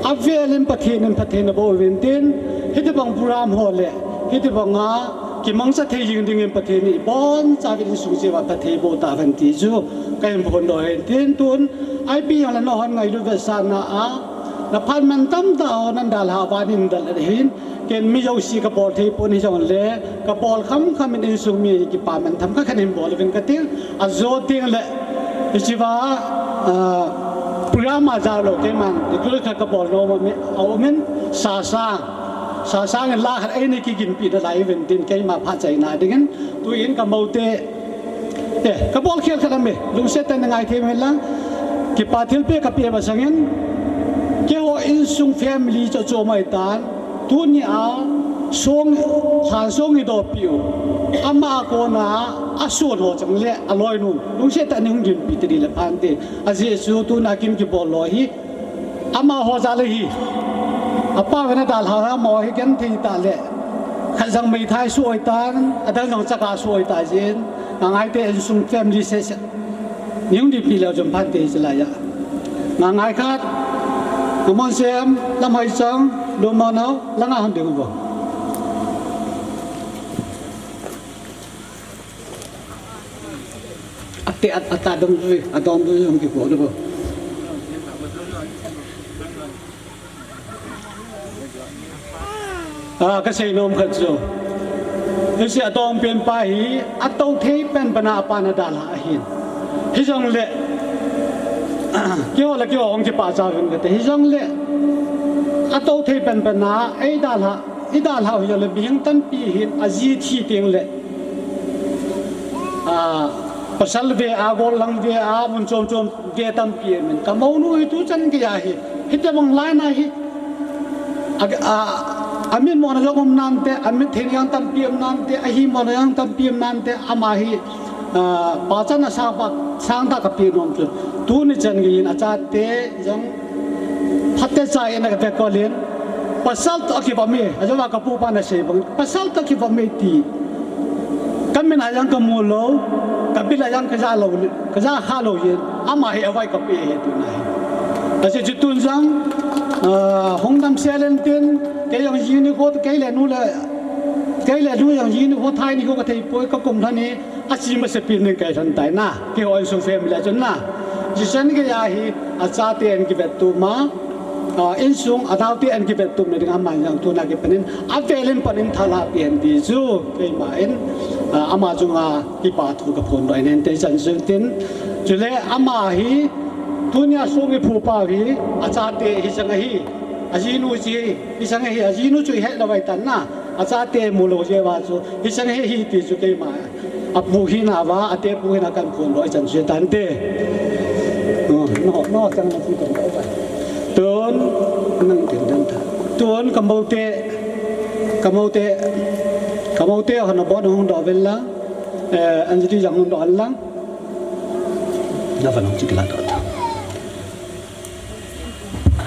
A velin Pathen in phatthei na boh uvin tin, hiti bang program ho le, hiti banga kimangcha thei jing dingin Pathen in ibonchauvin insung cheh uva phatthei boh tahen ti chu, ka hin phongdoh ahin tin tun, ipi jong le na hon ngailu vetsahna a, Na phat man dam ta ho nan dalha va nin dal le hin, ken mi jouse ka bol thei pon hijong le, ka bol kham kham in insung mi kipa man tham kha khan hin bol uvin ka ti, a jo teng le, hichi va, ah, program a ja lo keiman, i kul kha ka bol nom a mi, a um in, Sasang, Sasang in la khat eini kiginpi na lai uvin tin keima phat chaina dingin, tuin ka moute, Eh, ka bol khel khat aum e, lungset tah in na ngai thei hen lang, kipa thilpeh ka peh masangin, Keiho insung family chu chu mai tan, tunia song, lhan song i dopiu, ama kona ason ho chang le aloinu, lungset tah in hung dinpi tadi le phante, ajeh chu tuna kin kibol lou hi, amaho jal ahi, apa vena dalha amaho hi genthei tah le, khat jang meithai suh oi tan, adang jang chaka suh oi ta jin, ngangai te insung family se se. Ning di pi leu jom phan te se la ya. Nga ngai khat. Nga mon sem, lam hai sang, do ma nau, la nga han ding bo. Ate at, ata dong dui, adong dui, hong ki bo do bo. A, ka sei nom khat chu. Hiche atong pen pa hi, atou thei pen pen a apa na dalha ahin. Hijongle, keiho le keiho hong kipah cha vin kate. Hijongle, atou thei pen pen a, ei dalha, i dalha hijongle, mihing tampi hin, aji thi teng le. A, pasal ve a, gol lang ve a, mun chom chom ve tampi amin. Ka mounu hi tuchan gei ahi. Hitobang lai na hi. A, a, amit mona jong um nante, amit thei jong tampi um nante, ahi mona jong tampi um nante, ama hi, a, pachatna sang pa, sang tah ka pe nom chu. Tuni chan gei in achate jong phatecha in ka pe kolin. Pasal toh kiva me, ajo va ka pu pa na sei bang. Pasal toh kiva me ti. Ka min a jong ka mu lou, ka bil a jong ka ja lou, ka ja kha lou jin, ama hi avai ka pe hi tuna hi. Ajeh chu tun jong, a, hung dam se len tin, kei jong ji nikho, kei le nu le, kei le nu jong ji nikho thai nikho ka thei poi, ka kum lhon hi, achi masa pi ning kai lhon tai na, keiho insung family a chun na. Ji chan gei ahi, achate in kivet tu ma, a, insung, anaote in kivet tum na ding a man jong tuna kipanin, avelin panin thala pi hen ti chu, keima in, a, ama chunga kipa thu ka phondoh in te chan chun tin. Chule ama hi, tunia song i phu pa hi, achate hi chang ahi, ajinu chi, hi chang ahi, ajinu chu i het lou vai tan na, achate mu lou jeh va chu, hi chang ahi ti chu keima. Apu hina va, ate pu hina kan phondoh chan chu tante. No, no, no, chang na chu kan doh va. Tun, nang tin dan ta. Tun, ka moute, ka moute, ka moute, hon abon hung doh vel lang. Eh, anjali jang hung doh lang. Na va nang chikla doh ta.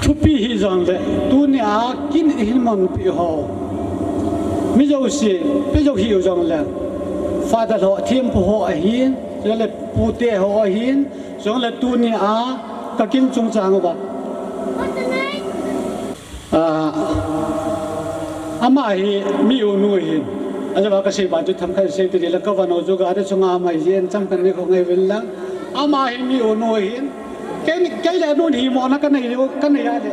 Thupi hijongle, tunia kin ihin manpi ho. Mi jouse, pe jou hijongle. Father ho, thempu ho ahin, jongle pute ho ahin, jongle tunia ka kin chungchang uva. Ah, ama hi mi unu ahin. Ajeh va ka sei ban chu themkhat sei tadi le ka van u chu gari chunga mai jin chang kan ni kho ngai vil lang. Ama hi mi unu ahin. Kei, kei le nun hi mona ka nei, ka nei a le.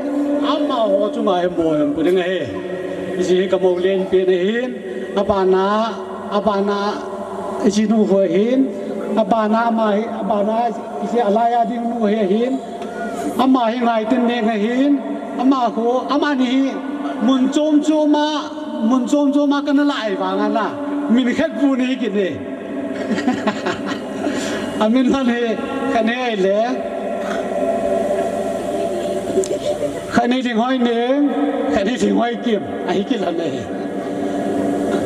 Amaho chunga hi mo em pu ding ahi. Hiche hi ka mou lenpen ahin. Abana, abana, hiche nu ho ahin. Abana ama hi, abana, hiche alai a ding nu hi ahin. Ama hi ngaitin neng ahin. Ama khu, amani hi mun chom chom a, mun chom chom a kana lai vang a na. Min khat pu ni kit e. Amin lhon hi, khat hi le. Khat hi Lhinghoi Neng, khat hi Lhinghoi Kim, ahi kit lhon e.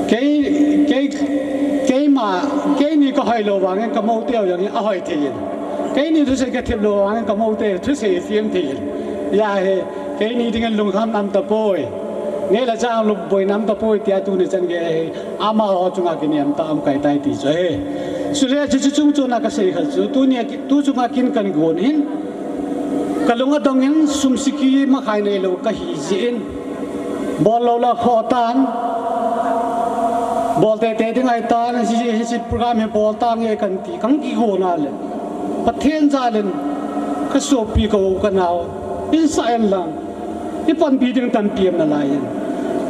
Kei, kei, keima, keini ka hoi lou vangin ka moute jong ahoi thei in. Keini thusei ka thep lou vangin ka moute thusei them thei in. Ya hi, keini dingin lungkham nam tapoi. Ngei le chang lungboina um tapoi tia tuni chan gei ahi. Amaho chunga kinem tah um kai tai ti chu ahi. Chule chu chu chung chuna ka sei kha chu, tunia ki, tu chunga kin kan gon hin. Ka lung adong in sum siki makhai nei lou ka hi jeh in. Bol lou la kho tan. Bol tete ding ahi tan, hiche, hiche program hi bol tange kan ti, kan kigon a le. Pathen jal in ka sopi ka u ka nao. In sa en lang. I panpi ding tampi um nalai in.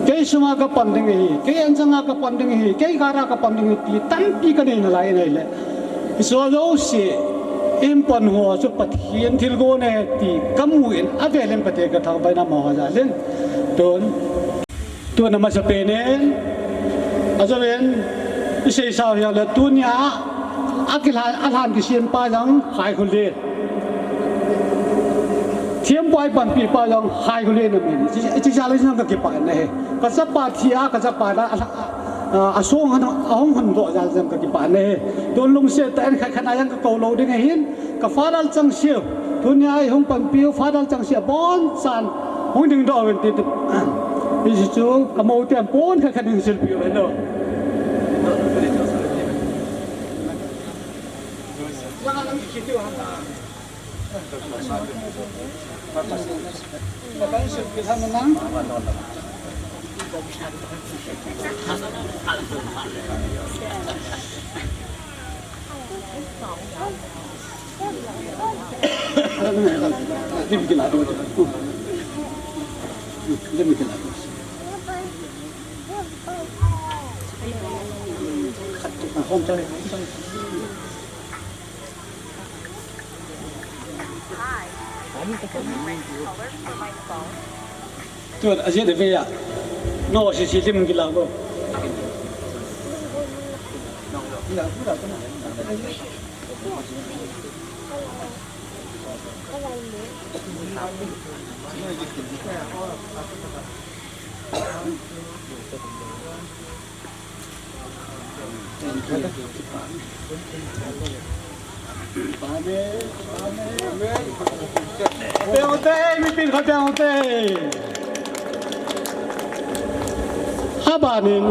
Kei sunga ka pan ding ahi, kei anchanga ka pan ding ahi, kei kara ka pan ding ahi, ti tampi ka nei nalai in ahile. Hiche jouse, in pan ho chu Pathen thilgon ahi ti ka mu in avel in Pathen ka thangvah in amaho jal in. Tun, tun amasapen in, ajou in, i seisa u hi le tunia, akilhan, alhan kisem pa jong, khai khul le. Siampa panpipa jong hai ko le na min. Chi, chi jal jong ka kipah na he. Ka chapa thi a, ka chapa la, a, a, a song han, a hung han doh jal jong ka kipah na he. Tun lungset tah in khat khat a jong ka kou lou ding ahin. Ka Father Changsiu. Tunia i hung panpiu Father Changsiu abonchan hung dingdoh uvin ti tu. Hichu ka mou te pon khat khat in silpeh uvin lo. Tuan aje de ve ya. No si si lim gila go. Peng ute, mi pin khat peng ute. Abanin,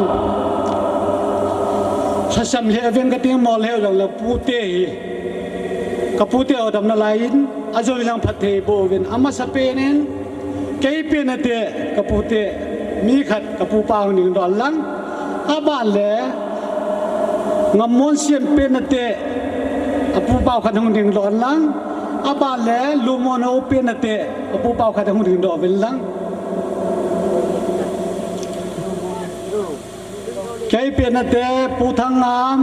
lhasam lheh ven ka ting mol lheh jong le pute hi. Ka pute o damna lai in, ajou jong phatthei boh uvin, amasa pen in, kei pen nate, ka pute, mi khat, ka pupa hung dingdoh lang. Aban le, Ngammonsiam pen nate, a pupa khat hung dingdoh lang. Aban le, Lumon ho pen nate, a pupa khat hung dingdoh uvin lang. Kei pen nate, Pu Thangngam.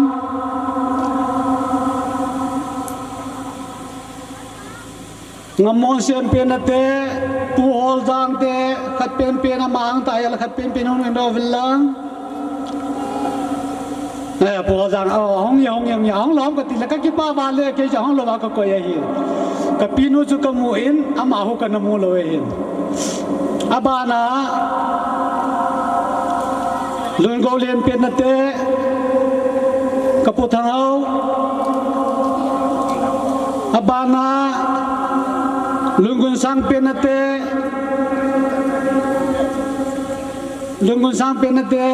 Ngammonsiam pen nate, Pu Holjang te, khat pen pen ama hung tai, khat pen pen hung dingdoh uvin lang. Eh, Pu Holjang, oh, hung ya, hung ya, hung ya, hung lou kati le, ka kipah val le, kei jong hung lou va ka koi ahi. Ka pinu chu ka mu in, ama hu ka na mu lou ahi. Abana, Lungou Lienpen nate, ka Pu Thanghao. Abana, Lungun Sangpen nate, Lungun Sangpen nate,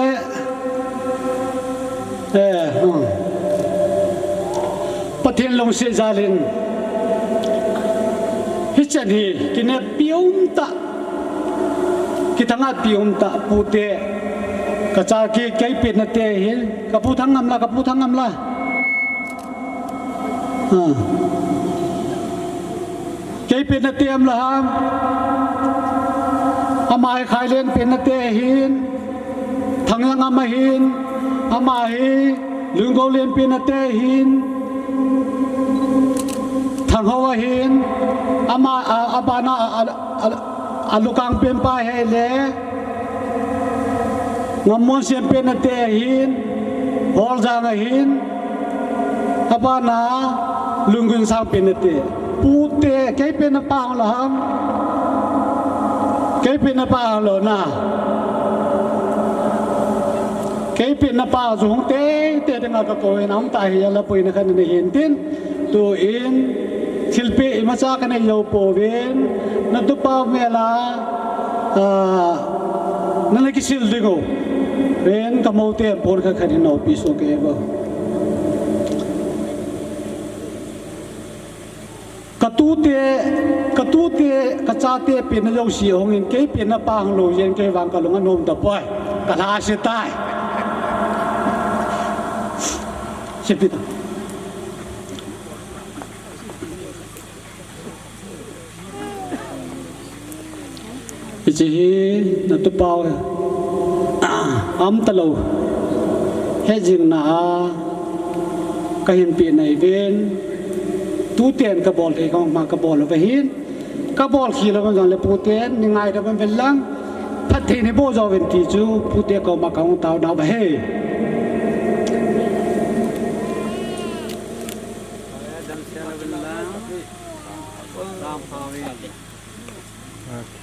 eh, hmm. Pathen lungset jal in, hichan hi, kineppi um tah, kithangatpi um tah, pute, ka cha ki, kei pen nate hin, ka Pu Thangngam la, ka Pu Thangngam la. Ah. Kei pen nate am la ham. Ama hi Khailen pen nate ahin. Thanglang am ahin. Ama hi Lungou Lienpen nate ahin. Thanghao ahin. Ama, a, abana, a, a, a, a Lukang pen pa hi le. Ngammonsiam pen nate ahin. Holjang ahin. Abana, Lungun Sangpen nate. Pute, kei pen napa hung la ham. Kei pen napa hung lou na. Kei pen napa chu hung teitei dinga ka kou in, hung ta hi ala pui na khan na hin tin. Tuin, thilpeh imacha ka nei jou pouvin, na tupa mel a, ah, na na kisil ding u. Ven ka mou te pon khat khat hin nopi so ke bo. Ka tute, ka tute, ka chate pen na jouse hung in, kei pen napa hung lou jeh in, kei vang ka lung anom tapoi. Ka lhase tai. Sepi ta. Hiche hi na tupa u, ah, am talou. Hejing na a, ka hinpeh na uvin. Tuten ka bol thei khom ma ka bol uva hin. Ka bol khel lou man jong le puten, nei ngaidam uvin lang. Phatthei nei boh jo uvin ti chu, pute koma ka hung tao nau ahi. Dam sia uvin lang. Dam pha uvin.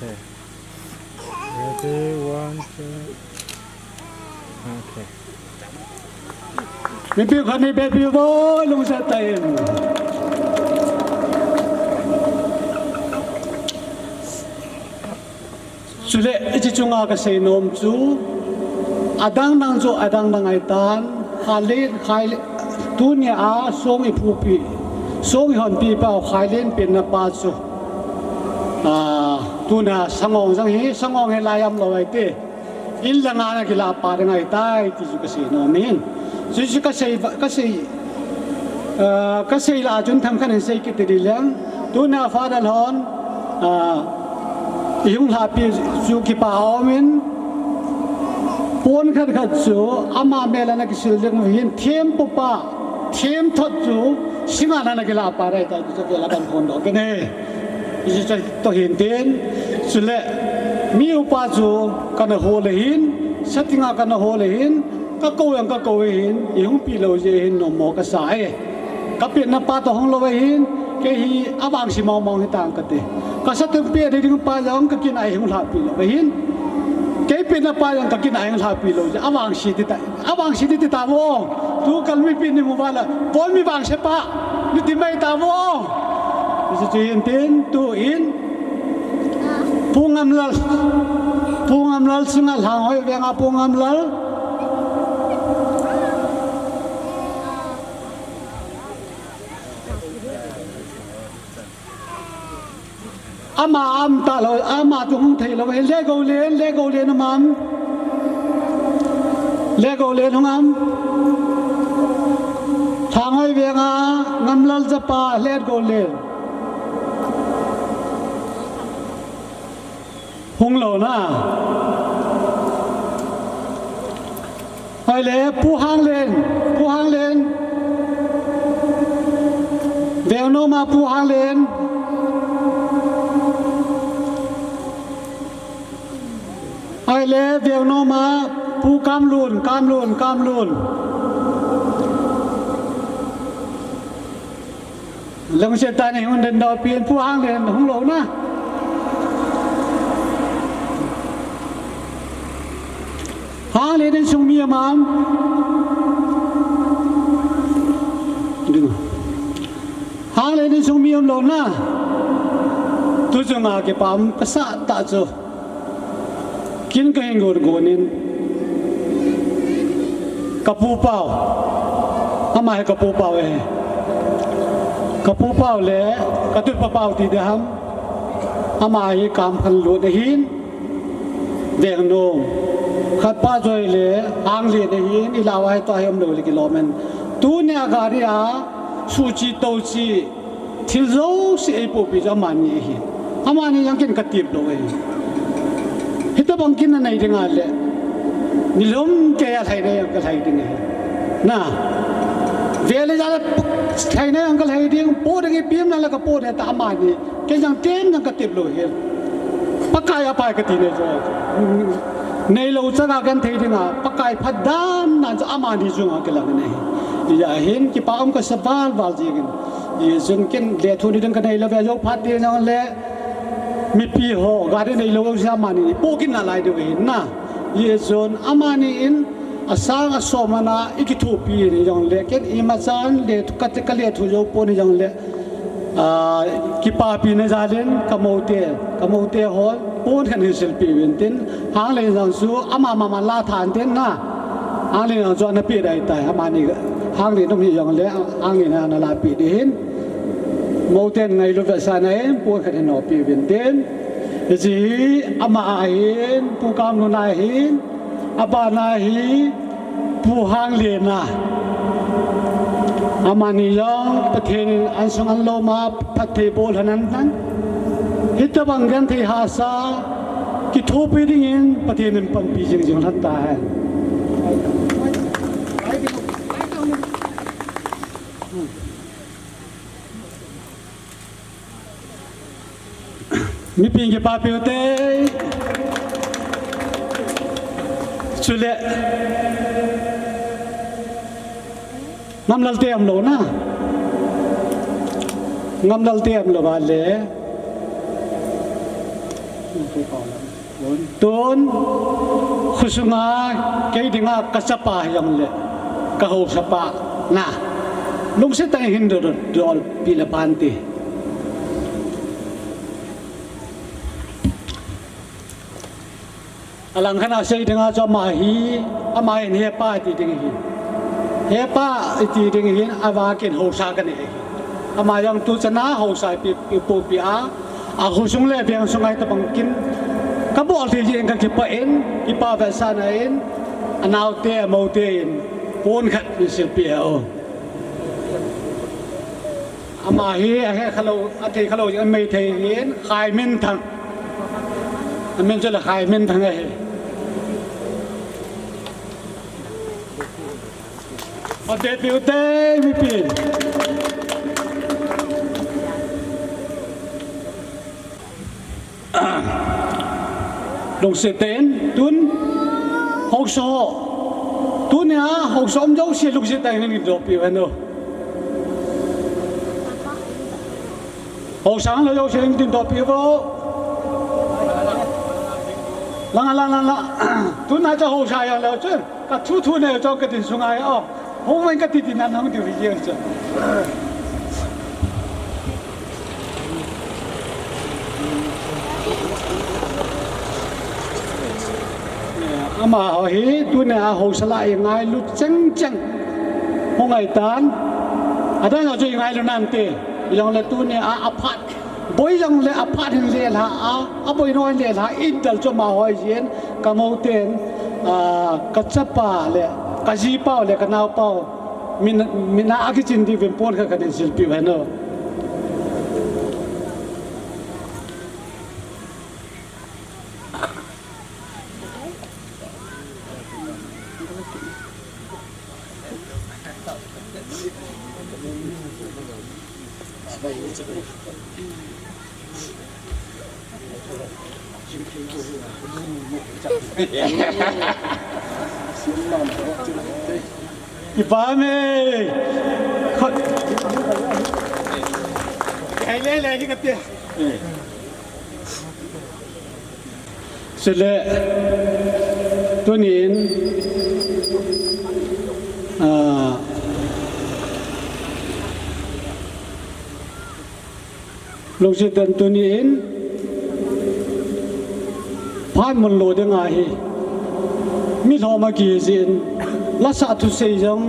Ready, one, two. Okay. Mipi khat ni bepi vo, lungset tah in. Chule, hiche chunga kasei nom chu, adang dang chu, adang dang ahitan, Khaile, Khaile, tunia a song iphupi, song ihonpi pau Khailen penna pa chu. Ah, tuna Sangong jong hi, Sangong hi lai am lou ahi te. In langa ana kilah pa ding ahitai, ti chu kasei nom in. Chu chu kasei, kasei, ah, kasei lah chun themkhat in sei kit ding leng. Tuna Father hon, ah, ihung lhapi chu kipa aum in. Pon khat khat chu ama mel a ana kisil ding hin thempu pa, themthot chu singa ana kilah pa ding ahitai, chu chu vela kan phondoh kit e. Hiche chu toh hintin, chule mi upa chu kana hol ahin, satinga kana hol ahin, kakou jong kakou ahin, ihung pi lou jeh hin nommo kasa e. Kapetna pa toh hung lou ahin, kei hi avangse mong mong hitan kati. Kasateng pet ding pa jong kakin a ihung lhapi lou ahin. Kei petna pa jong kakin a ihung lhapi lou jeh, avangse ti ta. Avangse ni ti tavo. Tukal mipi ni mu vala. Pon mi vangse pa. Ni ti mai tavo. Hiche chu hintin, tu in. Pu Ngamlal. Pu Ngamlal Singa Lhanghoi venga Pu Ngamlal. Ama um talou, ama chu hung thei lou, Legoulen, Legoulen um am. Legoulen hung am. Lhanghoi venga, Ngamlal chapa, Legoulen. Hung lou na. Ahile, Pu Hanglen, Pu Hanglen. Veng nom a Pu Hanglen. Ahile, veng nom a Pu Kamlun, Kamlun, Kamlun. Lungset tah in hung dingdoh pin, Pu Hanglen hung lou na. Hanglen insung mi um am. Hanglen insung mi um lou na. Tu chunga kipah um kasah tah chu. Kin kahin gon gon in. Kapu pau. Ama hi kapu pau e. Kapu pau le, katutpa pau ti ding ham. Ama hi Kamkhanlut ahin. Veng nom. Khat pa joi le, Hanglen ahin, ilah uva hi tua hi um lou le kilom in. Tunia gari a, suhchi tohchi. Thil jouse eipohpi chu amani ahi. Amani jong ken katep lou ahi. Hitobang kin nanei ding ahile. Nilhum keiya lhaina jong kalhai ding ahi. Na. Vel le jal a lhaina jong kalhai ding, po ding ipi um le kapo ding tah amani. Ken jong ken jong katep lou ahi. Pakai apai kati nei chu. Neilou chaga genthei dinga, Pakai phat dan dan chu amani chunga kilang in ahi. Hijeh hin kipa um kasa val val jing in. Hijeh chun ken lethuh ni ding kanei lou ve, jou phat ding jong le mipi ho, gari neilou jeh a amani po kin nalai diu ahin na. Hijeh chun amani in asang asom ana ikithopi ni jong le, ken imachan le ka, kalethuh jou pon ni jong le, ah, kipapina jal in kamoute, kamoute hon pon khat hin silpeh uvin tin, Hanglen jong chu ama mama la than tin na. Hanglen jong chu ana peh dai tai, amani Hanglen um hi jong le, Hanglen ana lapeh ding hin. Mouten ngailu vetsahna in, pon khat hin nopeh uvin tin. Hiche hi ama ahin, Pu Kamlun ahin, abana hi, Pu Hanglen a. Amani jong Pathen in an sung an lom a phatthei bol hen an tan. Hitobang genthei hahsa kithopi dingin Pathen in panpi jing jing lhon tahen. Mipin kipapi ute. Chule. Ngamlal te umlou na. Ngamlal te umlou vale. Tun, khosunga kei dinga kachapa hijongle, kahaosapa na, lungset tah in hin dol, dolpeh le phante. Alang khat a sei dinga chu ama hi, ama hin hepa iti ding ahin. Hepa iti ding ahin, avangin haosa kanei ahi. Ama jong tuchan a haosa ipi, ipohpi a, akhosung le veng sunga hitobang kin kabol thei jeh in kakipah in, kipa vetsahna in, anaote, amoute in, pon khat in silpeh hen. Ama hi ahe khalou, athei khalou jeh in Meitei ahin, Khaiminthang. Amin chu le Khaiminthang ahi. Avetpeh ute mipi. Lungset tah in, tun, haosa ho. Tunia haosa um jouse lungset tah in hin dolpeh uhen o. Haosa lou jouse hin dolpeh uvo. Lang, lang, lang, lang. Tuna chu haosa jong lou chu. Kathu thu nei chong kadin sunga hi o. Hung ven kati tin nan hung diu hi jeng chu. Amaho hi tunia haosa lah a ingailu cheng cheng. Hung ngai tan. Adang a chu ingailu nante. Ijongle tunia aphat. Boi jongle aphat hin lelha a, aboi noi lelha in dal chu amaho ahi jeh in, kamouten, a, kachapa le, kajipau le, kanaopau, min, min a akichin diuvin pon khat khat in silpeh uhen o. Kipah e. Khut. Kai le le hi kati. Chule, tunin, ah, lungset tah in tunin, phat mun lo ding ahi. Mi lhom akihi jeh in, lasah thusei jong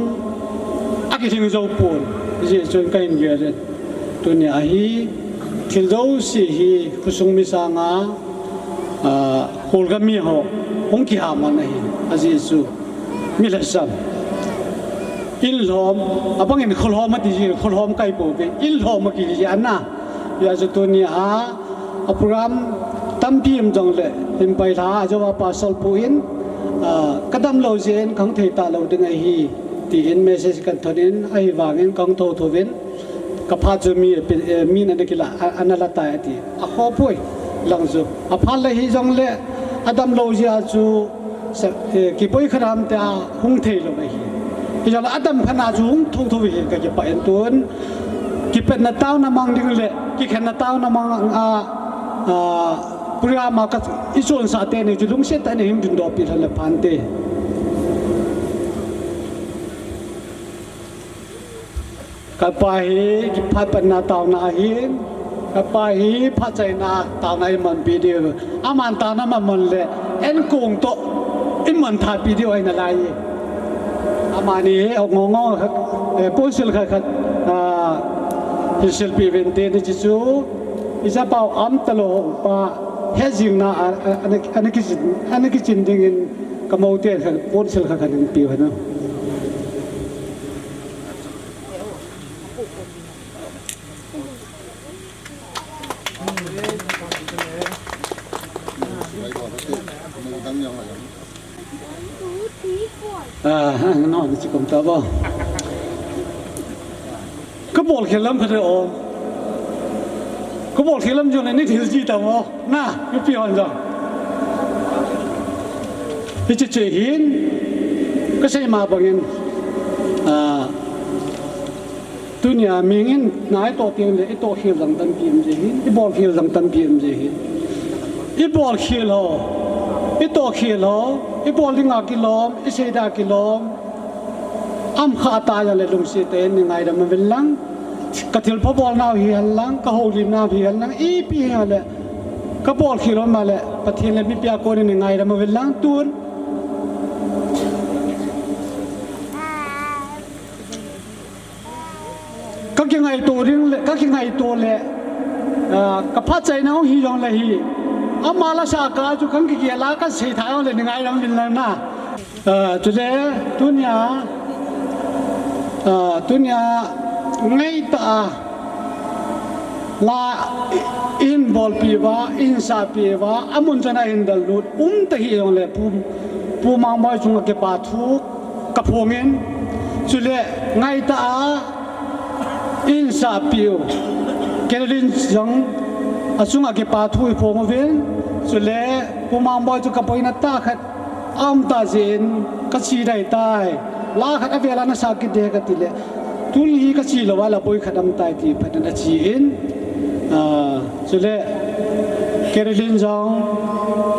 akilhing jou pon, hijeh chun kahin gel in. Tunia hi, thil jouse hi, khosung mi sanga, a, Kholgam mi ho, hung kiha man ahi, ajeh chu. Mi lhasam. In lhom, abang in kho lhom ati jeh, kho lhom kahi pouve, in lhom akihi jeh ana. Hijeh chun tunia, a program tampi um jongle, in pai lha, ajou a pastor pu in, a, kadam lou jeh in kahung thei talou ding ahi, tin message kahin thot in, ahivangin kahung thotho uvin. Kaphat chu mi, eh, min ana kila, a, ana la tai ati. Akhoh poi, lang chu. Aphat le hijongle, adam lou jeh a chu, sa, eh, kiboi khat ham tia hung thei lou ahi. Hijongle adam phat na chu hung thotho ahi kakipah in tun. Kipatna taona mang ding le, kikhenna taona mang a, a, program a ka, ichonsah teni chu lungset tah in hin dingdoh peh lhon le phante. Kapa hi kiphat patna taona ahin, kapa hi phatchaina taona imanpi diu. Aman taona aman le, enkong toh, iman thatpi diu ahi nalai. Amani hi, ngong ngong, eh, ponsil khat khat, ah, hin silpeh uvinte, hiche chu, ichapa u umtalou pa, hejingna, a, a, ana, ana kichin, ana kichin dingin, kamouten khat, ponsil khat khat hin peh u hen o. Ah, no, ni chi kom ta bo. Kabol khel lam khat o. Kabol khel lam jong le ni thil ji ta mo. Na, mipi hon jong. Hiche che hin. Kasei ma bangin. Ah, Tunia mihing in na itoh teng le, itoh khel jong tampi um ji hin, ibol khel jong tampi um ji hin. I bol khel ho, i toh khel ho, i bol dinga kilom, i seida kilom. Am kha ta jong le lungset tah in nei ngaidam uvin lang. Ka thilpha bolnau hi hen lang, ka houlimnau hi hen lang, ipi hi hen le. Ka bol khel ho ma le, Pathen le mipi a kon in nei ngaidam uvin lang tun. Ka kingaito ding le, ka kingaito le, ah, ka phatchaina hung hi jong le hi. Ama la sa ka chu kan kigel a ka sei tha jong le nei ngaidam uvin lang na. Ah, chule, tunia, ah, tunia ngaitah a, la i, i hin bolpi uva, i hin sahpi uva, amun chan a hin dallut, um ta hi jong le, Pu, Pu Mangboi chunga kipa thu, ka phong in, chule ngaitah a, i hin sahpi u, Caroline jong, achunga kipa thu i phong uvin, chule, Pu Mangboi chu ka boina tah khat, a um ta jeh in ka chi dai tai. La khat a vel a na sa kit de ka ti le. Tuni hi ka chi lou a la boi khat um tai ti phat in a chi in. Ah, chule Caroline jong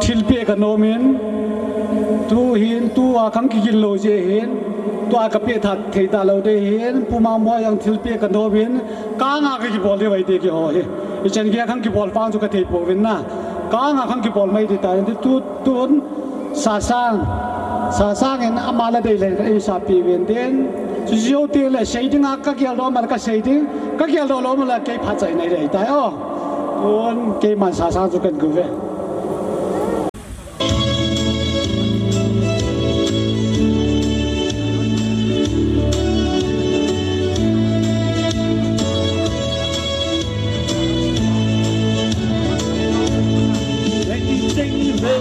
thilpeh ka nom in. Tu hin tu a kan kigin lou jeh hin. Tu a ka peh tha thei ta lou de hin. Pu Mangboi jong thilpeh ka nom in. Ka nga ka kibol de vai te kiho hi. I chan gei a kan kibol pang chu ka thei pouvin na. Ka nga kan kibol mai ti ta. Tu tun Sasang, Sasang in ama la dei le ka ei sahpi uvin tin. Chu jou ti le sei ding a ka gel doh ma le ka sei ding, ka gel doh lou ma le kei phatchai nei dei tai o. Tun keiman Sasang chu kan gu ve. Leng cheng le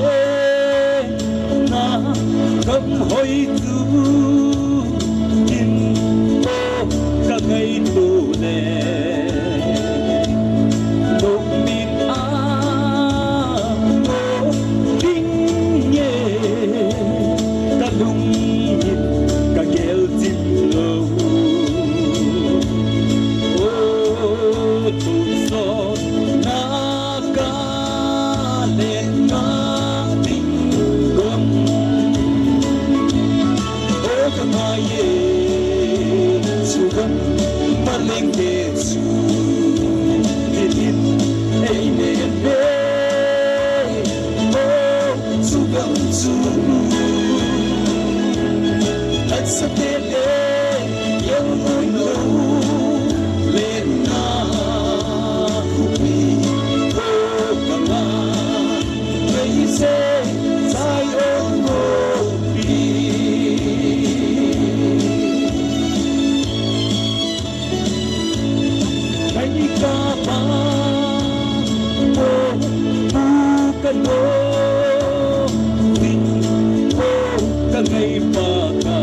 na gam hoi chu in mo ka ngaito le. Lungmin a mo ding nge ka lungin ka gel chim lou. O, tu so na ka le na ding gam. O ka ngai e, chu gam paleng te chu. Hi hin ei ne be. O, chu gam chu. At sa te le. Yelngoi lou, lenna khopi, o ka nga, kei se, Zion khopi. Kei ka pa, o, pu ka lo, ding, o, ka ngai pa ka.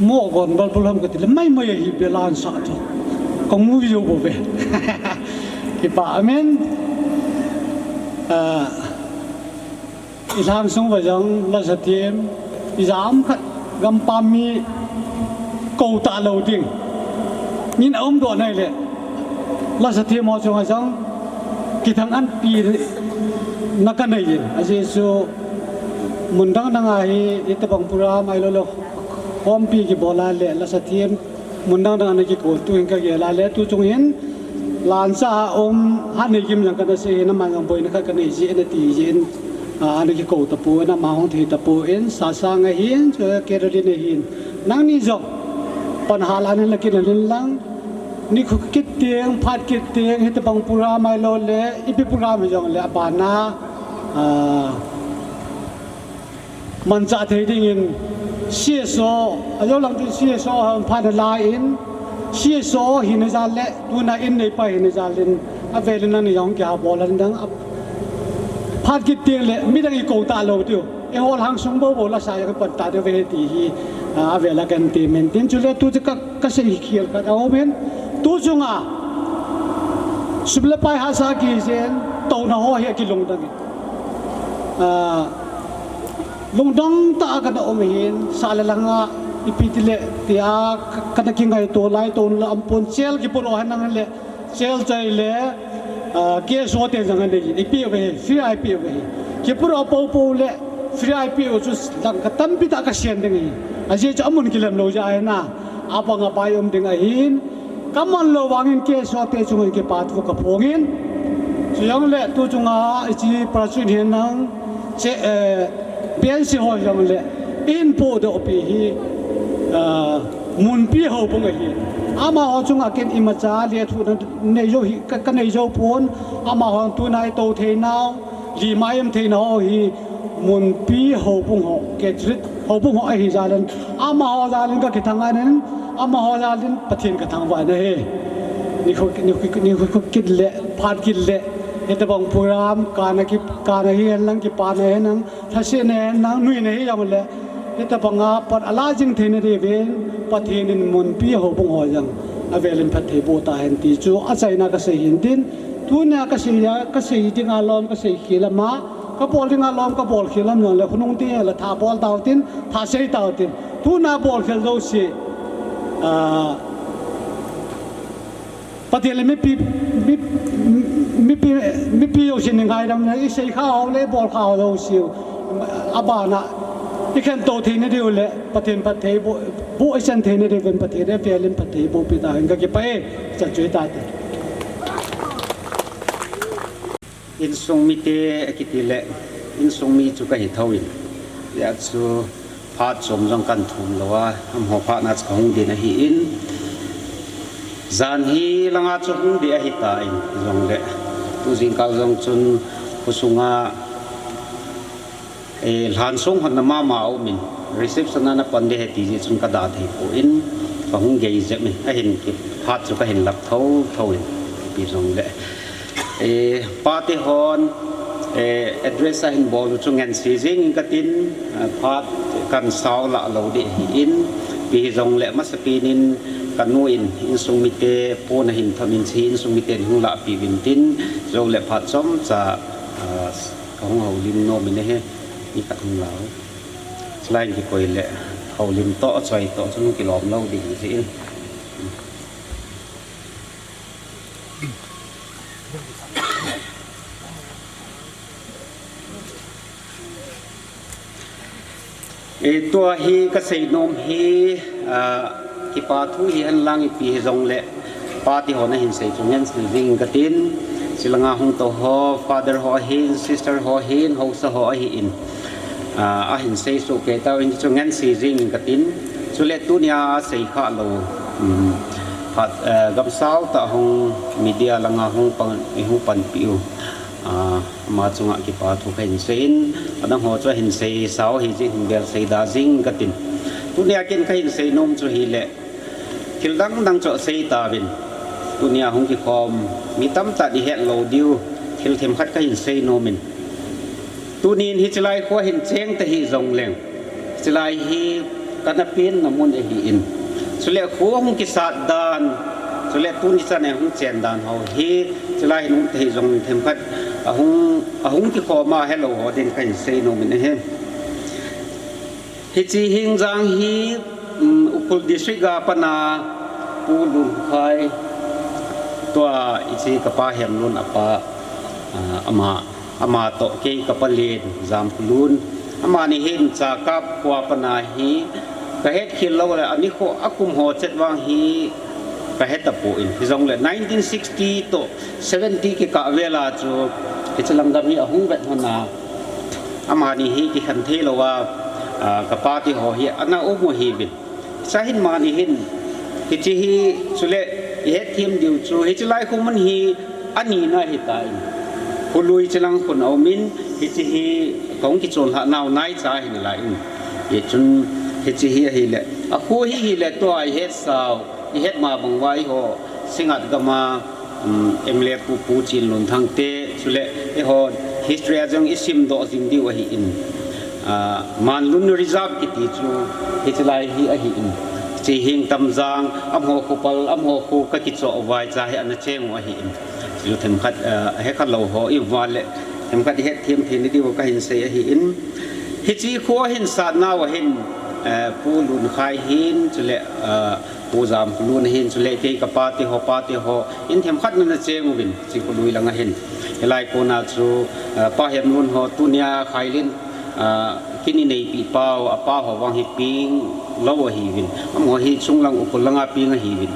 Mo gon bal bul ham kati le mai mai ahi be lan sa tho. Ka mu jo bo be. Kipa amen. Ah, i lhang sung va jong la sa thiem, i jam khat gam pam mi ko ta lo ding. Nin a um do nai le. La sa thiem ho chung a jong kithang an pi na ka nei in. A Jesu mun dang dang a hi, i tabang pura mai lo lo. Khompi kibol a le, la sa thiem mun dang dang ana kikol tu hin ka gel a le, tu chung hin, lansa a um, ha nei kim jang kana sei hin, ama jang boina khat ka nei jin, ana ti jin, a, ana kiko tapon, ama hung thei tapon, Sasang ahin, chu Caroline ahin. Nangni jong, pan hal anin la kin anin lang, ni khu kit tieng, phat kit tieng, hitabang pura mai lo le, ipi pura mai jong le, abana, a, manchah thei dingin C S O, a lo lang tin C S O han phat na lai in, C S O hin a jal le, tuna in neipa hin a jal in, a velin nangni jong kihah bol an dang, a phat kit tieng le, midang i ko ta lo tiu. I hol hang sung bo bo la sa ya ka pan ta de ve ti hi, a, a vela kan ti men tin chu le tu chu ka, ka sei khel ka da o men. Tu chunga, sum le pai ha sa ki jen, to na ho hi a ki lungdang. A, Lungdong ta a kana um hin, sa le langa, ipi ti le, ti a, ka-, kana kingaito lai, to la ampon, sel kipuro hanang le, sel chai le, ah, K S O te jang ane, ipi ve, free ipi ve. Kipuro po po le, free ipi u chu lang ka tampi ta ka sian ding hi. A je chu amun kilem lo ja ai na, abang a pai um ding ahin, Ka man lo vangin K S O te chunga kipa thu ka phong in. Chujong le tu chunga ichi parachute hin nang che, eh, P N C ho jong le in po do pi hi, ah, Munpi houbung ahi. Amaho chunga ken imacha le thu na nei jo hi ka, ka nei jo pon. Amaho tu nai to thei nau. Li mai um theina ho hi Munpi houbung ho, Catholic houbung ho ahi jal in, amaho jal in ka kithang ahin, amaho jal in Pathen ka thangvah na hi. Nikho, nikho, nikho kit le, phat kit le, hitabang program, kana ki, kana hi hen lang, kipana hen lang, thase na hen lang, nui na hi jong le, hitabang a pat ala jing theina diuvin, Pathen in Munpi houbung ho jong, avel in phatthei boh tahen ti chu, achaina ka sei hin tin, Tunia ka sei a, ka sei dinga lom, ka sei khel a ma, ka bol dinga lom, ka bol khel a ma le, hunung ti la tha bol tau tin, tha sei tau tin. Tuna bol khel jouse, ah, Pathen le mipi, mi, mipi, mipi jouse ni ngaidam na, i sei kha ho le, bol kha ho jouse. Abana, i khen to thei ni diu le, Pathen phatthei boh, boh i chan thei ni diu, Pathen le, Pathen phatthei boh pi ta, ka kipah e, chan chui ta te. Insung mite akiti le, insung mi chu kahi thou in. Hijeh chun phat chom jong kahin thum lou a, amaho phat na chu kahung ding ahi in. Jan hi langa chu hung ding ahi tan, jong le. Tu jingkah jong chun khosunga Eh, lhan sung hon na mama a um in, reception a na pan ding ahi ti jeh chun ka da thei poi, ka hung gei jep in, ahin ki phat chu ka hin lap tho tho in, pi jong le. Eh, pate hon, eh, address a hin bol u chu ngen si jing in ka tin, ah, phat kan sao la lo ding ahi in, pi hi jong le masa pi nin ka nu in, insung mite pon a hin thon in si, insung mite hung la pi vin tin, jong le phat chomcha, ah, Ka hung houlim nom in ahi, mi khat hung lau. Line kikoi le, houlim toh, choi toh, chun kilom lou ding jin. E, tua hi kasei nom hi, a, kipa thu hi henlang ipi hijongle, pate ho nahin sei chu ngen sei jing katin, chulanga hung tou ho, father ho ahin, sister ho ahin, haosa ho ahin. A, ahin sei soh kei tauvin chu ngen sei jing katin. Chule tunia sei kha lou, um, phat, eh, gamsau tah hung media langa hung pan, hung panpi u. A, ama chunga kipa thu kahin seiyin, adang ho chu ahin sei sau hi jing hin bel sei da jing katin. Tunia ken kahin sei nom chu hile, thil dang dang chu sei tauvin. Tunia hung kikhom mi tamtah in ihet lou diu, thil themkhat kahin sei nomin. Tunin hiche lai kho hin cheng tahih jongleng, hiche lai hi kana penna mun ahin. Chule kho hung kisat dan, chule tuni chan a hung chen dan ho hi, hiche lai hin hung tahih jongleng themkhat ahung, ahung kikhom a helou ho din kahin sei nomin ahi. Hiche Hingjang hi, um, Ukhrul District a pat a Pu Lunkhai, tua hiche kapa Hemlun apa, ah, ama, ama toh kei kapa Len Jamkholun, amani hin Chakap khua pat a hi kahet khel lou le, anikho akum ho chet vang hi kahe tapon, hijongle nineteen sixty toh seventy kikah vel a chu hiche lang gam hi ahung vet hon a, amani hi kikhen thei lou a, a, kapa te ho hi ana um u ahiuvin. Chuin amani hin, hiche hi, chule ihet them diu chu, hiche lai kho mun hi anina ahitan. Kholui chelang khun aumin, hiche hi kahung kichonlhah nau naicha ahi nalai in. Hichun, hiche hi ahile, akho hi hile tua ihet sau, ihet ma bang uva eiho, Singngat gam a, um, M L A Pu, Pu Chinlunthang te, chule eiho history a jong isim doh jing diu ahin. Ah, Manlun Reserve kiti chu hiche lai hi ahin. Hiche Hing Tamjang, amaho khopal, amaho kho kakichoh uva hiche hi ana cheng u ahin. Chu themkhat, ah, hekha lou ho i uva le, themkhat ihet them thei na diu kahin sei ahin. Hiche kho ahin sat nau ahin, eh, Pu Lunkhai hin, chule, ah, Pu Jamkholun hin, chule kei kapa te ho, pa te ho, in themkhat ana cheng uvin, hiche kholui lang a hin. Hilai kona chu, ah, Pa Hemlun ho tunia Khailin, ah, kin ineipi pau, apa ho vang hi peng lou ahiuvin. Amaho hi chunglang Ukhrul langa peng ahiuvin.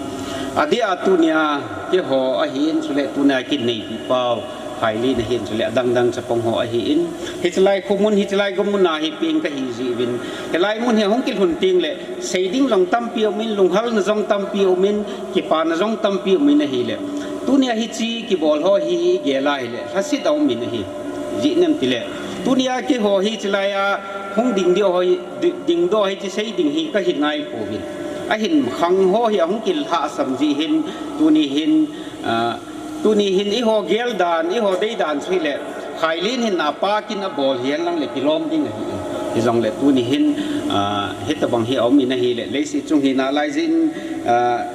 Adeh a tunia keiho ahin, chule tunia kin neipi pau. Khailin ahin, chule adang dang chapang ho ahin. Hiche lai kho mun, hiche lai gam mun a hi peng kahi jeh uvin. Hilai mun hi hung kilhun teng le, sei ding jong tampi umin, lunghalna jong tampi umin, kipana jong tampi umin ahile. Tunia hiche kibol ho hi gel a hile, lhaset aumin ahi. Ijeh inem itile, tunia keiho hiche lai a hung ding diu ho hi, di-, ding doh hiche sei ding hi kahin ngai pouvin. Ahin khang ho hi ahung kilhahsam jeh hin, tuni hin, ah, Tuni hin eiho gel dan, eiho dei dan chu hile, Khailin hin apa kin abol hihen lang le kilom ding ahi. Hijongle tuni hin, ah, hitabang hi aumin ahile, leiset chung hi nalai jeh in, ah,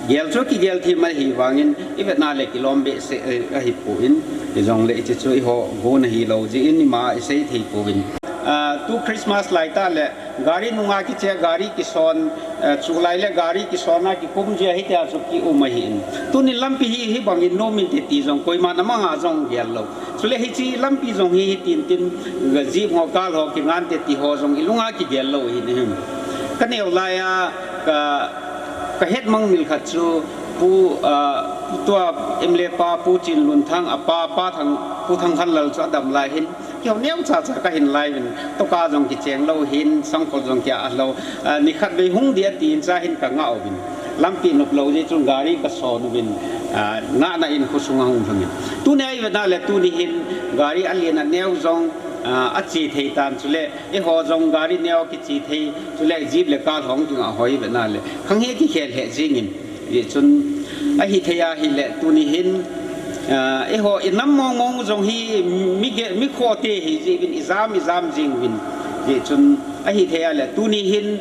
gel chu kigel them ahi vangin, ivetna le kilom behseh, eh, ahipon, hijongle hiche chu eiho gon ahilou jeh in, ima isei thei pouvin. Ah, tu Christmas lai tah le, Gari nunga kiche, gari kison, eh, chulai le gari kisona kikum jia hitia chu kium ahin. Tuni lampi hi, hibangin nom inte ti jong koiman amanga jong gel lou. Chule hiche lampi jong hi, hitin tin, jeep ho, car ho kingan te ti ho jong ilunga kigel lou ahin. Kaneo laiya, ka, kahet mangmil khat chu, Pu, ah, tua M L A pa, Pu Chinlunthang, apa, Pa Thang, Pu Thangkhanlal chu adam lai hin, Kihou neo cha cha kahin lai uvin, toka jong kicheng lou hin, sangkhol jong kia lou, ah, nikhat vei hung ding atin cha hin kangah uvin. Lampi nop lou jeh chun gari kason uvin, ah, ngahna in khosung ahung lhungin. Tunia ivetna le tuni hin gari alen aneo jong, ah, ache thei tan chule, eiho jong gari neo kiche thei chule, jeep le car hung kingah hoi ivetna le. Khang hi kikhel lheh jingin. Hijeh chun ahithei ahile tuni hin, ah, eiho inam mong mong jong hi mi ge-, mi khote hijeh uvin ijam, ijam jing uvin. Hijeh chun ahithei ahile tuni hin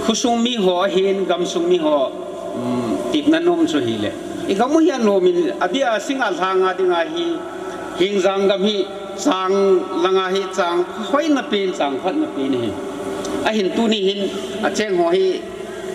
khosung mi ho ahin gamsung mi ho, um, tipna nom chu hile. Igam u hi anom in adia Singngat lhanga dinga hi Hingjang gam hi chang langa hi chang hoina pen, chang phatna pen ahi. Ahin tuni hin acheng ho hi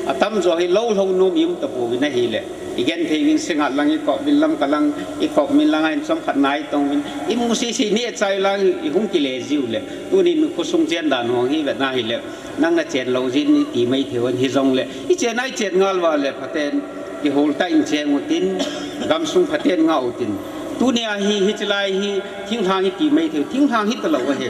atamjo hi lou lou nom i um tapouvin ahile, i genthei uvin Singngat lang i kop uvin, Lamka lang i kop uvin, lang ahin chomkhat nai tong uvin, i mu sisi ni achai lang i hung kile jiu le, tuni khosung chen dan ho hi vetna hile, nang na chen lou jin i ti mai thei uvin, hijongle i chen a i chen ngal uva le phaten kihol tah in cheng utin, gamsung phaten ngah utin. Tunia hi, hiche lai hi thinglhang i ti mai thei u, thinglhang hi talou ahi.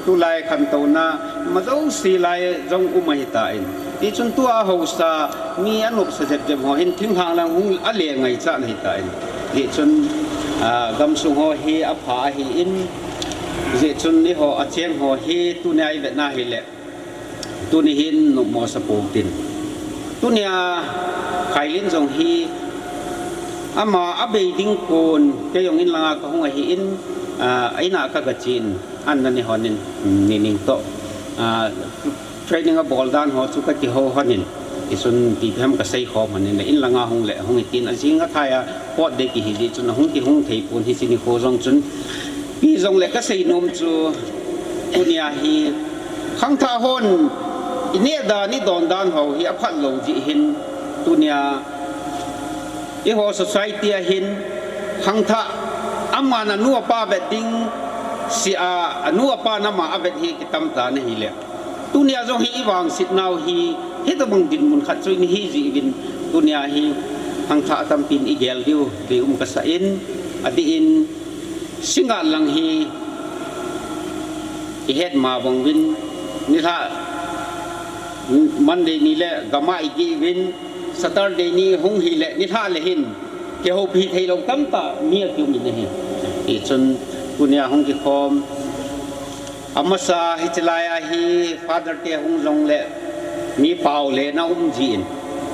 Tulai khantouna ima jouse lai jong um ahitan. Hichun tua haosa mi anopsa jep jep ho hin thinglhang lang hung ale ngaichat ahitan. Hichun, ah, gamsung ho hi apha ahin. Hichun eiho acheng ho hi tunia i vetna hile, tuni hin nopmo sa poutin. Tunia Khailen jong hi ama abei ding kon, kei jong in langa kahung ahin, ah, in a kagachen, an nani honin, mm, nining toh, ah, training abol dan ho chu kakihou honin, hichun ipi ham kasei khom honin le, in langa hung le hung hitin, ajing athai a pot ding kihi jeh chun ahung kihung thei pon, hiche nikho jong chun ipi jongle kasei nom chu, tunia hi khangthah hon i neh dan i don dan ho hi aphat lou jeh hin, tunia eiho society a hin khangthah aman anu apa vet ding, sia anu apan ama avet hi kitam tan ahile, tunia jong hi i vangset nau hi hitobang dinmun khat chu i hi jeh uvin, tunia hi khangthah tampin i gel diu dei um kasa in, adeh in Singngat lang hi i het ma bang uvin, nilhah Monday ni le gam a i geh uvin, Saturday ni hung hile nilhah le hin kihoupi theilou tamtah mi akium in ahi. Hichun tunia hung kikhom, amasa hiche lai a hi Father te hung jongle mi paole na um jin,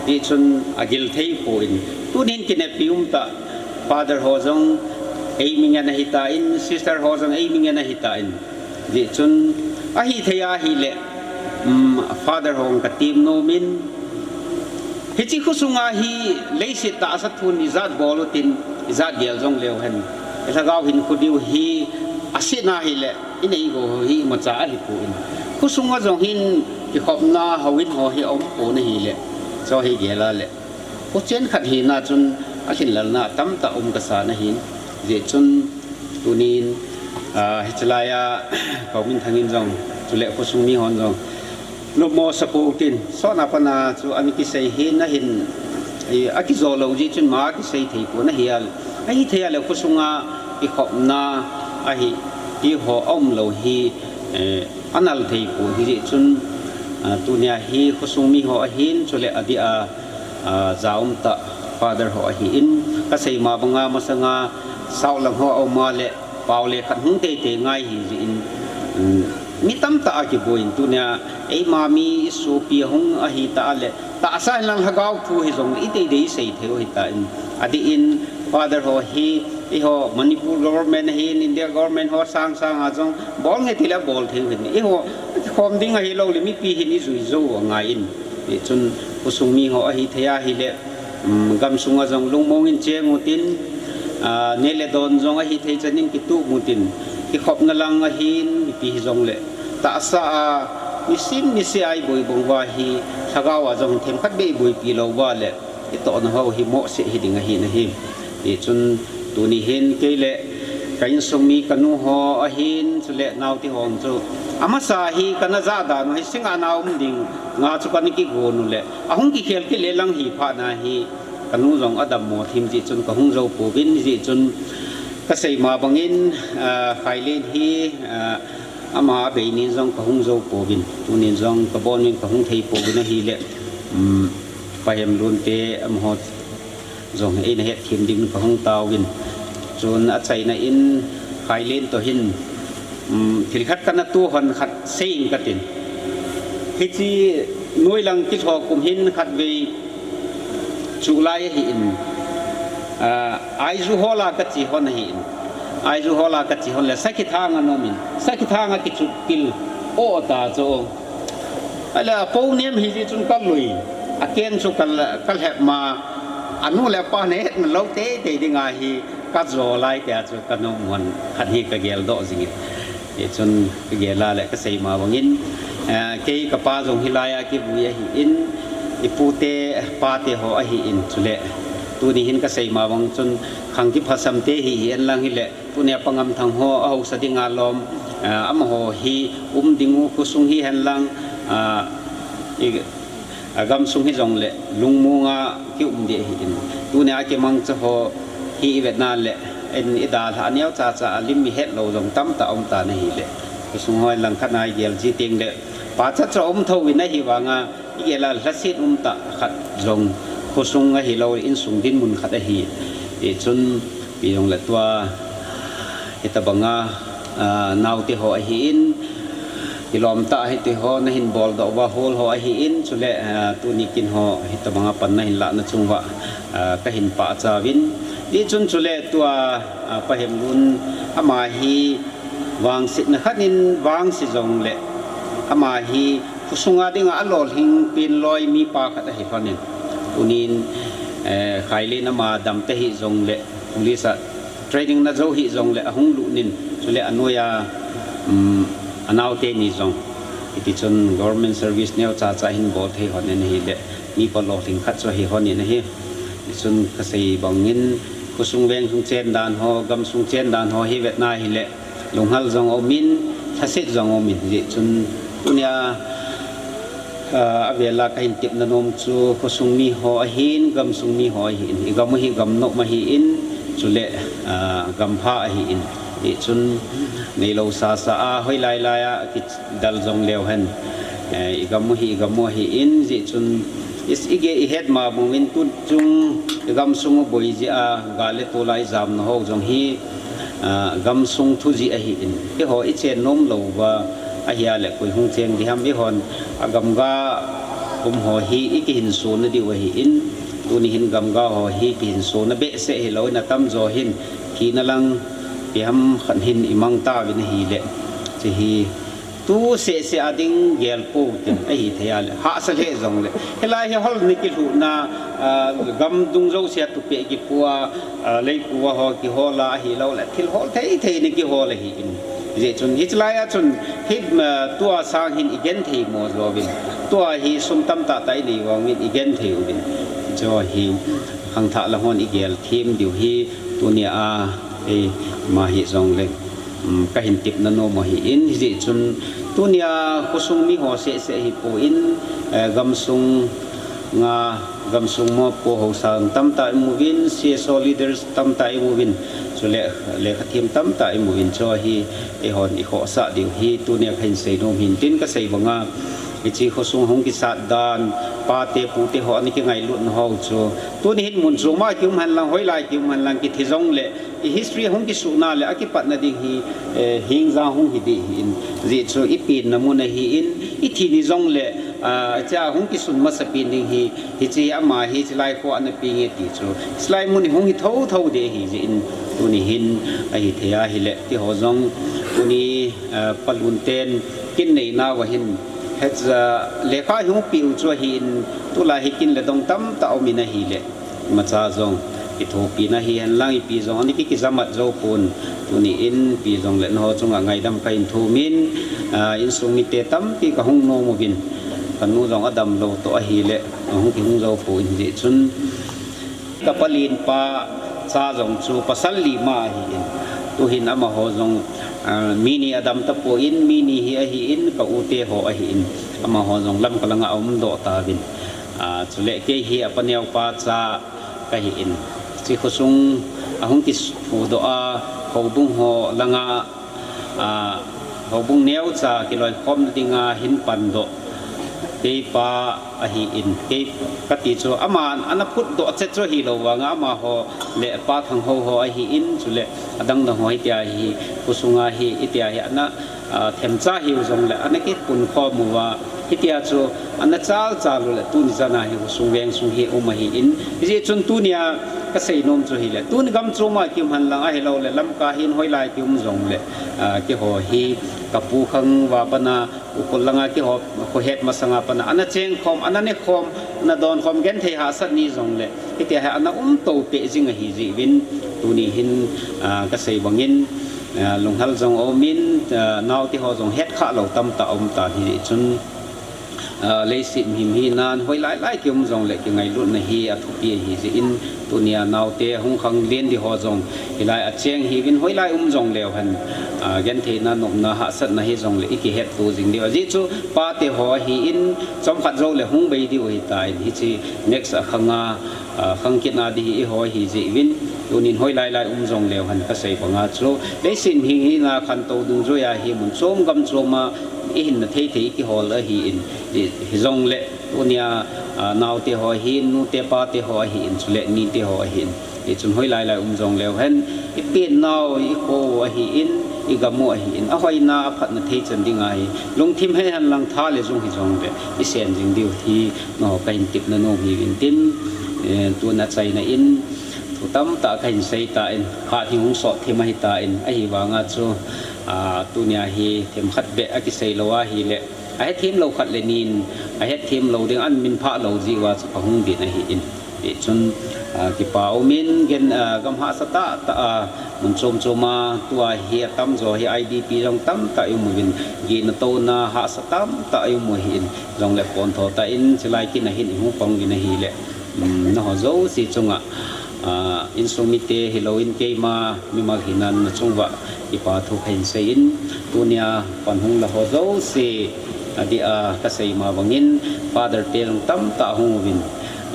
hichun agil thei pon, tunin kinepi umtah Father ho jong eimi ngen ahitan, Sister ho jong eimi ngen ahitan. Hichun ahithei ahile, um, Father ho katem nomin, hiche khosunga hi leiset tahsa thun ijat bol utin, ijat gel jong leu hen, i lhagao hinkho diu hi asetna hile, i neigou hi imacha ahipon, khosunga jong hin kikhopna houin ho hi aumpon ahile, chu hi gel a le, khochen khat hina chun alhinlelna tamtah um kasan ahin. Hichun tunin, ah, hiche lai a Kauminthang in jong, chule khosung mi hon jong nopmo sa poutin, sotna pana chu ana kisei hin ahin, akijo lou jeh chun ima kisei thei pon ahi a, ahithei a le khosunga kikhopna ahi, ti ho aumlou hi, eh, anal thei pon, hijeh chun, ah, tunia hi khosung mi ho ahin, chule adeh a, ah, ja umtah Father ho ahin, kasei ma banga masanga South lang ho aum a le paole khat hung teitei ngai hijeh in, um, mi tamtah akiboiyin, tunia eima mi isopi ahung ahitah le, tahsa hinlang lhagao thu hijongle iteidei isei thei u ahitan, adeh in Father ho hi eiho Manipur government ahin, India government ho sangsang a jong bol nge tile bol thei u ahin, eiho kikhom ding ahilou le mipi hin ijui jou u angaiyin. Hichun khosung mi ho ahithei ahile, um, gamsunga jong lungmong in cheng utin, ah, neh le don jong ahithei chan in kitup utin, kikhopna lang ahin, mipi hijongle tahsa a nisim nise a iboi bang uva hi, lhagao a jong themkhat beh iboipi lou uva le, itohna ho hi mohseh hiding ahin ahi. Hichun tuni hin kei le ka insung mi kanu ho ahin, chule naote ho chu amasa hi kana jah dan u hi Singngat a um dinga chu kana kigon u le, ahung kikhel kit le lang hi phatna hi kanu jong adammo thim jeh chun kahung jou pouvin, hijeh chun kasei ma bangin, ah, Khailen hi, ah, ama abei nin jong kahung jou pouvin, tunin jong kabon uvin kahung thei pouvin ahile, um, Pa Hemlun te amaho jong eina hetthem dingin kahung taovin. Chun achaina in Khailen toh hin, um, thil khat kana toh hon khat seiyin katin. Hiche noilang kilhoh kum hin khatvei chu lai ahin, ah, Aizawl a kache hon ahin. Aizawl a kache hon le Sakhithang ana umin, Sakhithang a kichut pil o ta chu. Ahile apo nem hijeh chun kalui, akeng chu kal-, kalhep ma, anu le apa nahetna lou teitei dinga hi kajo lai tia chu kanom hon khat hi kageldoh jingin. Hichun kagel a le kasei ma bangin, Eh, kei kapa jong hilai a kivui ahin, ipute, pate ho ahin, chule tuni hin kasei ma bang chun khang kiphasam te hi, hi en lang hile, tunia Pa Ngamthang ho ahausa dinga lom, eh, amaho hi um ding u, khosung hi hen lang, ah, i, a gamsung hi jongle lungmonga kium ding ahin. Tunia kimangcha ho hi ivetna le, en idalha neocha cha a lim ihet lou jong tamtah um tan ahile, khosung ho langkhat a igel ji teng le, pachat chu um thou in ahi vanga, igel a lhaset umtah khat jong khosung ahilou, insung dinmun khat ahi. Hichun, ipi jongle tua, hitabanga, ah, naote ho ahin, kilom tah hiti ho nahin boldoh uva hol ho ahin, chule, ah, tuni kin ho hitabanga pan nahin lahna chunguva, ah, kahin pachat uvin. Hichun chule tua, ah, Pa Hemlun ama hi vangsetna khat in vangse jongle, ama hi khosunga dinga alolhing pen loi mipa khat ahi lhonin. Tunin, eh, Khailen ama dam tahih jongle, police a training ana jou hih jongle ahung lut in, chule anoiya, um, anaote ni jong, hiti chun government service neocha cha hin bol thei lhonin ahile, mipa lolhing khat chu ahi lhonin ahi. Hichun kasei bangin, khosung vengsung chen dan ho, gamsung chen dan ho hi vetna hile, lunghel jong umin, lhaset jong umin, hichun tunia, ah, avela kahin tepna nom chu khosung mi ho ahin, gamsung mi ho ahin, igam u hi gam nom ahin, chule, ah, gam pha ahin, hichun neilou sasa a hoilai lai a kidal jong leu hen, eh, igam u hi igam u ahin, hichun is ige ihet ma bangin tuchung igamsung u boi jeh a gal le tol a ijamna ho jong hi, ah, gamsung thu jeh ahin, eiho ichen nom lou uva ahile koi hung cheng ding ham, eihon agamga um ho hi ikihinsona diu ahin, tuni hin gamga ho hi kihinsona behseh hilouvin atamjo hin thina lang ipi ham khat hin imang tauvin ahile, hiche hi tu sehseh a ding gel pou tin ahithei a le, hahsa lheh jongle, hilai hi hol ana kilhuhna, ah, gam dung jousea tupeh kipu a, ah, leikua ho kihol a ahiloule thil hol thei thei ana kihol ahin. Hijeh chun hichelai a chun hi, ah, tua sang hin igenthei mo jouvin, tua hi sum tamtah tah inei vangin igenthei uvin, hiche hi khangthah lang hon igel them diu hi tunia, eima hi jongle, um, kahin tepna nom ahin, hijeh chun tunia khosung mi ho sehseh hipon, eh, gamsunga, gamsung mopo haosa tamtah imuvin, C S O leaders tamtah imuvin, chule lekha them tamtah imuvin, chu hi eihon ikhohsah diu hi tunia kahin sei nom hin tin, kasei banga hiche khosung hung kisat dan, pate pute ho ana kingailutna ho chu tuni hin mun chom a kium henlang, hoilai kium henlang, kithi jongle, i history hung kisuhna le akipatna ding hi, eh, hingjang hung hi ding ahin, hijeh chu ipenna mun ahin, ithi ni jongle, ah, hichea hung kisun masapen ding hi, hiche ama hi hichelai kho ana penge ti chu hichelai mun hi hung hi thouthou ding ahi jeh in, tuni hin ahithei ahile, keiho jong tuni, ah, Pa Lunten kin neinauva hin, hiche lekha hi hung peh u chu ahin, tulai hi kin le dong tamtah aumin ahile, imacha jong kithopina hihen lang ipi jong ana ki, kijamat joupon, tuni in ipi jongle nangho chunga ngaidam kahin thumin, ah, insung mite tampi kahung nom uvin, kanu jong adamlou toh ahile, ahung kihung joupon, hijeh chun kapa lenpa cha jong chu pasal lima ahin, tuhin amaho jong, ah, mi ni adam tapon, mi ni hi ahin, ka u te ho ahin, amaho jong Lamka langa aumdoh tauvin, ah, chule kei hi apa neopa cha kahin, hiche khosung ahung kisuhdoh a, houbung ho langa, ah, houbung neocha kiloikhomna dinga hin pandoh keipa ahin, kei kati chu aman ana phutdoh chet chu ahilou vanga, amaho le Pa Thanghou ho ahin, chule adangdang ho hitia hi khosunga hi, hitia hi ana, ah, themcha hiu jongle ana kipunkhom uva, hitia chu ana chalchal ule tuni chana hi khosung vengsung hi um ahin, hijeh chun tunia kasei nom chu hile, tuni gam chom a kium henlang ahiloule Lamka hin hoilai kium jongle, ah, keiho hi kapu khang uva pana, Ukhrul langa keiho khohet masanga pana ana chengkhom, ana nekhom, ana donkhom, genthei hahsat ni jongle, hitia hi ana umtou peh jing ahi jeh uvin, tuni hin, ah, kasei bangin, Lunghel jong aumin, naote ho jong het khah lou tamtah aum tan, hijeh chun leiset himhim hinan hoilai lai kium jongle kingailutna hi athupi ahijeh in, tunia naote hung khanglen di ho jong hilai acheng hiuvin, hoilai um jongleu hen gentheina, nopna, hahsatna hijongle ikihetto jing diu. Ajeh chu pate ho ahin, chomkhat joule hung bei diu ahitan, hiche next a khang a khangkit na di hi eiho ahijeh uvin, tunin hoilai lai um jongleu hen kasei banga chu leiset himhim hina khantou dungjuia hi mun chom gam choma ihinna thei thei kihol ahin, hijongle tunia naote ho ahin, nute pate ho ahin, chule nite ho ahin, hichun hoilai lai um jongleu hen, ipennau, ikho u ahin, igam u ahin, ahoina aphatna thei chan dinga hi lungthim hei henlang tha le jung hijongle isen jing diu hi nangho kahin tepna nom hiuvin tin, tun achaina in thu tamtah kahin sei tan, phat hi hung sot thim ahitan, ahivanga chu tunia hi themkhat beh akisei lou ahile, ahethem lou khat le nin, ahethem lou ding an minphah lou jeh uva chu kahung din ahin, hichun kipa umin, gam hahsa tahtah a mun chom choma tua hi atamjo hi IDP jong tamtah ium uvin, gihna touna hahsa tamtah ium u ahin, jongle pontho tah in chulai kin a hin ihung pang uvin ahile, nangho jouse chunga insung mite hilouvin keima mimal hinan nachung uva kipa thu kahin sei in, tunia pan hung la ho jouse adeh a kasei ma bangin, Father te jong tamtah hung uvin,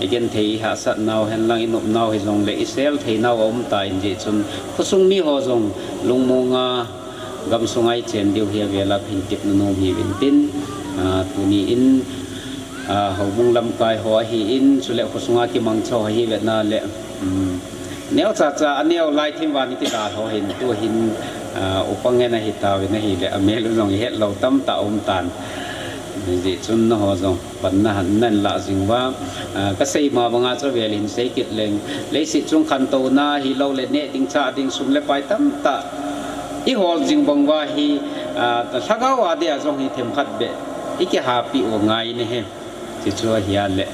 igenthei hahsatnau henlang inopnau hijongle isel theinau aumtan, hijeh chun khosung miho jong lungmonga gamsunga ichen diu hi avela kahin tepna nom hiuvin tin, tuni in houbung lamkai ho ahin, chule khosunga kimangcha ho ahi vetna le, neocha cha aneo lai thim uva ni kidal ho hin, tu hin upang hen ahitauvin ahile, amel u jong ihet lou tamtah aumtan, hijeh chun nangho jong panna hannan lah jing uva, kasei ma banga chu avel hin sei kit leng, leiset chung khantouna hiloule neh ding chah ding sum le pai tamtah ihol jing bang uva hi, lhagao a dia jong hi themkhat beh ikihapeh u ngai nahi, chuchu ahile,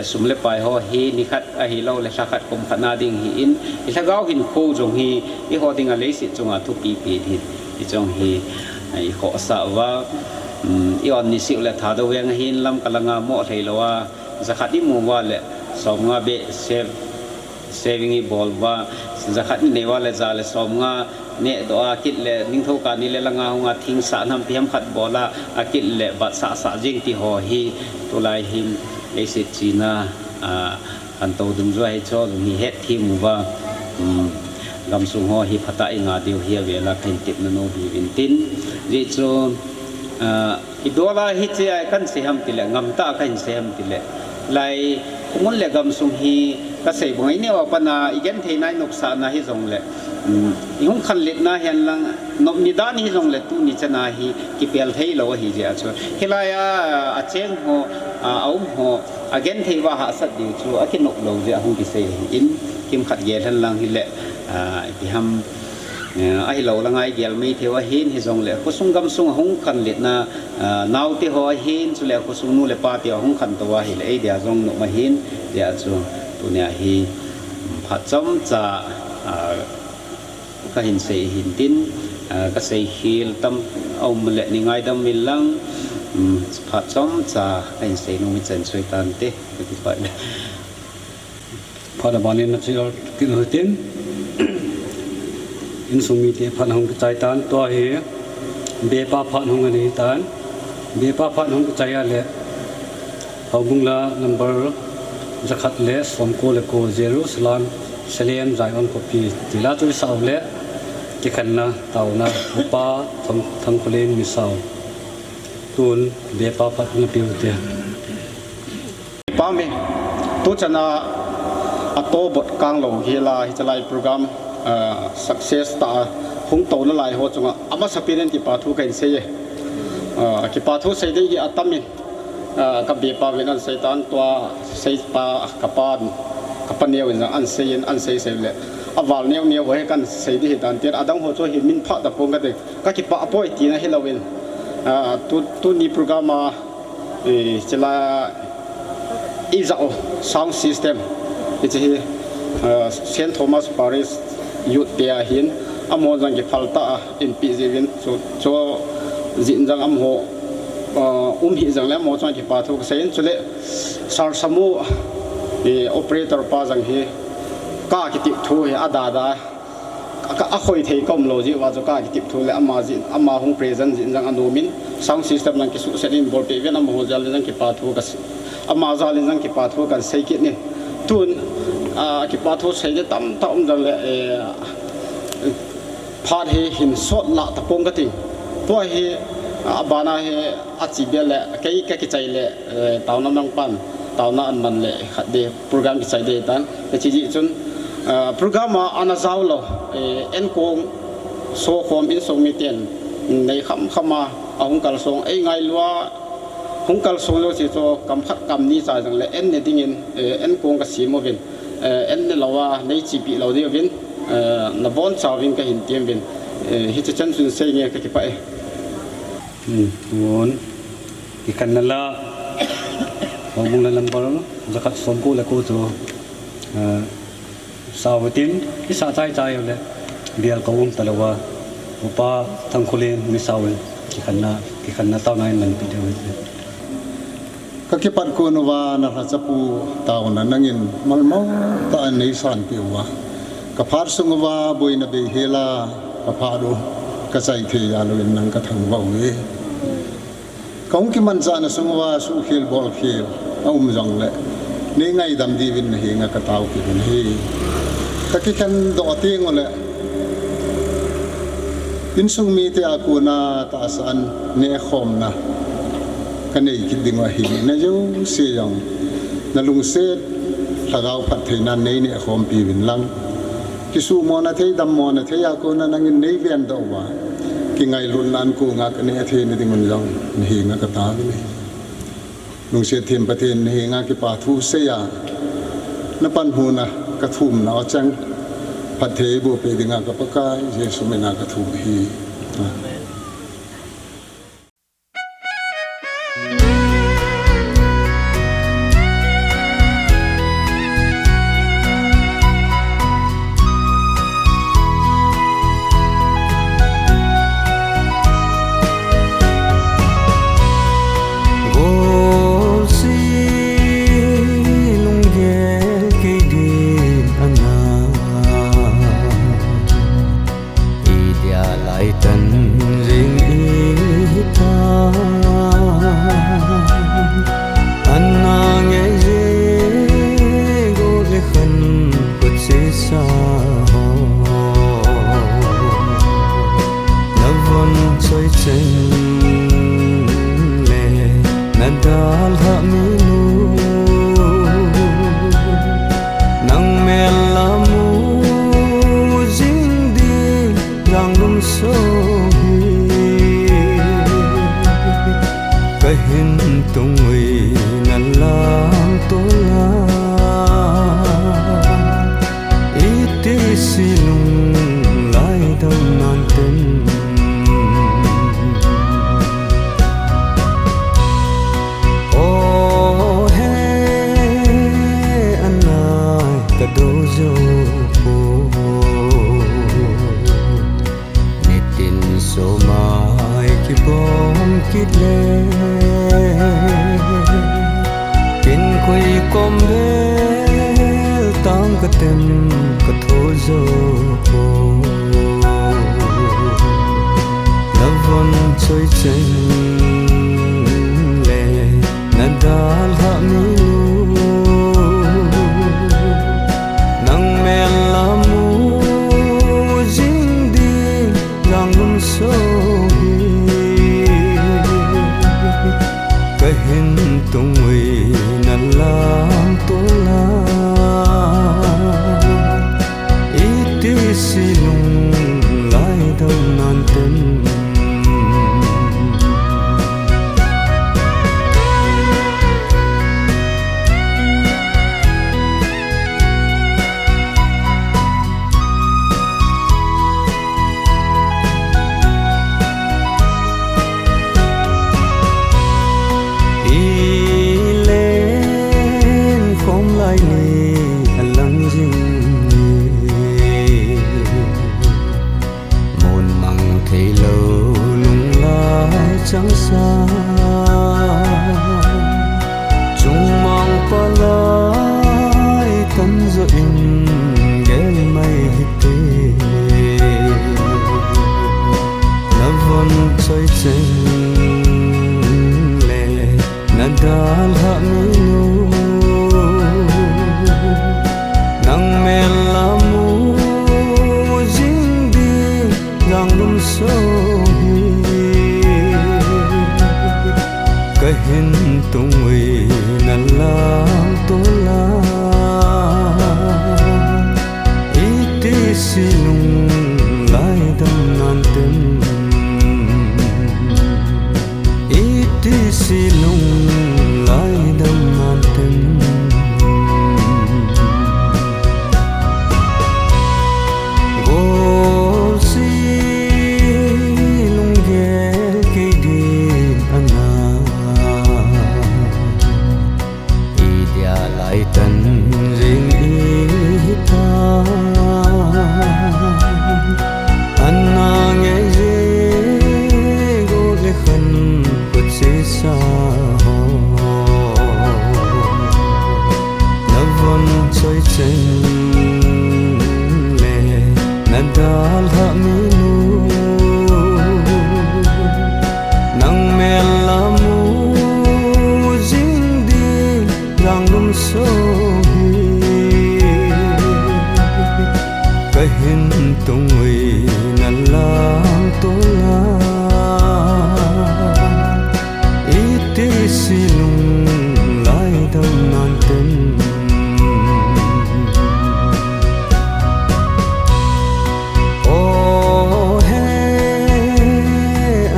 sum le pai ho hi nikhat ahiloule lhakhat kum khat na ding ahin, ilhagao hinkho jong hi eiho dinga leiset chunga thupi pen hin, hiche jong hi ikhohsah uva, i-on niseh u le Thadou veng ahin, Lamka langa moh lhei louva jakhat imu uva le somnga beh saving ibol uva, jakhat inei uva le ja le somnga nehdoh a, akit le ningthou kani le langa hunga thing sah nam ipi ham khat bol a, akit le bat sahsah jeng ti ho hi tulai hin leiset china khantou dungjui a hiche ho jong hi hetthem uva, gamsung ho hi phatah a inga diu hi avela kahin tepna nom hiuvin tin, hijeh chun, idol a hiche a kahin sei ham tile, ngamtah a kahin sei ham tile, lai khomun le gamsung hi kasei banga ineo a pat a igentheina inopsahna hijongle, ihung khanletna hihen lang, nop nidan hijongle tuni chana hi kipel theilou ahijeh a chu, hilai a acheng ho, aum ho, agenthei uva hahsat diu chu akinop lou jeh a hung kisei ahin, kimkhat gel hen lang hile, ipi ham, ahilou langa igel mai theiu ahin, hijongle khosung gamsung ahung khanletna, naote ho ahin, chule khosung nu le pate ho ahung khantou ahile, ei dia jong nom ahin, hijeh a chu tunia hi phat chomcha kahin sei ahin tin, kasei khel tam aum le nei ngaidam uvin lang, phat chomcha kahin sei nom ichan choi tante, kakipah e. Phat abanin nachih kit u hitin, insung mite phat ahung kichai tan, tua hi bepa phat hung ahitan, bepa phat hung kichai a le, houbung la number jakhat le somko le ko, Jerusalem, Salem, Zion khopi, tila chu isah u le, kikhenna taona, Upa Thang, Thangkholen Misao, tun bepa phat napeu te. Pame, tuchana atobot kanglou hila hichelai program success tah a hung touna lai ho chunga amasapen in kipa thu kahin sei e. Kipa thu sei ding hi atamin, kabepa uvin ahin seitan, tua seipa kapa, kapa neuvin jong ahin sei in, ahin sei sei le, aval neo neo ho hi kahin sei ding hitan tin, adang ho chu hi minphah tapong kate, kakipah poi tina hilouvin, tu, tuni program a, chila ijah u sound system, hiche hi, Saint Thomas Parish Youth te ahin, amaho jong kiphal tah a inpi jiuvin, chu, chu jin jong amaho, uh, um hih jongle amaho chunga kipa thu kasei in, chule Sar Samu, eh, operator pa jong hi ka kitip thu hi adada, ka, akhoi thei ka um lou jeh uva chu ka kitip thu le ama jin, ama hung present jin jong anom in, sound system jong kisuhset in bolpeh uvin, amaho jal in jong kipa thu ka, ama jal in jong kipa thu kan sei kit in. Tun, ah, kipa thu sei le tamtah um jongle, eh, phat hi hin sot lah tapong kati. Tua hi, ah, abana hi achi bel le, kei ka kichai le, eh, taona nang pan, taona an man le, khat de program kichai de tan. Kachi jeh chun, ah, program a ana jao lou, eh, enkong so khom insung miten nei kham kham a, ahung kalsong, ei ngailua, hung kalsong lou si chu kam khat kam ni cha jongle en ne dingin, eh, enkong kasem uvin, eh, en ne lou a nei chepi lou diuvin, eh, nabonchauvin kahin tem uvin, eh, hiche chan chun sei nge kakipah e. Hmm, tun, kikhenna la, houbung la number, jakhat somko le ko chu, eh, sao tin, kisa chai chai le, bial ka um talou a, Upa Thangkholen mi sao in, kikhenna, kikhenna taona in manpi diu. Ka kipat kon uva na lhachapu taona nangin malmo tah a nei sanpeh uva, ka phat sung uva boina beihel a ka phat u ka chai thei a lou in nang ka thangvah uve. Ka hung kimanchahna sung uva suhkhel bolkhel a um jongle nei ngaidam diuvin na henga ka tao kit u ahi. Ka kikhen doh teng ule insung mite a kona tahsa an nehkhomna ka nei kit ding u ahi. Na jouse jong na lungset lhagao phattheina nei nehkhompi uvin lang, kisumona thei, dammona thei a kona nangin nei vendoh uva, kingailutna an konga ka neh theina dingun jong na henga ka tao uve. Lungset them Pathen, na henga kipa thu sei a na panhuna ka thumna a chang phatthei boh peh dinga ka Pakai Jesu mina ka thum ahi. Amen. Golsi lunggel kei din ana, idia lai tan jing ita. Ana ngei je go le khan ko che sa ho. Na von choi cheng le na dalha mi nu. Nang mel la mu jing ding lang lum so hi. Ka hin tung ui na lang to la. Iti si nung lai dam nan ten. O he anai ka do jo po. Nitin somai kibom kit le. Kin khui kom bel tang ka tem ka tho jo po. Na von choi cheng le na dalha mi nu. Nang mel la mu jing ding lang lum so hi. Ka hin tung ui na lang to la. Iti si nung lai dam nan ten. I len khom lai ni a lang jing ni. Alhah minu, nang mel a mu jing ding, jang lum so hi, ka hin tung ui na lang to la. Iti si lung lai dam nan tem. Iti si lung lai dam nan tem. Gol si lung gel kei din ana. Idia lai tan jing i ta. Ana ngei je go le khan ko che sa ho. Na von choi cheng le na dalha minu. Nang mel a mu jing ding, jang lum so hi, ka hin tung ui na lang to la. Iti si lung lai dam nan tem. O he,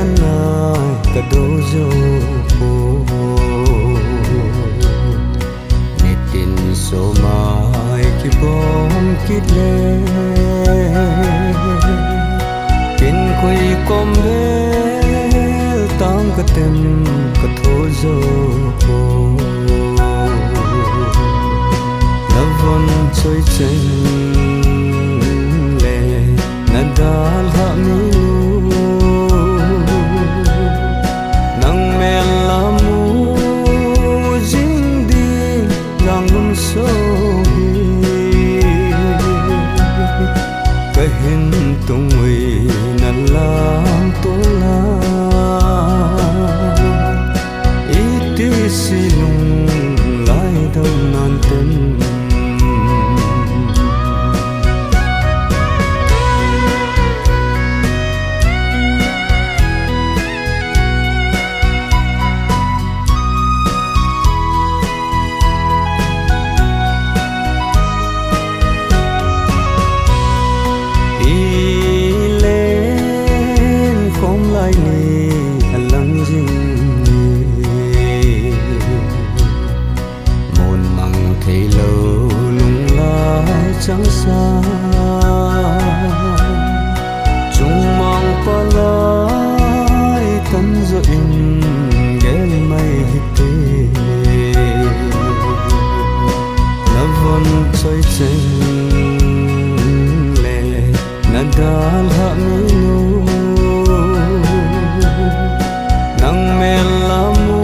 anai ka do jo po. Nitin so mai kibom kit le. Kin kui kom bel tang ka tem ka tho jo po. Na von choi cheng le na dalha minu. Nang mel a mu jing ding, jang lum so hi, ka hin tung ui na lang to la. Iti si lung lai dam nan tem. I len khom lai ni a lang jing ni. Mun mang thei lo lung lai chang sa. Chung mang pa lai tan jo in gel mai hi te. Na von choi cheng le na dalha minu. Nang mel a mu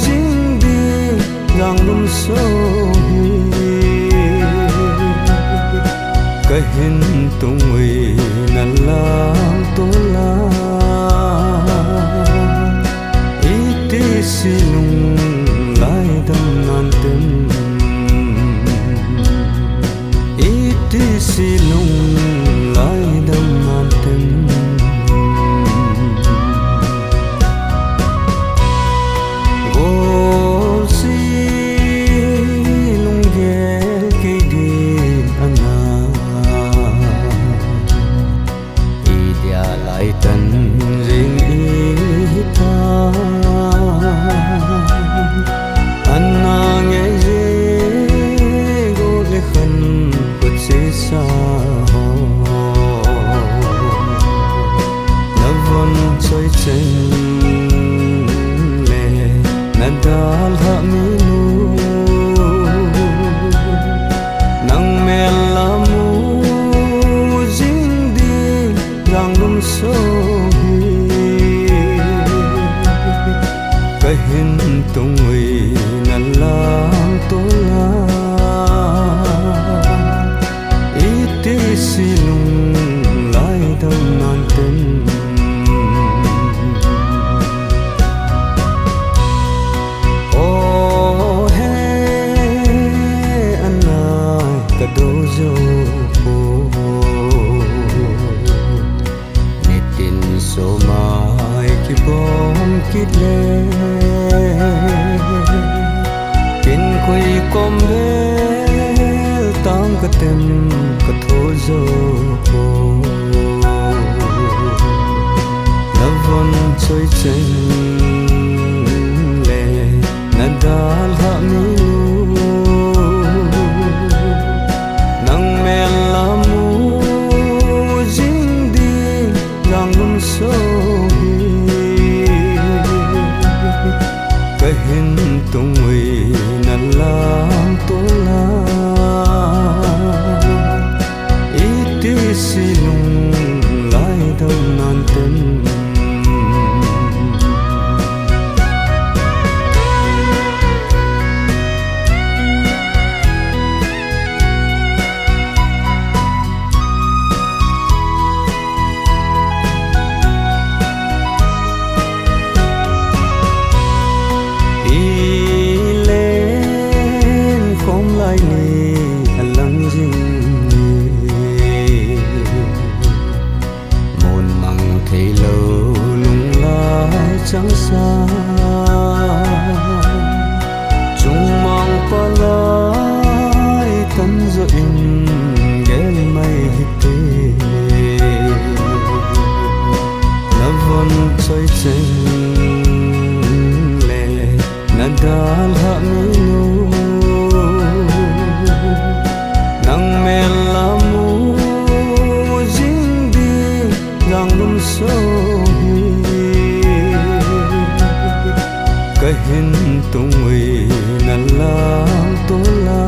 jing ding, jang lum so hi, ka hin tung ui na lang to la. Iti si lung lai dam nan tem. Iti si lung lai dam nan tem. Gol si lung gel kei din ana. Idia lai tan jing i hi ta. Ana ngei je go le khan ko che sa ho. Na von choi cheng le na dalha minu. Nang mel a mu jing ding, jang lum so hi, ka hin tung ui na lang to la. Iti si lung lai dam nan tem. Kom bel tang ka tem ka tho jo ko. Na von choi cheng le na dalha mi nu. Nang mel la mu jing di lang lum so hi. Ka hin tung ui na lang to la. Iti si lung lai dam nan tem. I len khom lai ni a lang jing ni. Mun mang thei lo lung lai chang sa. Chung mang pa lai tan zo in gel mai hi te. Na von choi cheng le na dalha mi nu. Nang mel la mu jing di lang lum so hi. Ka hin tung ui na lang to la.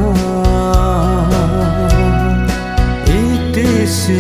Iti si